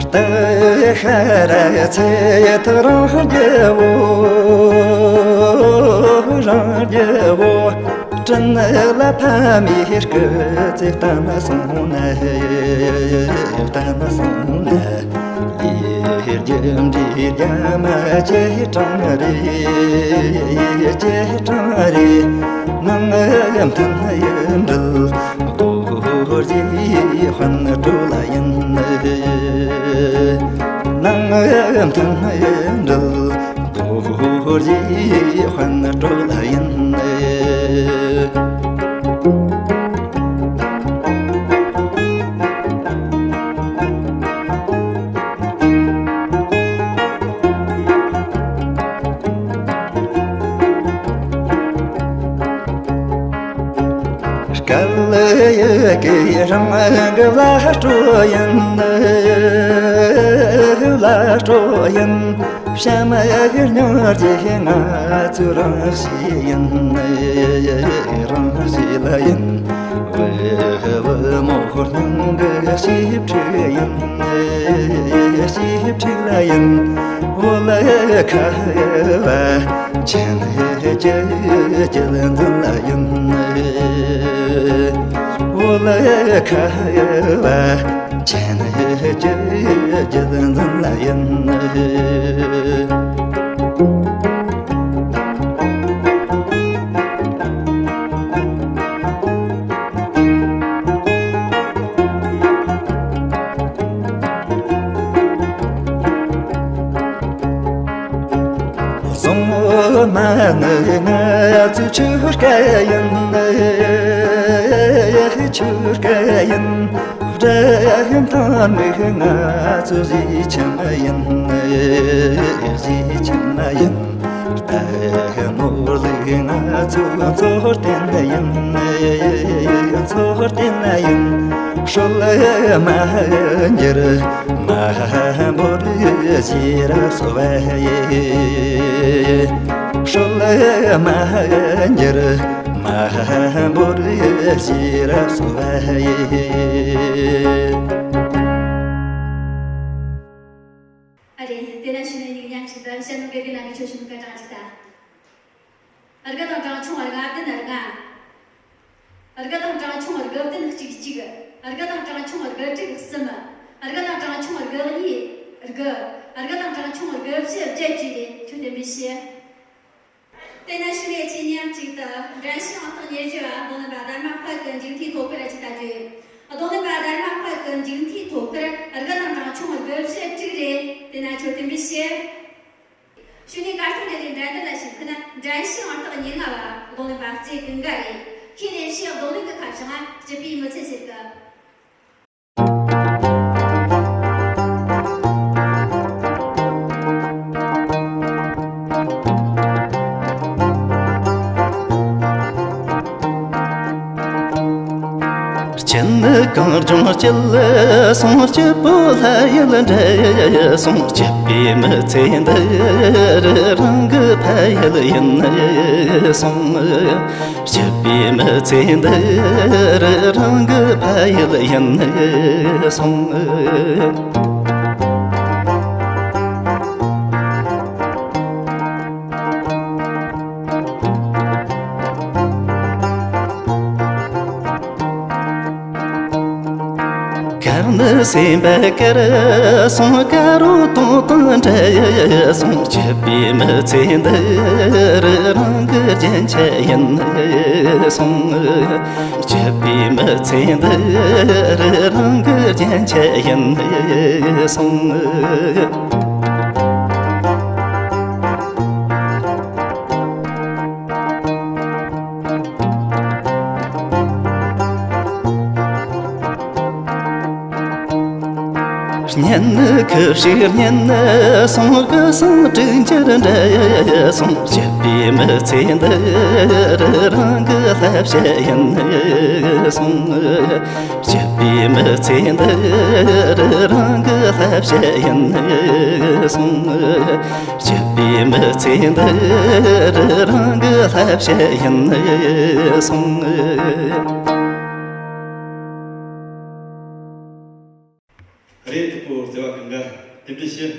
ལྟ་ཤར་ཚེ་ཐག་རིང་རྒྱལ་བོ། རིང་རྒྱལ་བོ། སྤྲིན་ལ་ཕ་མའི་སྐུ་ཚེ་བརྟན་སོང་ན། བརྟན་སོང་ན། ལས་རྒྱུ་འབྲས་རྒྱ་མ་ཇེ་དྲང་རེད། ཇེ་དྲང་རེད། ནང་མཐུན་ཡིན་འབྲེལ་རྡོ་རྗེ་དཔལ་སྤྲུལ་ཡིན། ནང་མཐུན་ཡིན་འབྲེལ་རྡོ་རྗེ་དཔལ་སྤྲུལ་ཡིན། སྐ་ གལ་ཡི་གེ་རང་གི་བླ་སྤྲོ་ཡིན། བླ་སྤྲོ་ཡིན། བྱམས་སྙིང་རྗེ་ང་ཚོའི་རང་གཤིས་ཡིན། རང་གཤིས་ལ་ཡིན། བུ་བུ་མོ་སྙིང་གི་ཞིབ་ཕྲུག་ཡིན། ཞིབ་ཕྲུག་ལ་ཡིན། བོད་ལ་ཁ་བ་ཆེན་གྱི་རྒྱུད་འཛིན་ལ་ཡིན། བོད་ལ་ཁ་བ་ཆེན་གྱི་རྒྱུད་འཛིན་ལ་ཡིན། སྲུང་མ་ནི་ང་ཚོའི་ཆོལ་ཁ་ཡིན། ཆོལ་ཁ་ཡིན། སྒྲ་ཡིན་ཐང་ནི་ང་ཚོའི་གཞིས་ཆེན་ཡིན། གཞིས་ཆེན་ཡིན། ལྟད་མོ་ལུག་ང་ཚོའི་འཚོ་རྟེན་ཡིན། འཚོ་རྟེན་ཡིན། སྲོལ་མ་འགྱུར་མ་འབོར་ཤེས་རབ་གསོ་བ་ཡི། སྲོལ་མ་འགྱུར་མ་འབོར་ཤེས་རབ་གསོ་བ་ཡི། ཨ་རེད། དེ་ན་ཕྱི་ནས་ཉིན་ཉག་ཅིག་ཏུ་ཤ་ནུ་དགེ་རྒན་རྣམ་པས་ཁྱོད་ཤུ་ནུ་སྐར་གྲངས་ཅིག་ད། དགུ་དང་གྲངས་ཆུང་ལྔ་བདུན་ལྔ། དགུ་དང་གྲངས་ཆུང་དགུ་བདུན་གཅིག་གཅིག། དགུ་དང་གྲངས་ཆུང་དགུ་དྲུག་གསུམ། དགུ་དང་གྲངས་ཆུང་དགུ་གཉིས་དགུ། དགུ་དང་གྲངས་ཆུང་དགུ་བཞི་བརྒྱད་བཅས་རེད། ཁྱོད་བསྟན་པའི་ཕྱིར། དེ་ན་ཕྱི་ནས་ཁྱེད་མཉམ་གཅིག་ཏུ་འགྲན་ཞུགས་ཨང་རྟགས་ཉེར་བཞི་བ་རྡུང་ལེན་པ་རྡར་མ་དཔལ་གྱི་མཇུག་མཐའི་ཐོ་ཁར་ཅིག་ལྟ་རྒྱུ། རྡུང་ལེན་པ་རྡར་མ་དཔལ་གྱི་མཇུག་མཐའི་ཐོ་ཁར་དགུ་དང་གྲངས་ཆུང་དགུ་བཞི་དྲུག་རེད། དེ་ན་ཁྱོད་བསྟན་པའི་ཕྱིར། ཕྱི་ནས་གར་སྟེགས་འགྲན་བསྡུར་ལ་ཞུགས་མཁན་འགྲན་ཞུགས་ཨང་རྟགས་ཉེར་ལྔ་བ་རྡུང་ལེན་པ་རྩེ་ཀུན་དགའ་རེད། ཁྱེད་ནས་ཕྱིའི་རྡུང་ལེན་གྱི་ཁ་བྱང་སྤྱི་པའི་མི་ཚེ་ཟེར་གི། སྐྱིད་ནི་གངས་ལྗོངས་སྐྱིད་སོང་། སྐྱིད་པོ་ལྷ་ཡུལ་འདྲ་སོང་། སྐྱིད་པའི་མི་ཚེ་འདི་རི་རང་གི་ཕ་ཡུལ་ཡིན་སོང་། སྐྱིད་པའི་མི་ཚེ་འདི་རི་རང་གི་ཕ་ཡུལ་ཡིན་སོང་། དཀར་ནི་སེམས་པ་དཀར་སོང་། དཀར་རོ་གདོང་དང་འདྲ་སོང་། སྐྱིད་པའི་མི་ཚེ་འདི་རི་རང་གི་རྒྱན་ཆ་ཡིན་སོང་། སྐྱིད་པའི་མི་ཚེ་འདི་རི་རང་གི་རྒྱན་ཆ་ཡིན་སོང་། སྙན་ནི་ཁུ་བྱུག་སྙན་སོང་། སྐུ་གསུང་དྲུང་འགྱུར་འདྲ་སོང་། སྐྱིད་པའི་མི་ཚེ་འདི་རི་རང་གི་བསླབ་བྱ་ཡིན་སོང་། སྐྱིད་པའི་མི་ཚེ་འདི་རི་རང་གི་བསླབ་བྱ་ཡིན་སོང་། སྐྱིད་པའི་མི་ཚེ་འདི་རི་རང་གི་བསླབ་བྱ་ཡིན་སོང་། རེད། ཐུ་བོ་བརྩེ་བ་ཀུན་དགའ་བསྟན་པའི་ཕྱིར།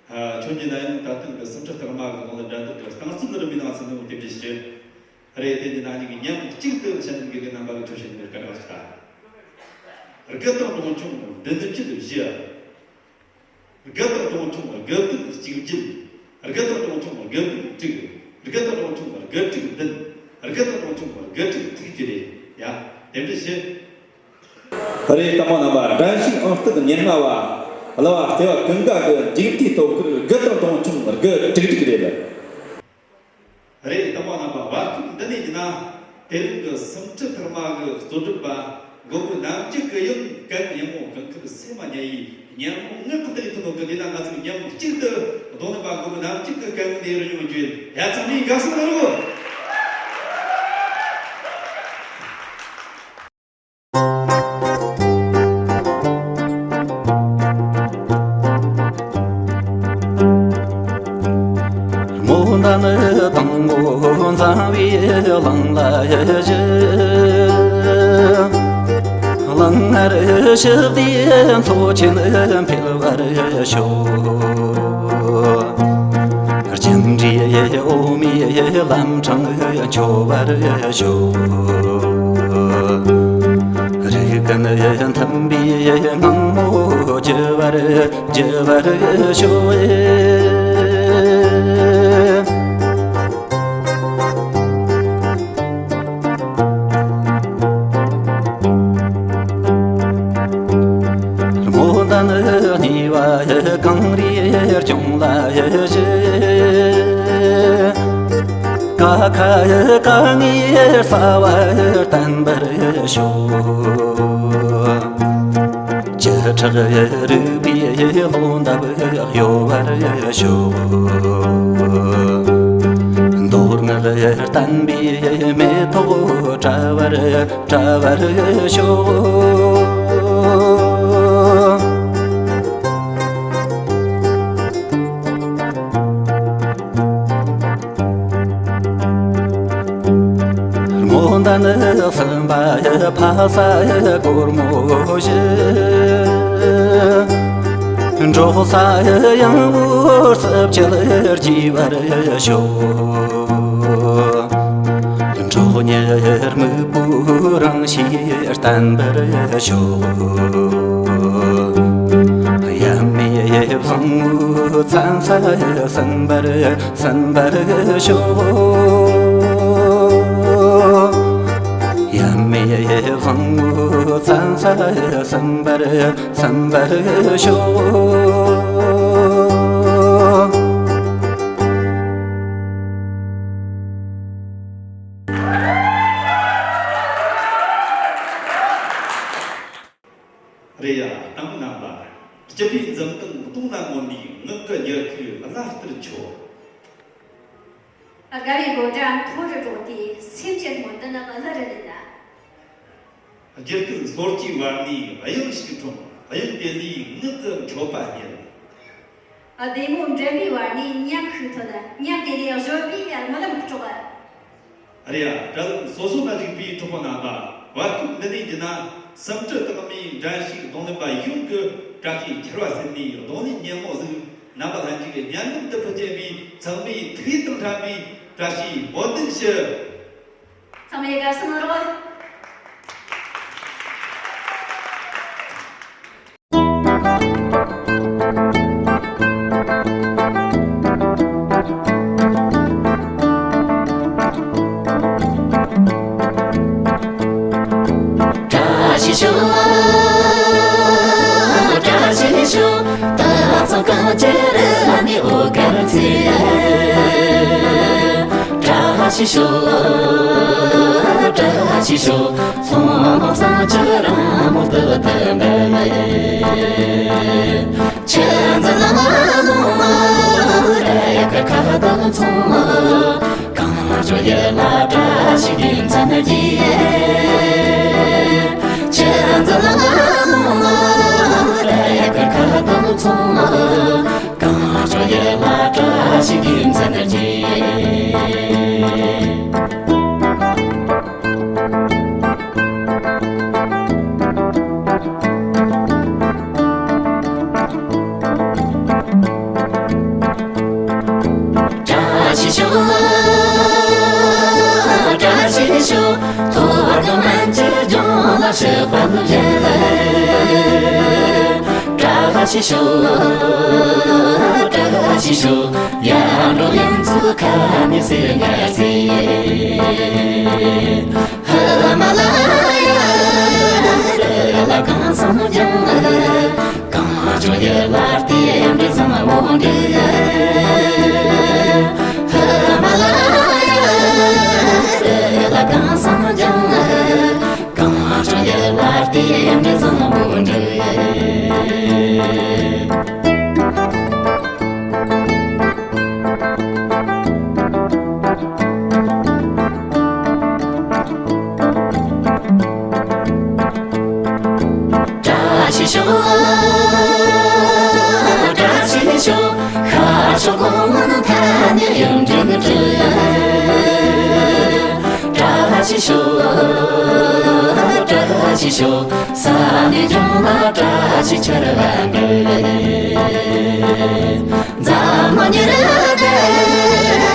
ཨ། ཁྱོད་ཀྱིས་ན་ཡང་ད་ཐེངས་ཀྱི་སེམས་ཁྲལ་རྟགས་མ་གི་ནང་ལ་འགྲན་བསྡུར་གྱི་རྟིང་རྩོད་རུ་མི་ནང་ཚུད་ནས་བསྟན་པའི་ཕྱིར། རེད། དེ་འདི་ན་ཉིད་ཀྱི་མཉམ་གཅིག་ཏུ་གཞན་དགེ་རྒན་རྣམ་པ་གི་ཁྱོད་བཤད་ནས་སྐད་གྲགས་ཤིག་ད། དགུ་དང་གྲངས་ཆུང་བདུན་བཅུ་བཞི། དགུ་དང་གྲངས་ཆུང་དགུ་བདུན་གཅིག་བརྒྱད། དགུ་དང་གྲངས་ཆུང་དགུ་བདུན་དྲུག། དགུ་དང་གྲངས་ཆུང་དགུ་དྲུག་བདུན། དགུ་དང་གྲངས་ཆུང་དགུ་དྲུག་དྲུག་ཅུ་རེད། ཡ། དེ་འདྲ་བྱེད། རེད། དེ་མོ་རྣམ་པ། འགྲན་ཞུགས་ཨང་རྟགས་ཉེར་ལྔ་བ་གླུ་བ་བརྩེ་བ་ཀུན་དགའ་གི་མཇུག་མཐའི་ཐོ་ཁུར་དགུ་དང་གྲངས་ཆུང་དགུ་དྲུག་དྲུག་རེད། རེད། དེ་མོ་རྣམ་པ། བར་སྐབས་འདི་ནས་ཡིན་ན་དེ་རིང་གི་སེམས་ཁྲལ་རྟགས་མ་གི་གཙོ་སྒྲུབ་པ་མགོན་པོ་རྣམ་དཀྱིལ་གྱི་ཡང་གན་ཉིན་མོ་གང་ཁུར་སེམས་མ་ཉལ་ཡི་ཉིན་མོ་ངག་གི་དེ་ཐུན་མོང་གི་འདི་ན་ང་ཚོ་མཉམ་གཅིག་ཏུ་རྡུང་ལེན་པ་མགོན་པོ་རྣམ་དཀྱིལ་གྱི་གན་ནས་རུ་ཡོང་རྒྱུ་ཡ་ཚང་མས་དགའ་བསུ་གནང་རོགས། གཙང་བའི་ལང་ལ་བཞུགས། ལང་ངར་ཞི་བདེའི་མཚོ་ཆེན་འཕེལ་བར་ཤོག། སྤྱན་རས་གཟིགས་འོད་མའི་ལམ་འཕྲང་འཕྱོག་པར་ཤོག། རིགས་ཀུན་མཐུན་པའི་ངང་མོ་རྒྱུ་བར་རྒྱུ་བར་ཤོག། སྨོན་ལམ་གཉིས་པ་གངས་རིའི་ལྗོངས་ལ་བཞུགས། ཀ་ཁ་དཀའ་ངལ་སེལ་བར་བརྟན་པར་ཤོག། བཅུ་ཕྲག་རིག་པའི་ལྷོ་འདབས་གཡོ་བར་ཤོག། མདོ་སྔགས་བསྟན་པའི་མེ་ཏོག་བཀྲ་བར་བཀྲ་བར་ཤོག། སྨོན་ལམ་གསུམ་པ་ཕ་ས་གོར་མོ་བཞི། འབྲོག་ས་ཡང་བོ་སྲིབ་ཆལ་རྒྱས་པར་ཤོག། འབྲོག་གཉེར་མི་བུ་རང་ཤེས་བརྟན་པར་ཤོག། ཡབ་མེས་བཟང་བོའི་བཙན་ས་ཟིན་པར་ཟིན་པར་ཤོག། ཡབ་མེས་བཟང་བོའི་བཙན་ས་ཟིན་པར་ཟིན་པར་ཤོག། རེད་ཡ། ལྟད་མོ་རྣམ་པ། སྐྱིད་པའི་འཛུམ་མདངས་གདོང་ན་མངོན་པའི་ངག་གི་མྱུ་གུ་བླ་རྟར་འཕྱོ། དགའ་བའི་དགོད་སྒྲ་མཐོ་རུ་སྒྲོག་སྟེ་སེམས་ཀྱི་སྨོན་འདུན་གླུ་རུ་ལེན། རྒྱུད་སྐུད་སོ་སྐྱེའི་བར་ནས་དབྱངས་ཤིག་འཁྲུངས། དབྱངས་དེ་ལས་ངག་གི་མཆོད་པ་སྙན། བདེ་མོ་མགྲིན་པའི་བར་ནས་ཉམས་ཤིག་ཐོན། ཉམས་དེ་ལས་གཞོན་པའི་རྨི་ལམ་དཀྲོགས། རེད་ཡ། དྲ་ལམ་སོ་སོ་ན་བཞུགས་པའི་གྲོགས་པོ་རྣམ་པ། བར་སྐབས་འདི་ནས་བརྒྱུད་ན་སུམ་ཁྲི་རྟགས་མའི་འགྲན་ཞུགས་རྡུང་ལེན་པ་ཡོངས་ཀྱི་བཀྲ་ཤིས་འཁྱེར་བ་ཟིན་ནས་རྡུང་ལེན་སྙན་མོ་ཟིག་རྣམ་པ་ལྷན་རྒྱས་ཀྱི་སྙན་འདུན་དུ་ཕུལ་བྱས་པའི་ཚང་མའི་ཐུགས་ཡིད་དང་འཕྲད་པའི་བཀྲ་ཤིས་སྨོན་འདུན་ཞུ། ཚང་མས་དགའ་བསུ་གནང་རོགས། བཀྲ་ཤིས་ཤོག། བཀྲ་ཤིས་ཤོག། ད་ཚོ་གང་ཅི་རེད་ནི་འོ་གར་ཚེ། བཀྲ་ཤིས་ཤོག། བཀྲ་ཤིས་ཤོག། ཚོང་ཚང་ཅི་རང་མོ་དུ་དུ་འདི་ཆི་ཛི་ལ་མ་མོ་མ་ར་ཡ་ཁ་ཁ་དང་ཚོང་གང་བྱོ་ཡ་ལ་བཀྲ་ཤིས་རྒྱུ་མཚན་གྱིས། ཆི་ཛི་ལ་མ་མོ་མ་ར་ཡ་ཁ་ཁ་དང་ཚོང་གང་བྱོ་ཡ་ལ་བཀྲ་ཤིས་རྒྱུ་མཚན་གྱིས། བཀྲ་ཤིས་ཤོག། བཀྲ་ཤིས་ཤོག། ཐོག་གི་སྨན་གྱི་ལྗོངས་ལ་ཕྱི་དཔལ་ཡིན། བཀྲ་ཤིས་ཤོག། བཀྲ་ཤིས་ཤོག། ཡར་འགྲོ་ཡུམ་ཚོ་ཁ་ནས་སེ་ཉལ་སེ། ཧི་མ་ལ་ཡ་རི་ལ་གངས་སེང་ལྗང་། གངས་ལྗོངས་ཡུལ་ལ་རྟེན་འབྲེལ་བཟང་བོ་འདྲ། ཧི་མ་ལ་ཡ་རི་ལ་གངས་སེང་ལྗང་། གངས་ལྗོངས་ཡུལ་ལ་རྟེན་འབྲེལ་བཟང་བོ་འདྲ། ཤོག་བཀྲ་ཤིས་ཤོག་ས་འདི་ལྗོངས་ལ་བཀྲ་ཤིས་ཆར་བ་འབེབས། འཛམ་གླིང་ཉི་ཟླ་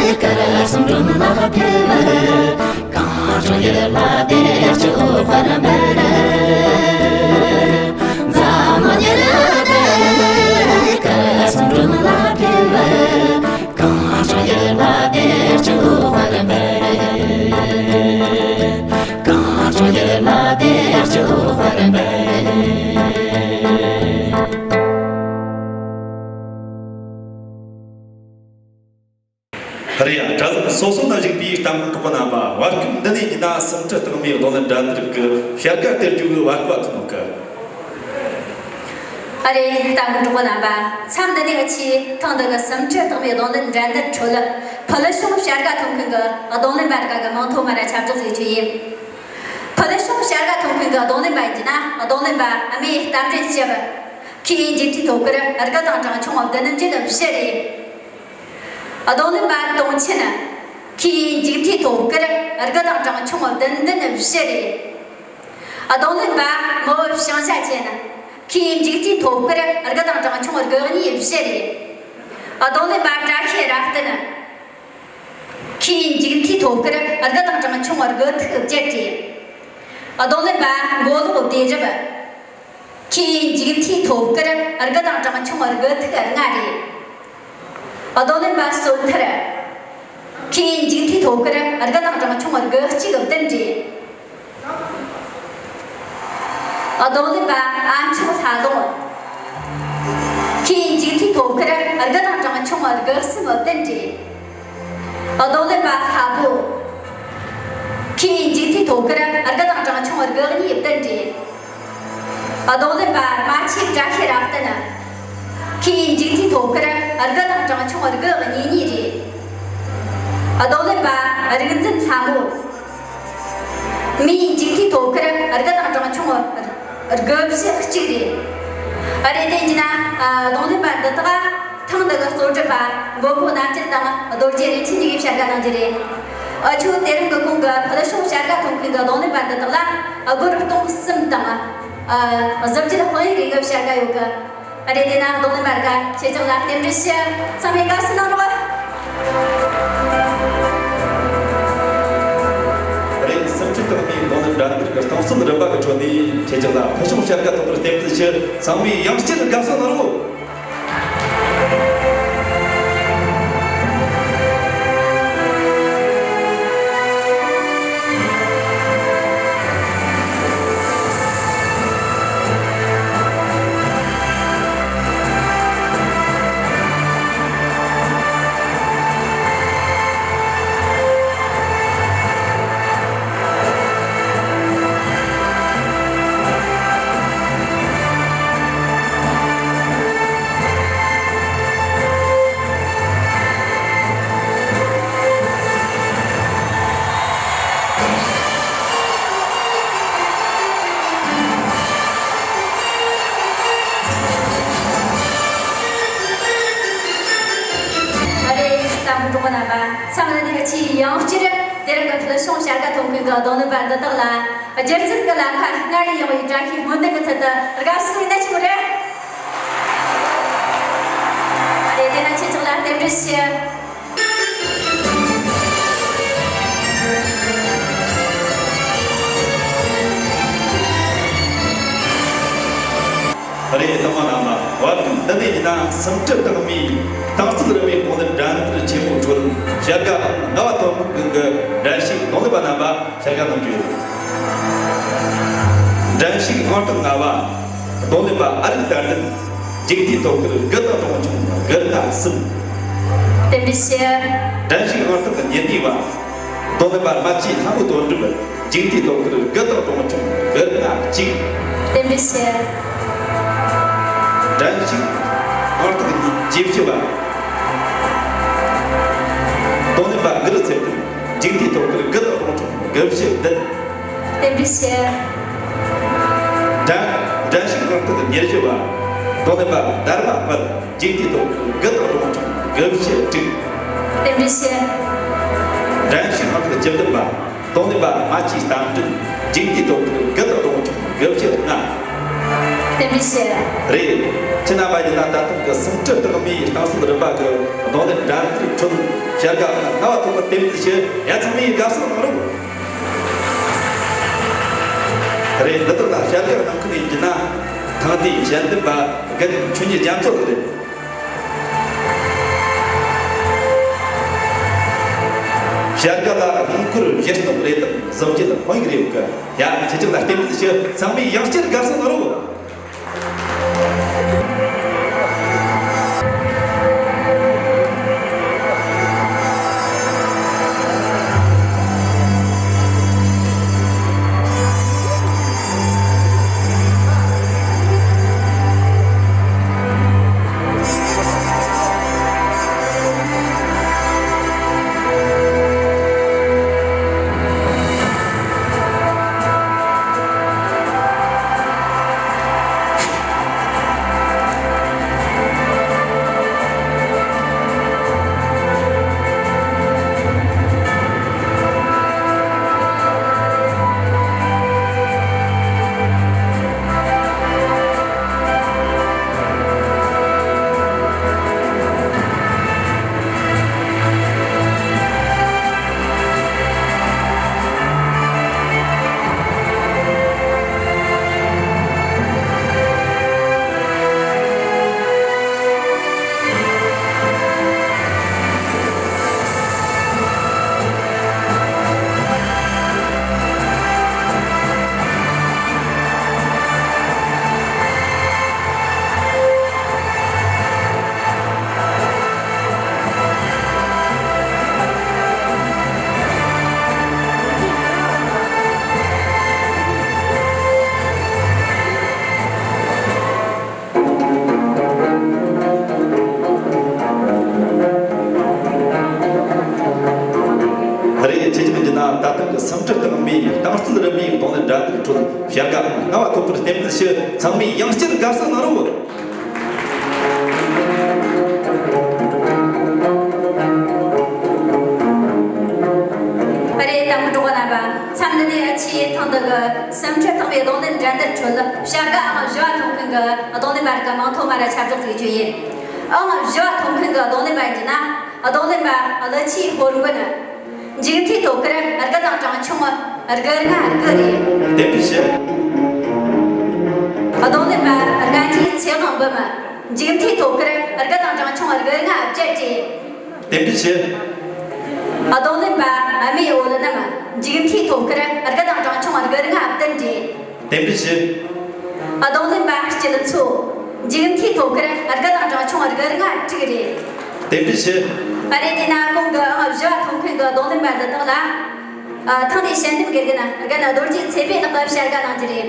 དཀར་གསུམ་སྒྲོན་ལ་ཕེབས། གངས་ལྗོངས་ཡུལ་ལ་བདེ་སྐྱིད་འོད་དཔག་འབར། འཛམ་གླིང་ཉི་ཟླ་དཀར་གསུམ་སྒྲོན་ལ་ཕེབས། གངས་ལྗོངས་ཡུལ་ལ་བདེ་སྐྱིད་འོད་དཔག་འབར། གངས་ལྗོངས་ཡུལ་ལ་བདེ་སྐྱིད་འོད་དཔག་འབར། རེད་ཡ། དྲ་ལམ་སོ་སོ་ན་བཞུགས་པའི་རྟ་མགོ་གྲོགས་པོ་རྣམ་པ། བར་སྐབས་འདི་ནས་ཡིན་ན་སུམ་ཁྲི་རྟགས་མའི་རྡུང་ལེན་འགྲན་བསྡུར་གྱི་བྱ་དགའ་སྟེར་རྒྱུ་གི་བར་སྐབས་ཐོན་གི། ཨ་རེད། རྟ་མགོ་གྲོགས་པོ་རྣམ་པ། མཚམས་འདི་ནས་ཨ་ཆེ་ཐེངས་འདི་གི་སུམ་ཁྲི་རྟགས་མའི་རྡུང་ལེན་འགྲན་བསྡུར་ཁྲོད་ཕུལ་བྱུང་བྱ་དགའ་ཐོབ་མཁན་གྱི་རྡུང་ལེན་པ་དག་གི་མིང་ཐོ་མར་ཁྱབ་བསྒྲགས་བྱེད་རྒྱུ་ཡིན། ཕུལ་བྱུང་བྱ་དགའ་ཐོབ་མཁན་གྱི་རྡུང་ལེན་པ་ཡིན་གྱི་ན། རྡུང་ལེན་པ་རྨེའུ་རྟ་མགྲིན་སྐྱབས། ཁོས་མཇུག་མཐའི་ཐོབ་སྐར་དགུ་དང་གྲངས་ཆུང་བདུན་བརྒྱད་བཞི་རེད། རྡུང་ལེན་པ་དུང་ཆེན། ཁོས་མཇུག་མཐའི་ཐོབ་སྐར་དགུ་དང་གྲངས་ཆུང་བདུན་བདུན་བཞི་རེད། རྡུང་ལེན་པ་མོ་བྱང་ཤ་ཅན། ཁོས་མཇུག་མཐའི་ཐོབ་སྐར་དགུ་དང་གྲངས་ཆུང་དགུ་གཉིས་བཞི་རེད། རྡུང་ལེན་པ་བཀྲ་ཤིས་རབ་བརྟན། ཁོས་མཇུག་མཐའི་ཐོབ་སྐར་དགུ་དང་གྲངས་ཆུང་དགུ་ཐིག་བརྒྱད་རེད། རྡུང་ལེན་པ་མགོ་ལོག་བདེ་རབ། ཁོས་མཇུག་མཐའི་ཐོབ་སྐར་དགུ་དང་གྲངས་ཆུང་དགུ་ཐིག་ལྔ་རེད། རྡུང་ལེན་པ་བསོད་ཐར། ཁོས་མཇུག་མཐའི་ཐོབ་སྐར་དགུ་དང་གྲངས་ཆུང་དགུ་གཅིག་བདུན་རེད། རྡུང་ལེན་པ་ཨ་མཆོག་ལྷ་ལུང་། ཁོས་མཇུག་མཐའི་ཐོབ་སྐར་དགུ་དང་གྲངས་ཆུང་དགུ་གསུམ་བདུན་རེད། རྡུང་ལེན་པ་ལྷ་བུ། ཁོས་མཇུག་མཐའི་ཐོབ་སྐར་དགུ་དང་གྲངས་ཆུང་དགུ་གཉིས་བདུན་རེད། རྡུང་ལེན་པ་རྨ་ཆུ་བཀྲ་ཤིས་རབ་བརྟན། ཁོས་མཇུག་མཐའི་ཐོབ་སྐར་དགུ་དང་གྲངས་ཆུང་དགུ་གཉིས་གཉིས་རེད། རྡུང་ལེན་པ་རིག་འཛིན་ལྷ་མོ། མོས་མཇུག་མཐའི་ཐོབ་སྐར་དགུ་དང་གྲངས་ཆུང་དགུ་བཞི་གཅིག་རེད། ཨ་རེད། དེ་ཡིན་ན་རྡུང་ལེན་པ་འདི་དག་ཐེངས་འདི་གི་གཙོ་སྒྲུབ་པ་མགོན་པོ་རྣམ་རྒྱལ་དང་རྡོ་རྗེ་རིན་ཆེན་གཉིས་ཀྱིས་བྱ་དགའ་གནང་རྒྱུ་རེད། ཨ་ཆོས་དེ་རིང་གི་གོང་གི་ཕུལ་བྱུང་བྱ་དགའ་ཐོབ་མཁན་གྱི་རྡུང་ལེན་པ་འདི་དག་ལ་སྒོར་སྟོང་གསུམ་དང་། ཨ་གཟི་བརྗིད་དཔང་ཡིག་རེ་གི་བྱ་དགའ་ཡོད་གི། ཨ་རེད། དེ་ན་རྡུང་ལེན་པ་དག་ཁྱེད་ཅག་ལ་རྟེན་འབྲེལ་ཞུ། ཚང་མས་དགའ་བསུ་གནང་རོགས། རེད། སུམ་ཁྲི་རྟགས་མའི་རྡུང་ལེན་འགྲན་བསྡུར་གྱི་རྟིང་རྩོད་རིམ་པ་གི་ཁྲོད་ནས་ཁྱེད་ཅག་ལ་ཕུལ་བྱུང་བྱ་དགའ་ཐོབ་པར་རྟེན་འབྲེལ་ཞུ། ཚང་མས་ཡང་བསྐྱར་དགའ་བསུ་གནང་རོགས། ཨ་རེད། རྟ་མགོ་གྲོགས་པོ་རྣམ་པ། མཚམས་འདི་ནས་ཁྱེད་ཡང་བསྐྱར་དེ་རིང་གི་ཕུལ་བྱུང་བྱ་དགའ་ཐོབ་མཁན་གྱི་རྡུང་ལེན་པ་འདི་དག་ལ་སྒྱུ་རྩལ་གྱི་ལམ་ཁ་སྔར་ལས་ཡངས་པའི་བཀྲ་ཤིས་སྨོན་འདུན་གྱི་ཚུལ་དུ་དགའ་བསུ་ཡིན་ན་ཆོག་གི་རེད། ཨ་རེད། དེ་ན་ཁྱེད་ཅག་ལ་རྟེན་འབྲེལ་ཞུ། རེད། དེ་ན་བར་སྐབས་འདི་ནས་ཡིན་ན་སུམ་ཁྲི་རྟགས་མའི་རྟིང་རྩོད་རིམ་པའི་རྡུང་ལེན་འགྲན་བསྡུར་ཆེན་མོའི་ཁྲོད་བྱ་དགའ་ལྔ་པ་ཐོབ་མཁན་གྱི་འགྲན་ཞུགས་རྡུང་ལེན་པ་རྣམ་པ་བྱ་དགའ་གནང་རྒྱུ་ཡོད། འགྲན་ཞུགས་ཨང་རྟགས་ལྔ་པ། རྡུང་ལེན་པ་ཨ་རིག་དར་ལྡན། མཇུག་མཐའི་ཐོབ་སྐར་དགུ་དང་གྲངས་ཆུང་དགུ་ལྔ་གསུམ། རྟེན་འབྲེལ་ཞུ། འགྲན་ཞུགས་ཨང་རྟགས་གཉིས་བདུན་པ། རྡུང་ལེན་པ་རྨ་ཆུའི་ལྷ་མོ་དོན་གྲུབ། མཇུག་མཐའི་ཐོབ་སྐར་དགུ་དང་གྲངས་ཆུང་དགུ་ལྔ་གཅིག། རྟེན་འབྲེལ་ཞུ། འགྲན་ཞུགས་ཨང་རྟགས་ཉི་ཤུ་བཞི་པ། རྡུང་ལེན་པ་གུ་རུ་ཚེ་བརྟན། མཇུག་མཐའི་ཐོབ་སྐར་དགུ་དང་གྲངས་ཆུང་དགུ་བཞི་བདུན། རྟེན་འབྲེལ་ཞུ། འགྲན་འགྲན་ཞུགས་ཨང་རྟགས་ཉེར་བཞི་པ། རྡུང་ལེན་པ་དར་མ་དཔལ། མཇུག་མཐའི་ཐོབ་སྐར་དགུ་དང་གྲངས་ཆུང་དགུ་བཞི་དྲུག། རྟེན་འབྲེལ་ཞུ། འགྲན་ཞུགས་ཨང་རྟགས་བཅུ་བདུན་པ། རྡུང་ལེན་པ་མ་སྐྱེས་གཏམ་དྲན། འཇིག་རྟེན་དོན་ཀུན་དགུ་དང་བསྡོངས་ཀྱང་དགུ་བཅུ་ལྔ། བསྟན་པའི་ཕྱིར། རེད། ཁྱེད་རྣམ་པ་ཡིན་ན་ད་ཐེངས་ཀྱི་སུམ་ཁྲི་རྟགས་མའི་རྟིང་རྩོད་རིམ་པ་གི་རྡུང་ལེན་འགྲན་བསྡུར་ཁྲོད་བྱ་དགའ་ལྔ་པ་ཐོབ་པར་རྟེན་འབྲེལ་ཞུ། ཡ། ཚང་མས་དགའ་བསུ་གནང་རོགས། རེད། འདི་དག་ལ་བྱ་དགའ་གནང་མཁན་ཡིན་རྒྱུ་ན། ཐེངས་འདིའི་དཔྱད་འདེམས་པ་རྒན་ཆོས་ཉིད་རྒྱ་མཚོ་ལགས་རེད། བྱ་དགའ་ལ་དངུལ་སྒོར་བཞི་སྟོང་རེ་དང་། གཟི་བརྗིད་དཔང་ཡིག་རེ་ཡོད་གི། ཡ། ཁྱེད་ཅག་ལ་རྟེན་འབྲེལ་ཞུ། ཚང་མས་ཡང་བསྐྱར་དགའ་བསུ་གནང་རོགས། རེད། ཁྱེད་ཅག་ཡིན་རྒྱུ་ན་ད་ཐེངས་ཀྱི་སུམ་ཁྲི་རྟགས་མའི་རྟིང་རྩོད་རིམ་པའི་རྡུང་ལེན་འགྲན་བསྡུར་ཁྲོད་བྱ་དགའ་ལྔ་པ་ཐོབ་པར་རྟེན་འབྲེལ་ཞུ། ཚང་མས་ཡང་བསྐྱར་དགའ་བསུ་གནང་རོགས། རེད། ལྟད་མོ་གྲོགས་པོ་རྣམ་པ། མཚམས་འདི་ནས་ཨ་ཆེ་ཐེངས་འདི་གི་སུམ་ཁྲི་རྟགས་མའི་རྡུང་ལེན་འགྲན་བསྡུར་ཁྲོད་བྱ་དགའ་ཨང་བཞི་བ་ཐོབ་མཁན་གྱི་རྡུང་ལེན་པ་རིགས་མིང་ཐོ་མར་ཁྱབ་བསྒྲགས་བྱེད་རྒྱུ་ཡིན། ཨང་བཞི་བ་ཐོབ་མཁན་གྱི་རྡུང་ལེན་པ་ཡིན་རྒྱུ་ན། རྡུང་ལེན་པ་ཀླུ་ཆུའི་ཧོར་མགོན། མཇུག་མཐའི་ཐོ་ཁུར་དགུ་དང་གྲངས་ཆུང་དགུ་རེ་ལྔ་དགུ་རེད། རྟེན་འབྲེལ་ཞུ། རྡུང་ལེན་པ་རྒན་གྱི་ཚེ་དབང་འབུམ། མཇུག་མཐའི་ཐོ་ཁུར་དགུ་དང་གྲངས་ཆུང་དགུ་རེ་ལྔ་བརྒྱད་རེད། རྟེན་འབྲེལ་ཞུ། རྡུང་ལེན་པ་ཨ་མའི་འོད་རྣམ། མཇུག་མཐའི་ཐོ་ཁུར་དགུ་དང་གྲངས་ཆུང་དགུ་རེ་ལྔ་བདུན་རེད། རྟེན་འབྲེལ་ཞུ། རྡུང་ལེན་པ་སྐྱིད་མཚོ། མཇུག་མཐའི་ཐོ་ཁུར་དགུ་དང་གྲངས་ཆུང་དགུ་རེ་ལྔ་དྲུག་རེད། རྟེན་འབྲེལ་ཞུ། ཨ་རེ། དེས་ན་གོང་གི་ཨང་བཞི་བ་ཐོབ་མཁན་གྱི་རྡུང་ལེན་པ་འདི་དག་ལ། ཨ། ཐེངས་འདིའི་དཔྱད་འདེམས་དགེ་རྒན་རྒན་རྡོ་རྗེ་ཚེ་འཕེལ་ལགས་ཀྱིས་བྱ་དགའ་གནང་རྒྱུ་རེད།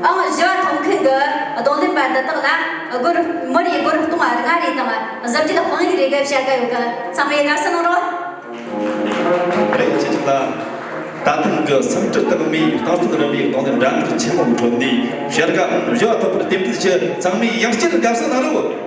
ཨང་བཞི་བ་ཐོབ་མཁན་གྱི་རྡུང་ལེན་པ་འདི་དག་ལ་སྒོར། མི་རེར་སྒོར་སྟོང་ལྔ་རེ་དང་གཟི་བརྗིད་དཔང་ཡིག་རེ་གི་བྱ་དགའ་ཡོད་གི། ཚང་མས་དགའ་བསུ་གནང་རོགས། རེད། ཁྱེད་ཅག་ལ་ད་ཐེངས་ཀྱི་སུམ་ཁྲི་རྟགས་མའི་རྟིང་རྩོད་རིམ་པའི་རྡུང་ལེན་འགྲན་བསྡུར་ཆེན་མོའི་ཁྲོད་ནས་བྱ་དགའ་ཨང་བཞི་བ་ཐོབ་པར་རྟེན་འབྲེལ་ཞུ། ཚང་མས་ཡང་བསྐྱར་དགའ་བསུ་གནང་རོགས།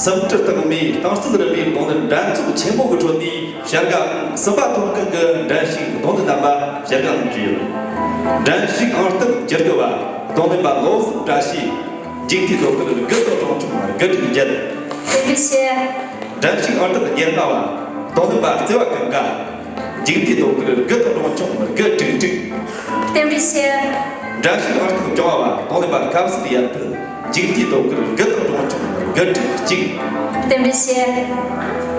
སུམ་ཁྲི་རྟགས་མའི་རྟིང་རྩོད་རིམ་པའི་རྡུང་ལེན་འགྲན་ཚོགས་ཆེན་མོ་གི་ཁྲོད་ནས་བྱ་དགའ་ཨང་གསུམ་པ་ཐོབ་མཁན་གྱི་འགྲན་ཞུགས་རྡུང་ལེན་རྣམ་པ་བྱ་དགའ་གནང་རྒྱུ་ཡིན། འགྲན་ཞུགས་ཨང་རྟགས་བཅུ་དགུ་བ་རྡུང་ལེན་པ་བློ་བཟང་བཀྲ་ཤིས། མཇུག་མཐའི་ཐོབ་སྐར་དགུ་དང་གྲངས་ཆུང་དགུ་དྲུག་བརྒྱད། རྟེན་འབྲེལ་ཞུ། འགྲན་ཞུགས་ཨང་རྟགས་ཉེར་ལྔ་བ་རྡུང་ལེན་པ་བརྩེ་བ་ཀུན་དགའ། མཇུག་མཐའི་ཐོབ་སྐར་དགུ་དང་གྲངས་ཆུང་དགུ་དྲུག་དྲུག། རྟེན་འབྲེལ་ཞུ། འགྲན་ཞུགས་ཨང་རྟགས་བཅོ་ལྔ་བ་རྡུང་ལེན་པ་ཁ་བསིལ་ཡར་འཕེལ། མཇུག་མཐའི་ཐོབ་སྐར་དགུ་དང་གྲངས་ཆུང་དགུ་དྲུག་གཅིག། རྟེན་འབྲེལ་ཞུ།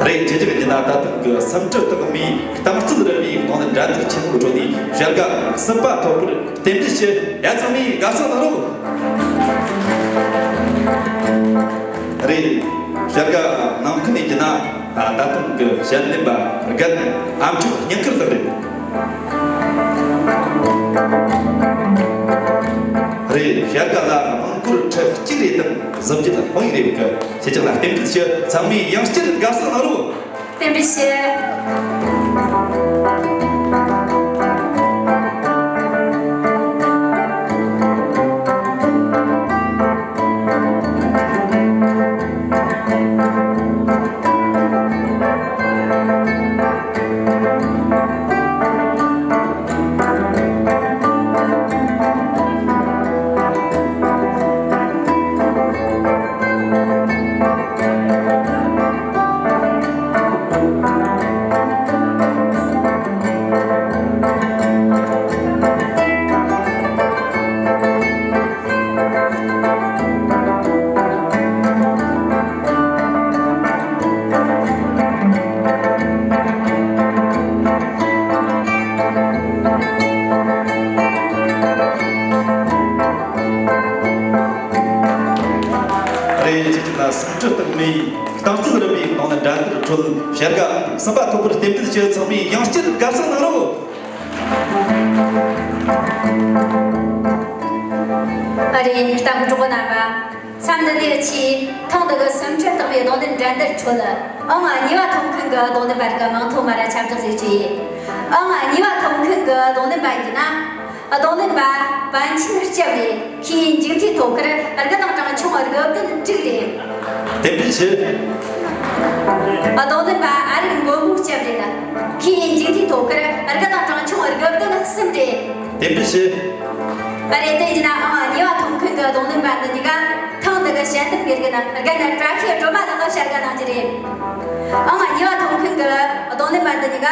རེད། ཁྱེད་ཅག་གི་ན་ད་ཐེངས་ཀྱི་སུམ་ཁྲི་རྟགས་མའི་རྟིང་རྩོད་རིམ་པའི་རྡུང་ལེན་འགྲན་བསྡུར་ཆེན་མོའི་ཁྲོད་ནས་བྱ་དགའ་ཨང་གསུམ་པ་ཐོབ་པར་རྟེན་འབྲེལ་ཞུ། ཡ། ཚང་མས་དགའ་བསུ་གནང་རོགས། རེད། བྱ་དགའ་གནང་མཁན་ནས་བརྒྱུད་ན། ད་ཐེངས་ཀྱི་དཔྱད་འདེམས་པ་རྒན་ཨ་མཆོག་སྙིང་ཁུར་ལགས་རེད། རེད། བྱ་དགའ་ལ་རླངས་འཁོར་ཁྲི་གཅིག་རེ་དང་གཟི་བརྗིད་དཔང་ཡིག་རེ་ཡོད་གི། ཁྱེད་ཅག་ལ་རྟེན་འབྲེལ་ཞུ། ཚང་མས་ཡང་བསྐྱར་དགའ་བསུ་གནང་རོགས། རྟེན་འབྲེལ་ཞུ། རེད། ཁྱེད་ཅག་ལ་སུམ་ཁྲི་རྟགས་མའི་རྟིང་རྩོད་རིམ་པའི་རྡུང་ལེན་འགྲན་བསྡུར་ཁྲོད་བྱ་དགའ་ཨང་གསུམ་པ་ཐོབ་པར་རྟེན་འབྲེལ་ཞུ། ཚང་མས་ཡང་བསྐྱར་དགའ་བསུ་གནང་རོགས། ཨ་རེད། ལྟ་མཁན་གྲོགས་པོ་རྣམ་པ། མཚམས་འདི་ནས་ཕྱིས་ཐེངས་འདི་གི་སུམ་ཁྲི་རྟགས་མའི་རྡུང་ལེན་འགྲན་བསྡུར་ཁྲོད་ཨང་གཉིས་པ་ཐོབ་མཁན་གྱི་རྡུང་ལེན་པ་རིགས་མིང་ཐོ་མར་ཁྱབ་བསྒྲགས་བྱེད་རྒྱུ་ཡིན། ཨང་གཉིས་པ་ཐོབ་མཁན་གྱི་རྡུང་ལེན་པ་ཡིན་ན། རྡུང་ལེན་པ་པཎ་ཆེན་སྐྱབས་རེད། ཁོའི་མཇུག་མཐའི་ཐོབ་སྐར་དགུ་དང་གྲངས་ཆུང་དགུ་བདུན་དྲུག་རེད། རྟེན་འབྲེལ་ཞུ། རྡུང་ལེན་པ་ཨ་རིག་མགོན་པོ་སྐྱབས་རེད། ཁོའི་མཇུག་མཐའི་ཐོབ་སྐར་དགུ་དང་གྲངས་ཆུང་དགུ་བདུན་གསུམ་རེད། རྟེན་འབྲེལ་ཞུ། ཨ་རེད། དེ་ཡིན་ན་ཨང་གཉིས་པ་ཐོབ་མཁན་གྱི་རྡུང་ལེན་པ་འདི་གཉིས་ཀ་ཐེངས་འདི་གི་དཔྱད་འདེམས་དགེ་རྒན་རྒན་བཀྲ་ཤིས་སྒྲོལ་མ་ལགས་ཀྱིས་བྱ་དགའ་གནང་རྒྱུ་རེད། ཨང་གཉིས་པ་ཐོབ་མཁན་གྱི་རྡུང་ལེན་པ་འདི་གཉིས་ཀ་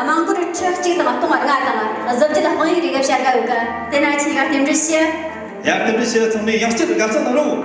རླངས་འཁོར་ཁྲི་གཅིག་དང་སྟོང་ལྔ་དང་གཟི་བརྗིད་དཔང་ཡིག་རེ་གི་བྱ་དགའ་ཡོད་གི། དེ་ན་ཁྱེད་གཉིས་ཀ་རྟེན་འབྲེལ་ཞུ། ཡ། རྟེན་འབྲེལ་ཞུ། ཚང་མས་ཡང་བསྐྱར་དགའ་བསུ་གནང་རོགས།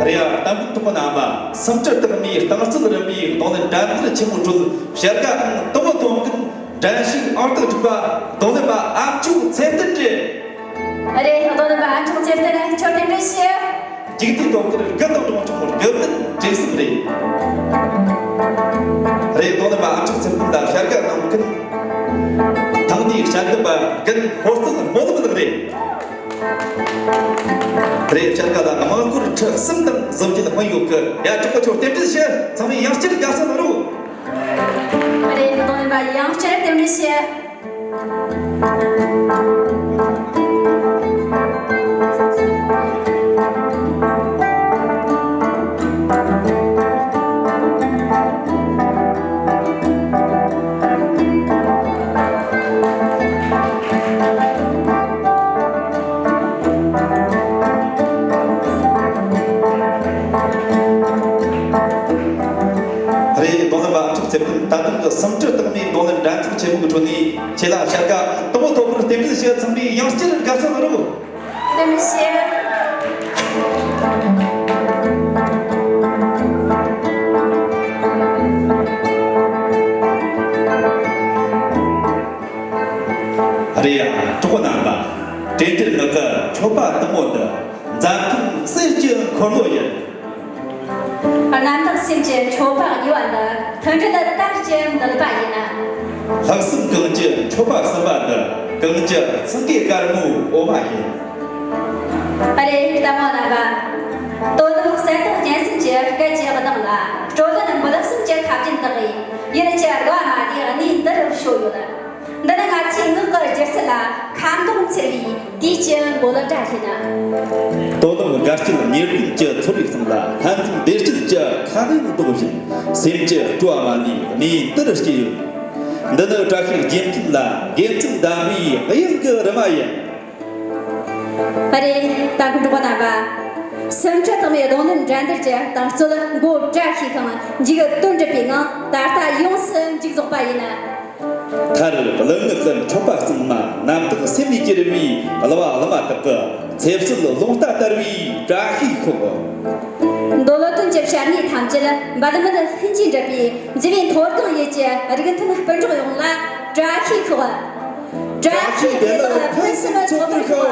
རེད་ཡ། ལྟ་མཁན་གྲོགས་པོ་རྣམ་པ། སུམ་ཁྲི་རྟགས་མའི་རྟིང་རྩོད་རིམ་པའི་རྡུང་ལེན་འགྲན་བསྡུར་ཆེན་མོའི་ཁྲོད་བྱ་དགའ་ཨང་དང་པོ་ཐོབ་མཁན་འགྲན་ཞུགས་ཨང་རྟགས་དྲུག་པ་རྡུང་ལེན་པ་ཨ་མཆོག་ཚེ་བརྟན་རེད། རེད། རྡུང་ལེན་པ་ཨ་མཆོག་ཚེ་བརྟན་ཁྱོད་རྟེན་འབྲེལ་ཞུ། མཇུག་མཐའི་ཐོབ་སྐར་དགུ་དང་གྲངས་ཆུང་དགུ་བདུན་དྲུག་གསུམ་རེད། རེད། རྡུང་ལེན་པ་ཨ་མཆོག་ཚེ་བརྟན་ལ་བྱ་དགའ་གནང་མཁན་ཐེངས་འདིའི་དཔྱད་འདེམས་པ་རྒན་ཧོར་གཙང་སྨོན་ལམ་ལགས་རེད། རེད། བྱ་དགའ་ལ་རླངས་འཁོར་ཁྲི་གསུམ་དང་གཟི་བརྗིད་དཔང་ཡོད་གི། ཡ། གྲོགས་པོ་ཚོ་རྟེན་འབྲེལ་ཞུ། ཚང་མས་ཡང་བསྐྱར་དགའ་བསུ་གནང་རོགས། རེད། རྡུང་ལེན་པ་ཡང་བསྐྱར་རྟེན་འབྲེལ་ཞུ། རེད། རྡུང་ལེན་པ་ཨ་མཆོག་ཚེ་བརྟན་ད་ཐེངས་ཀྱི་སུམ་ཁྲི་རྟགས་མའི་རྡུང་ལེན་འགྲན་ཚོགས་ཆེན་མོའི་ཁྲོད་ནས་ ཁྱེད་ལ་བྱ་དགའ་དང་པོ་ཐོབ་པར་རྟེན་འབྲེལ་ཞུ་ཚང་མས་ཡང་བསྐྱར་དགའ་བསུ་གནང་རོགས། རྟེན་འབྲེལ་ཞུ། རེད་ཡ། གྲོགས་པོ་རྣམ་པ། གྲོས་བསྡུར་ངག་གི་མཆོད་པ་དང་པོ་འདི་འཛམ་ཐང་གསེར་གྱི་འཁོར་ལོ་ཡིན། རྣམ་དག་སེམས་ཀྱི་མཆོད་པ་གཉིས་པ་འདི་མཐུན་སྒྲིལ་དར་གྱི་འདུན་པ་ཡིན། ལྷག་བསམ་གངས་ཀྱི་མཆོད་པ་གསུམ་པ་འདི་གངས་ཀྱི་སེང་གེ་དཀར་མོའི་འོ་མ་ཡིན། ཨ་རེ་ལྟད་མོ་རྣམ་པ། དོ་ནུབ་གསལ་ཐག་སྙན་གསུམ་གྱི་སྐད་ཀྱི་གདངས་ལ་དྲོ་ལན་འབུལ་གསུམ་གྱི་ཁ་རྒྱུན་དག་གིས་ཡུལ་གྱི་རྒོ་མ་དེ་གནས་འདིར་བྱོན་ཡོད། འདི་ནི་ང་ཚོའི་ངག་གི་སྒྱུ་རྩལ་ལ་ཁ་མདོག་འཚེར་བའི་དུས་ཀྱི་འབོད་སྒྲ་ཡིན། དོ་ནུབ་དགའ་སྐྱིད་ཉེར་བདུན་གྱི་ཚོར་བའི་གསང་ལ་ལྷན་འཛོམས་བདེ་སྐྱིད་ཀྱི་ཁ་དབང་སྒྲོག་བཞིན་སེམས་ཀྱི་སྤྲོ་བ་མ་ལུས་གནས་འདིར་སྐྱེས་ཡོད། འདི་ནི་བཀྲ་ཤིས་རྗེས་མཐུན་ལ་དགེ་མཚན་ལྡན་པའི་དབྱངས་ཀྱི་རི་མ་ཡིན། ཨ་རེ་ལྟ་མཁན་གྲོགས་པོ་རྣམ་པ། སེམས་ཁྲལ་དང་བའི་རྡུང་ལེན་འགྲན་བསྡུར་གྱི་རྟིང་རྩོད་མགོ་བཀྲ་ཤིས་ཤིང་མཇུག་དོན་འགྲུབ་པའི་ངང་ད་ལྟ་ཡོངས་སུ་མཇུག་རྫོགས་པ་ཡིན། མཐར་གླུ་ངག་གི་མཆོད་པ་གཙང་མ་རྣམ་དག་སེམས་ནས་གྱེར་བའི་གླུ་བ་གླུ་མ་དག་གི་ཚེ་བསྲེལ་རླུང་རྟ་དར་བའི་བཀྲ་ཤིས་ཤོག་འདོད་བློ་ཀུན་གྱི་བྱ་ངན་ཐམས་ཅད་འབད་མེད་ལྷུན་གྱིས་འགྲུབ་པའི་མཛེས་པའི་མཐོ་སྒང་ཡུལ་གྱི་རིགས་མཐུན་སྤུན་གྲོགས་ཡོངས་ལ་བཀྲ་ཤིས་ཤོག་བཀྲ་ཤིས་བདེ་ལེགས་ཕུན་སུམ་ཚོགས་པར་ཤོག